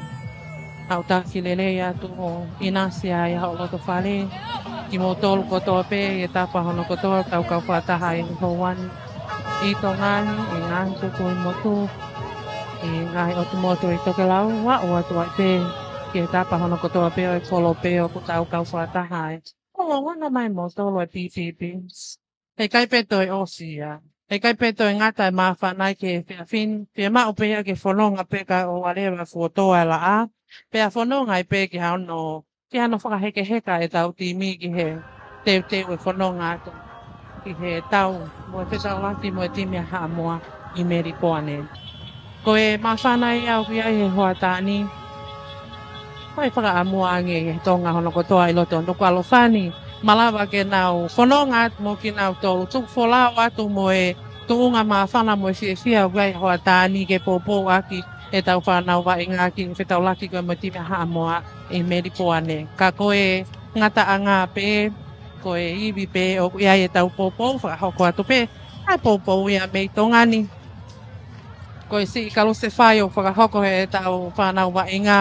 ʻoku taki lelei atu ʻo ʻinasi ai ʻa hoʻo loto fale. Kimoutolu kotoa pē ʻi he tapa hono kotoa ʻoku tau kau fakataha ʻi he houa ni ʻi Tonga ni, ʻi he ngaahi kukuʻi motu, ʻi he ngaahi ʻotu motu ʻi tokelau, ʻo aʻu atu ai pē ki he tapa hono kotoa pē ʻo e kolo pē ʻoku tau kau fakataha ai. ʻO, ʻo, ʻoua naʻa mai moutolu e pipiʻi. Heʻikai pē toe ʻosi ia. Heʻikai pē toe ngata e māfana ki he efiafi ni. Fiemaʻu pē ia ke fononga pē kae ʻoua leva kuo tō ʻa e laʻā. Pea fononga ai pē ki hano, ki hano fakahekeheka ʻetau timi ki he teuteu e fononga atu ki he tau mo e fetaulaki mo e timi ʻa Haʻamoa ʻi Melipoane. Ko e māfana ia ʻoku ʻi ai he hoʻatā ni. Ko e fakaʻamu ange ʻe he Tonga hono kotoa ʻi loto Nukuʻalofa ni, malava ke nau fononga atu mo kinautolu, tuku folau atu mo e tuʻunga māfana mo e fiefia ʻoku ʻi ai he hoʻatā ni ke poupou ʻaki ʻetau fānau vaʻinga ki he fetaulaki ko ē mo e timi ʻa Haʻamoa ʻi Melipoane. Ka ko e ngataʻanga pē, ko e ivi pē ʻoku ʻi ai ʻetau poupou, fakahoko atu pē ʻa e poupou ia mei Tonga ni. Ko e siʻi kalusefai ʻoku fakahoko heʻetau fānau vaʻinga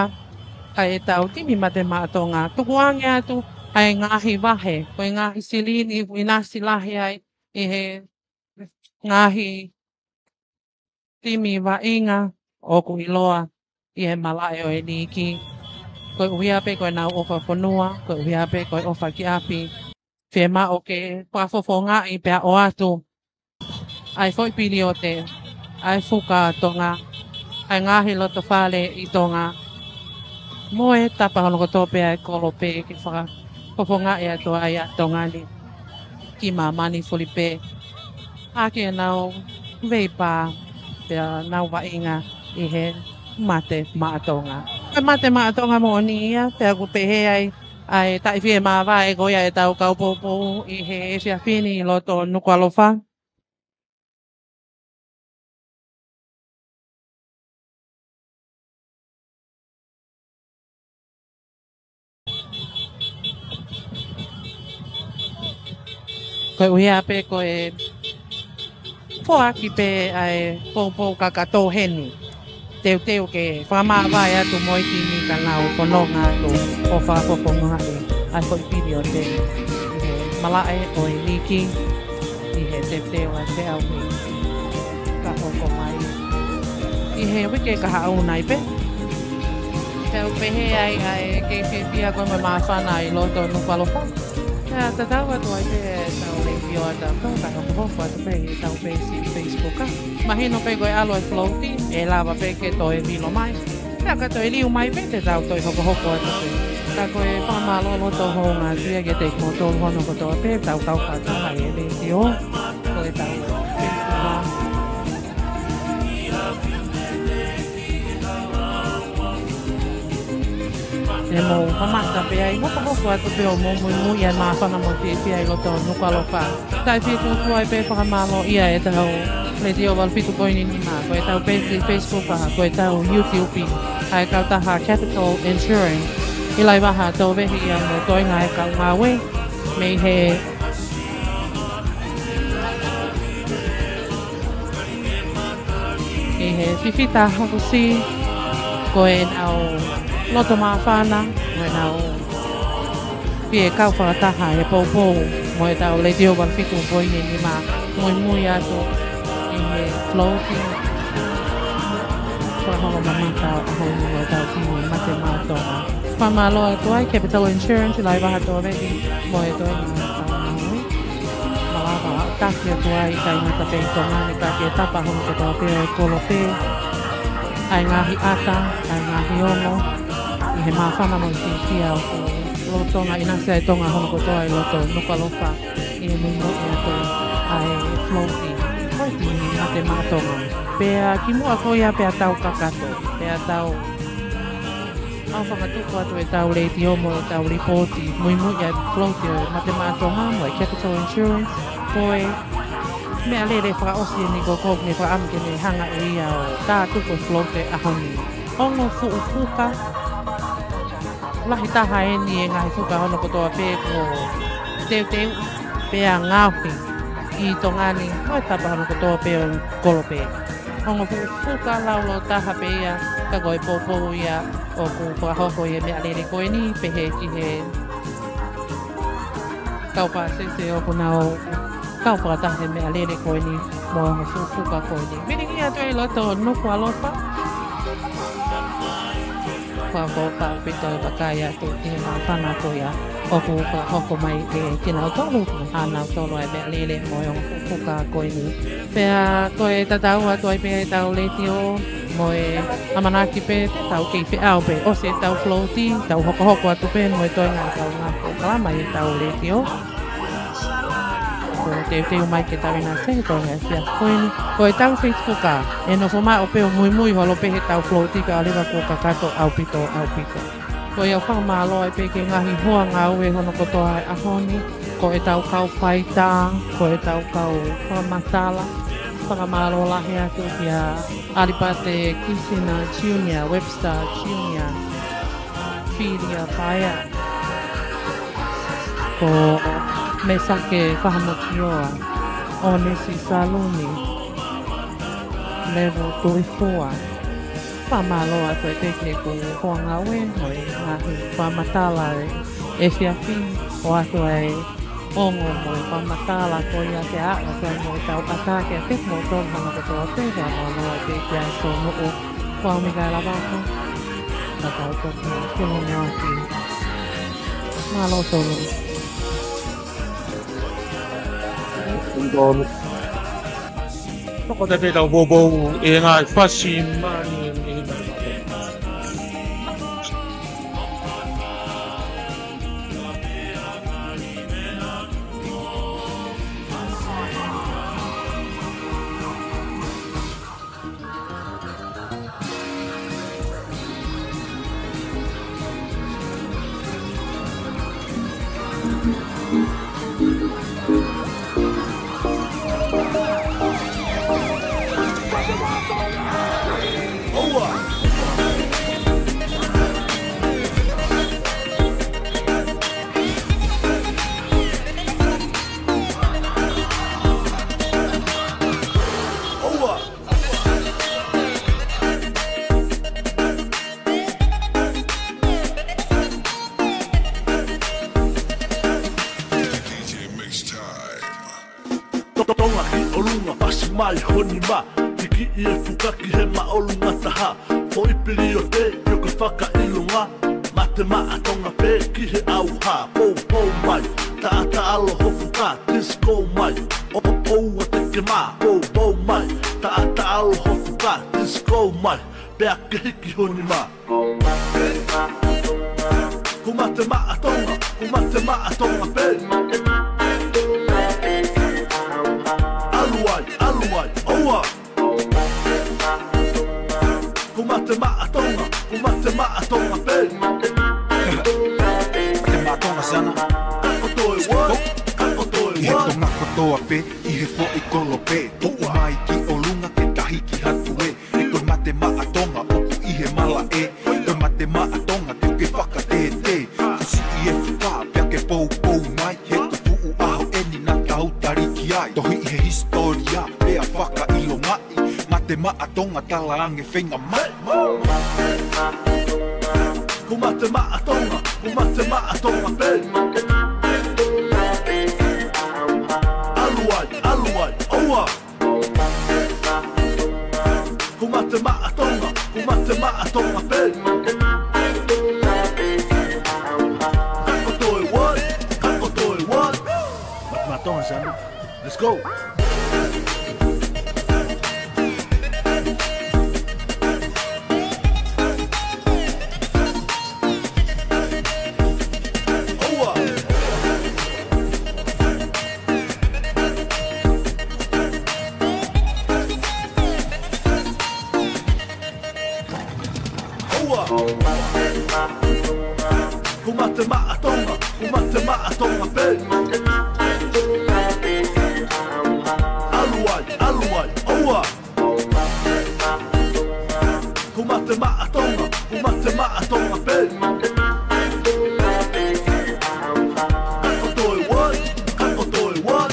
ʻa ʻetau timi Mate Maʻa Tonga. Tukuange atu ʻa e ngaahi vahe, ko e ngaahi silini ʻoku ʻinasi lahi ai ʻi he ngaahi timi vaʻinga ʻoku ʻiloa ʻi he malaʻe ʻo e liiki. Koeʻuhi pē ko ʻenau ʻofa fonua, koeʻuhi pē ko e ʻofa ki ʻapi. Fiemaʻu ke fakafofongaʻi pea ʻoatu ʻa e foʻi piliote, ʻa e fuka ʻa Tonga, ʻa e ngaahi loto fale ʻi Tonga, mo e tapa hono kotoa pē ʻa e kolope ke fakafofongaʻi atu ai ʻa Tonga ni ki māmani fulipē ʻaki ʻenau veipā pea nau vaʻinga ʻi he Mate Maʻa Tonga. Ko e Mate Maʻa Tonga moʻoni ia, pea ʻoku pehē ai ʻa e taʻi fiemāvae ko ia ʻetau kau poupou ʻi he efiafi ni ʻi loto Nukuʻalofa. Koeʻuhi pē ko e foaki pē ʻa e poupou kakato heni. Teuteu ke fakamāvae atu mo e timi ka nau fononga atu ʻo fakafofongaʻi ʻa e foʻi piliote ʻi he malaʻe ʻo e liki ʻi he teuteu ʻa e feʻauhi ka hoko mai ʻi he uike kahaʻu nai pē. Pea ʻoku pehē ai ʻa e kei fiefia ko e mo e māfana ʻi loto Nukuʻalofa. Pea tatau atu ai pē ʻetau lēsio ʻa tautolu kae hokohoko atu pē ʻi heʻetau peesi Facebook. Mahino pē ko e ʻalu e float ʻe lava pē ke toe vilo mai. Pea ka toe liu mai pē te tau toe hokohoko atu pē. Ka ko e fakamālō loto houngaʻia kiate kimoutolu hono kotoa pē ʻoku tau kau fakataha ʻi he lēsio. Ko ʻetau Facebook. ʻE mou mamata pē ai, hokohoko atu pē ʻo mou muimui ʻa e māfana mo e fiefia ʻi loto Nukuʻalofa. Kae fie tuku ai pē fakamālō ia ʻetau Letiō valu fitu poini nima, ko ʻetau peesi Facebook, ko ʻetau YouTube, ʻa e kautaha Capital Insurance. ʻI Laivaha, Tōvehi ia mo e toenga ʻa e kau ngāue mei he ʻi he fifita hokusi, ko ʻenau loto māfana, ko ʻenau fie kau fakataha he poupou mo ʻetau Letiō valu fitu poini nima, muimui atu ʻi he float. Ko e holo mamata ʻa hono mo ʻetau timi Mate Maʻa Tonga. Fakamālō atu ai Capital Insurance, Laivaha, Tōvehi mo e toenga ʻa e kau ngāue. Malava ʻo taki atu ai ʻikai ngata pē ʻi Tonga ni ka ki he tapa hono kotoa pē ʻo e kolope, ʻa e ngaahi ʻata, ʻa e ngaahi ongo, ʻi he māfana mo e fiefia ʻoku lolotonga ʻinasi ai Tonga hono kotoa ʻi loto Nukuʻalofa ʻi he muimui atu ʻa e float ko e timi Mate Maʻa Tonga. Pea kimuʻa ko ia pea tau kakato, pea tau ʻaofanga tuku atu ʻetau letiō mo ʻetau lipooti muimui ʻa e float ʻo e Mate Maʻa Tonga mo e Capital Insurance. Ko e meʻalele fakaʻosi eni ko ē ʻoku ne fakaʻamu ke ne hanga ʻe ia ʻo tā tuku e float ʻo e ʻaho ni. Ongo fuʻu fuka, lahi taha eni e ngaahi fuka hono kotoa pē kuo teuteu pea ngaohi ʻi Tonga ni, ko e tapa hono kotoa pē ʻo e kolope. Ongo fuʻu fuka laulōtaha pē ia, ka ko e poupou ia ʻoku fakahoko ʻi he meʻalele ko eni, pehē ki he kau pāsese ʻoku nau kau fakataha he meʻalele ko eni mo e ongo fuʻu fuka ko eni. Vilingia atu ʻi loto Nukuʻalofa. Fakafetaʻi ʻaupito e vakai atu ki he māfana ko ia ʻoku fakahoko mai ʻe kinautolu, ʻa nautolu ʻa e meʻalele mo e ongo fuʻu fuka ko eni. Pea ko e tatau atu ai pē ʻetau letiō mo e ʻamanaki pē te tau kei feʻao pē, ʻosi ʻetau float, tau hokohoko atu pē mo e toenga ʻetau ngaahi polokalama ʻi heʻetau letiō. Ko e teuteu mai ke tau ʻinasi he toenga ʻo e efiafi ko eni. Ko ʻetau Facebook, ʻe nofo maʻu pē ʻo muimui holo pē heʻetau float kae ʻoua leva kuo kakato ʻaupito, ʻaupito. Ko ia ʻoku fakamālō ai pē ki he ngaahi hoa ngāue hono kotoa ʻo e ʻaho ni, ko ʻetau kau faitā, ko ʻetau kau fakamatala. Fakamālō lahi atu kia ʻAlipate Kisina Junior, Webster Junior, Filia Paea, ko Mesake Fahamokioa, ʻOnesi Saluni, Level Tulifua. Fakamālō atu ai pē ki he kau hoa ngāue mo e ngaahi fakamatala ʻo e efiafi, ʻoatu ai e ongo mo e fakamatala ko ia ke aʻu atu ai mo ʻetau ʻata kiate kimoutolu hono kotoa pē. Fakamālō ai pē kia Sonuʻu Kuau Mikaela Vaka, Ka tau toki ke ngāueʻaki. Mālō tonu. Tonu. Toko te pē tau poupou ʻi he ngaahi fasi mani ʻi he ngaahi. Tonga ki ʻolunga, pasi mai ho nima, kikiʻi e fuka ki he māʻolunga taha. Foʻi piliote, ʻio ke fakaʻilonga. Mate maʻa Tonga pē ki he ʻauha. Poupou mai, taʻataʻalo ho fuka, disco mai. ʻO, ʻoua te ke mā, poupou mai, taʻataʻalo ho fuka, disco mai. Pea ke hiki ho nima. Kuo mate maʻa Tonga, kuo mate maʻa Tonga pē. ʻAlu ai, ʻalu ai, ʻoua. Kuo mate maʻa Tonga, kuo mate maʻa Tonga pē. Mate maʻa Tonga, Sana. Ka kotoa ē, ka kotoa ē. ʻI he Tonga kotoa pē, ʻi he foʻi kolo pē. Tuʻu mai ki ʻolunga ke tahi ki hatu ē. Ko e mate maʻa Tonga ʻoku ʻi he malaʻe. Ko e mate maʻa Tonga te u ke fakatētē. Fusiʻi e fuka pea ke poupou mai. He ko e fuʻu ʻaho eni naʻa tau tali ki ai. Tohi ʻi he hisitōlia pea fakaʻilongaʻi. Mate maʻa Tonga, talaange feinga mai. Kuo mate maʻa Tonga, kuo mate maʻa Tonga pē. ʻAlu ai, ʻalu ai, ʻoua. Kuo mate maʻa Tonga, kuo mate maʻa Tonga pē. Ka kotoa ē, ka kotoa ē. Mate maʻa Tonga, Sana. Let's go. ʻOua. Kuo mate maʻa Tonga, kuo mate maʻa Tonga pē. ʻAlu ai, ʻalu ai, ʻoua. Kuo mate maʻa Tonga, kuo mate maʻa Tonga pē. Ka kotoa ē, ka kotoa ē.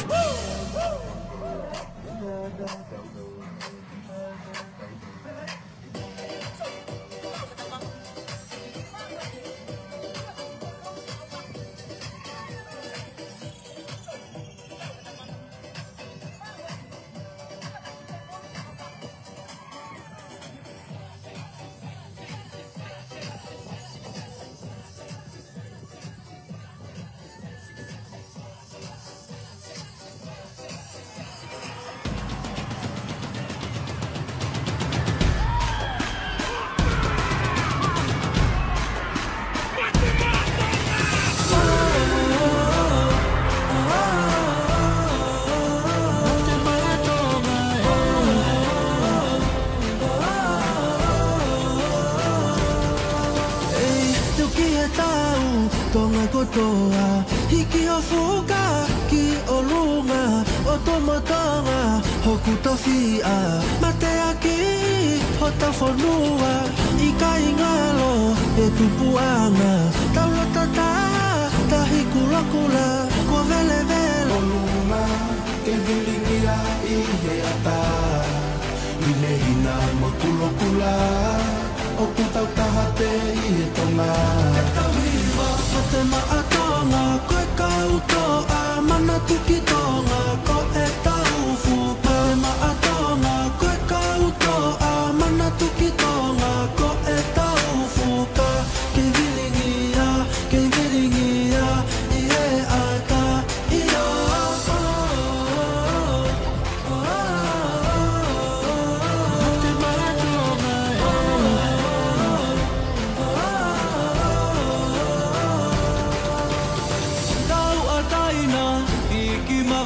Ei, tuki e tau, Tonga kotoa, hiki ho fuka ki ʻolunga, ʻo tomuʻa Tonga hoku tofiʻa, mateaki hota fonua, ʻikai ngalo e tupuʻanga, tau loto taha, tahi kulokula, kuo velevele ʻolunga, ke vilingia ʻi he ʻatā, hinehina mo kulokula, ʻoku tau taha pē ʻi he Tonga. Mate maʻa Tonga, ko e kau toʻa, manatu ki Tonga, ko e tau fuka. Mate maʻa Tonga, ko e kau toʻa, manatu ki Tonga, ko e tau fuka.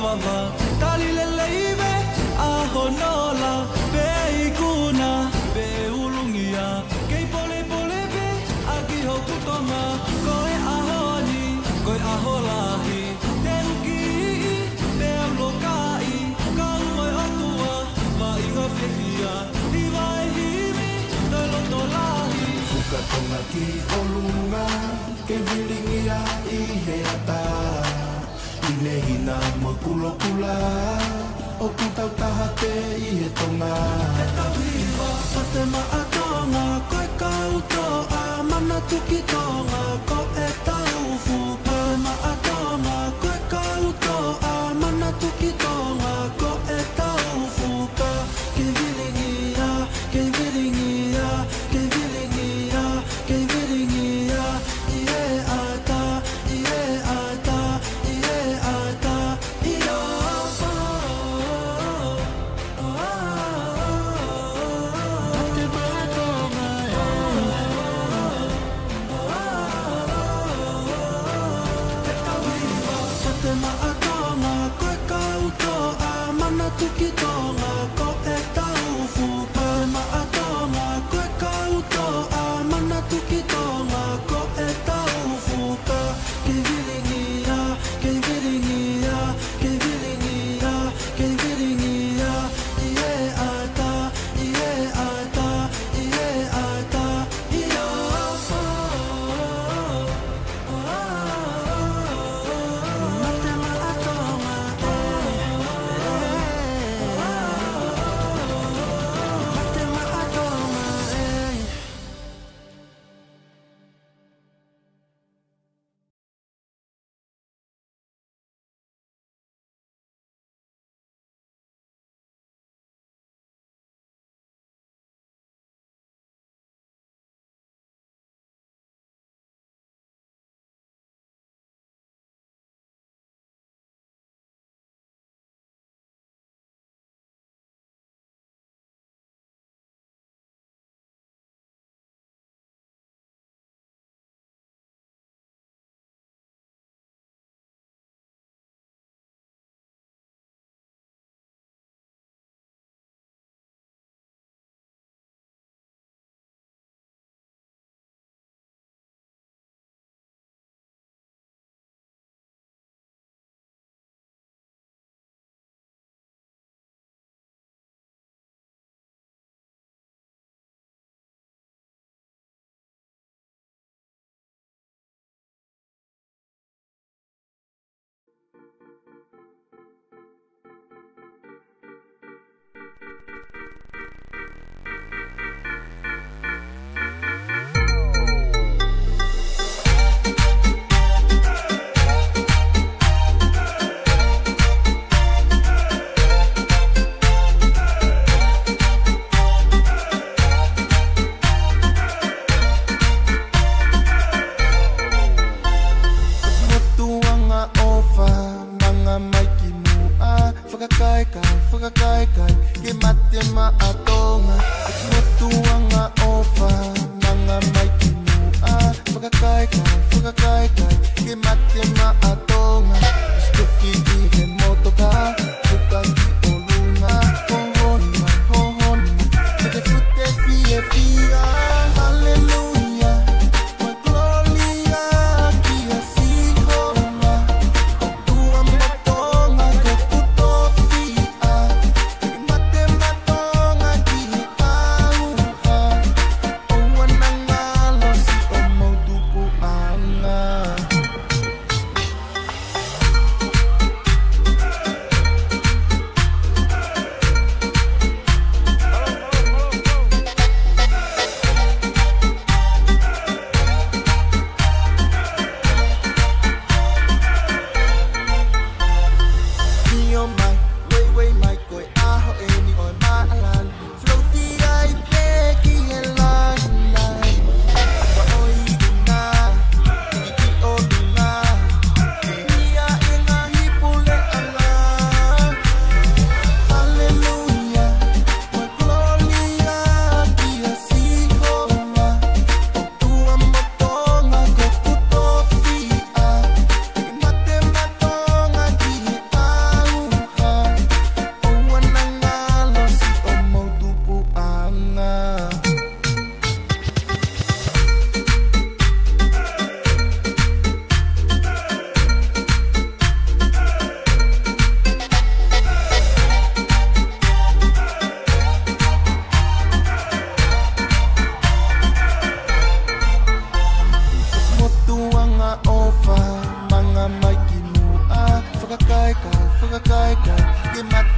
Vava, tali lelei pē ʻa hono ola, pea ikuna, pea ulungia, kei polepole pē ʻa ki hoku Tonga, ko e ʻaho ni, ko e ʻaho lahi, te u kiʻi, pea u lokaʻi, kau mo e ʻOtua, vaʻinga fiefia, ʻi he himi, toe loto lahi. Fuka Tonga ki ʻolunga, ke vilingia ʻi he ata. Hinehina mo e kulokula, ʻoku tau taha pē ʻi he Tonga. Ke tau hiva, Mate Maʻa Tonga, ko e kau toʻa, Manatuki Tonga, ko e tau fuka. Mate Maʻa Tonga, ko e kau toʻa, Manatuki Tonga, ko e tau fuka. Kei vilingia, kei vilingia, kei vilingia, kei vilingia, ʻi he ata, ʻi he ata, ʻi he ata, ʻi he ata. Mate Maʻa Tonga, ē. Mate Maʻa Tonga, ko e kau toʻa, Manatuki Tonga, ko e tau fuka. Maʻa Tonga, ko e kau toʻa, Manatuki Tonga, ko e tau fuka. Kei vilingia, kei vilingia, kei vilingia, kei vilingia, ʻi he ata, ʻi he ata, ʻi he ata, ʻi he ata. Mate Maʻa Tonga, ē. Mate Maʻa Tonga, ē. Motuʻanga ʻofa, nanga mai ki muʻa, fakakaikaila, fakakaikaila, ke Mate Maʻa Tonga. Motuʻanga ʻofa, nanga mai ki muʻa, fakakaikaila, fakakaikaila, ke Mate Maʻa Tonga. Stuki ʻi he motoka, fuka ki ʻolunga, hohoni mai, hohoni mai, mei he fute fiefia, haleluia. Mo e kolōlia kia Sihova, ʻOtua Maʻa Tonga ko hoku tofiʻa. Mate Maʻa Tonga ki he ʻauha, ʻoua naʻa ngalo siʻomou tupuʻanga.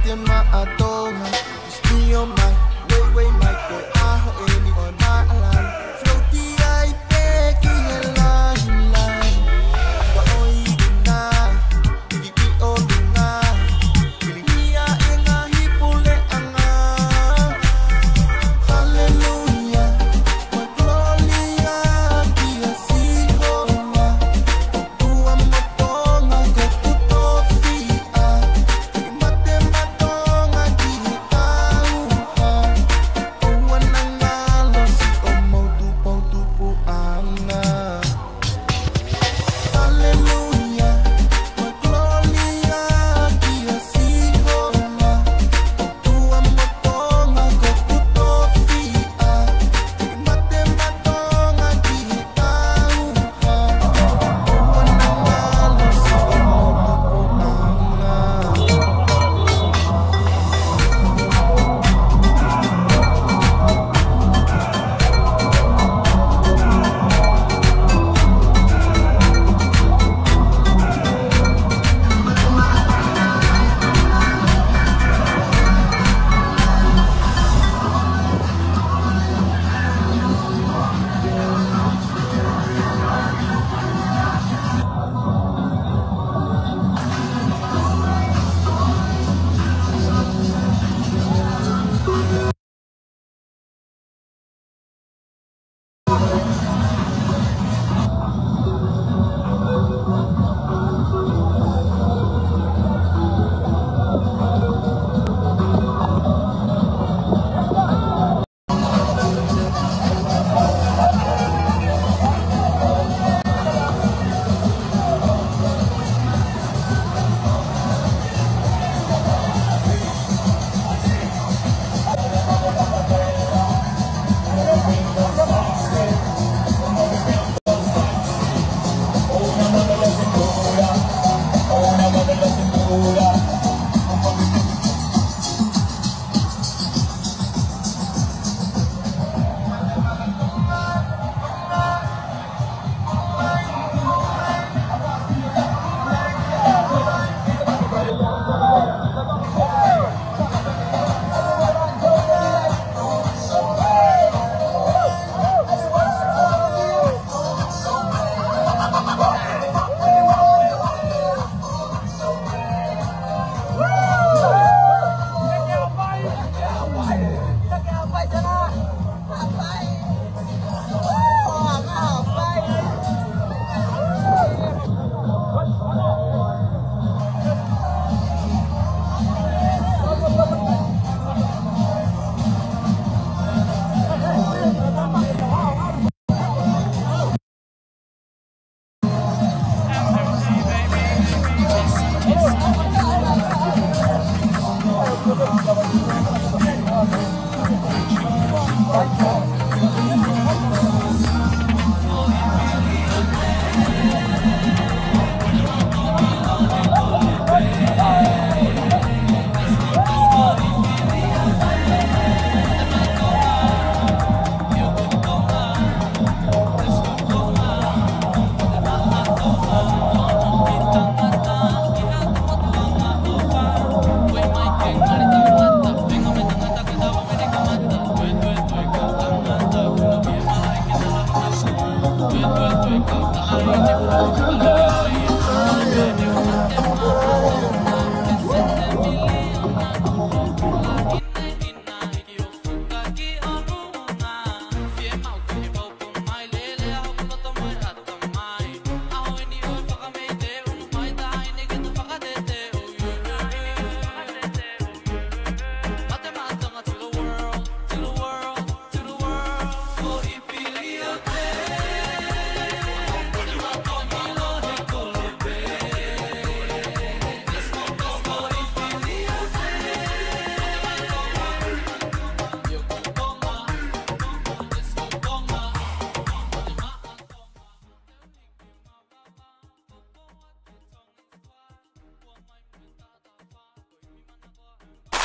Te maʻa Tonga, it's me, oh my, way, way, my boy, ʻaho eni ʻo e maʻalalo. Float ai pē ki he lahi lahi. Ua ʻoi ina, ivi ʻi ʻolunga. Pilingia e ngaahi puleʻanga. Hallelujah, my gloria, kia Sihova. ʻOtua mo Tonga ko hoku tofiʻa. Mate maʻa Tonga ki he ʻauha. ʻOua naʻa ngalo siʻomou tupou tupuʻanga. Hallelujah, my gloria, kia Sihova. ʻOtua mo Tonga ko hoku tofiʻa. Mate maʻa Tonga ki he ʻauha.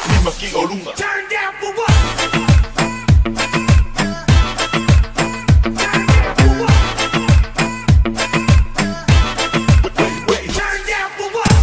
Nima ki ʻolunga. Turn down for what? Turn down for what? Wait, wait. Turn down for what?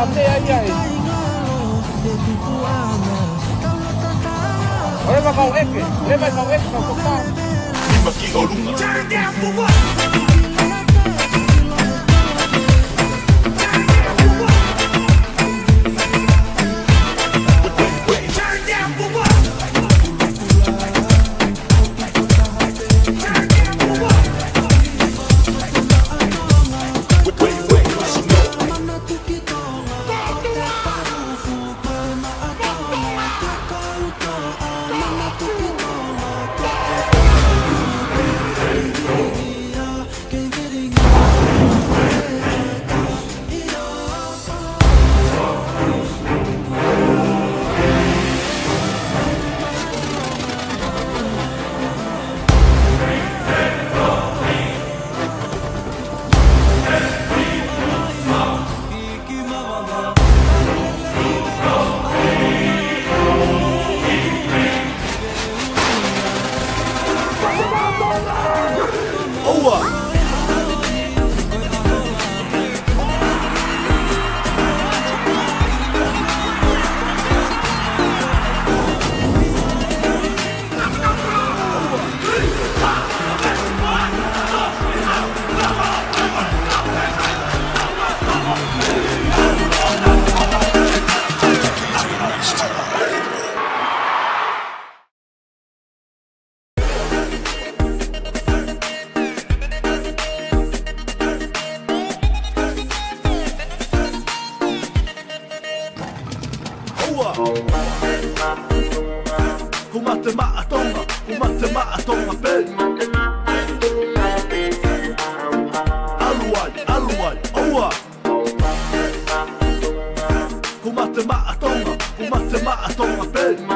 Ate ai ai. ʻOleva kau ʻeke, ʻoleva kau ʻeke, kau koka. Lima ki ʻolunga. Turn it down for what? Turn it down for what? ʻOua. ʻOua. Kuo mate maʻa Tonga, kuo mate maʻa Tonga pē. ʻAlu ai, ʻalu ai, ʻoua. Kuo mate maʻa Tonga, kuo mate maʻa Tonga pē.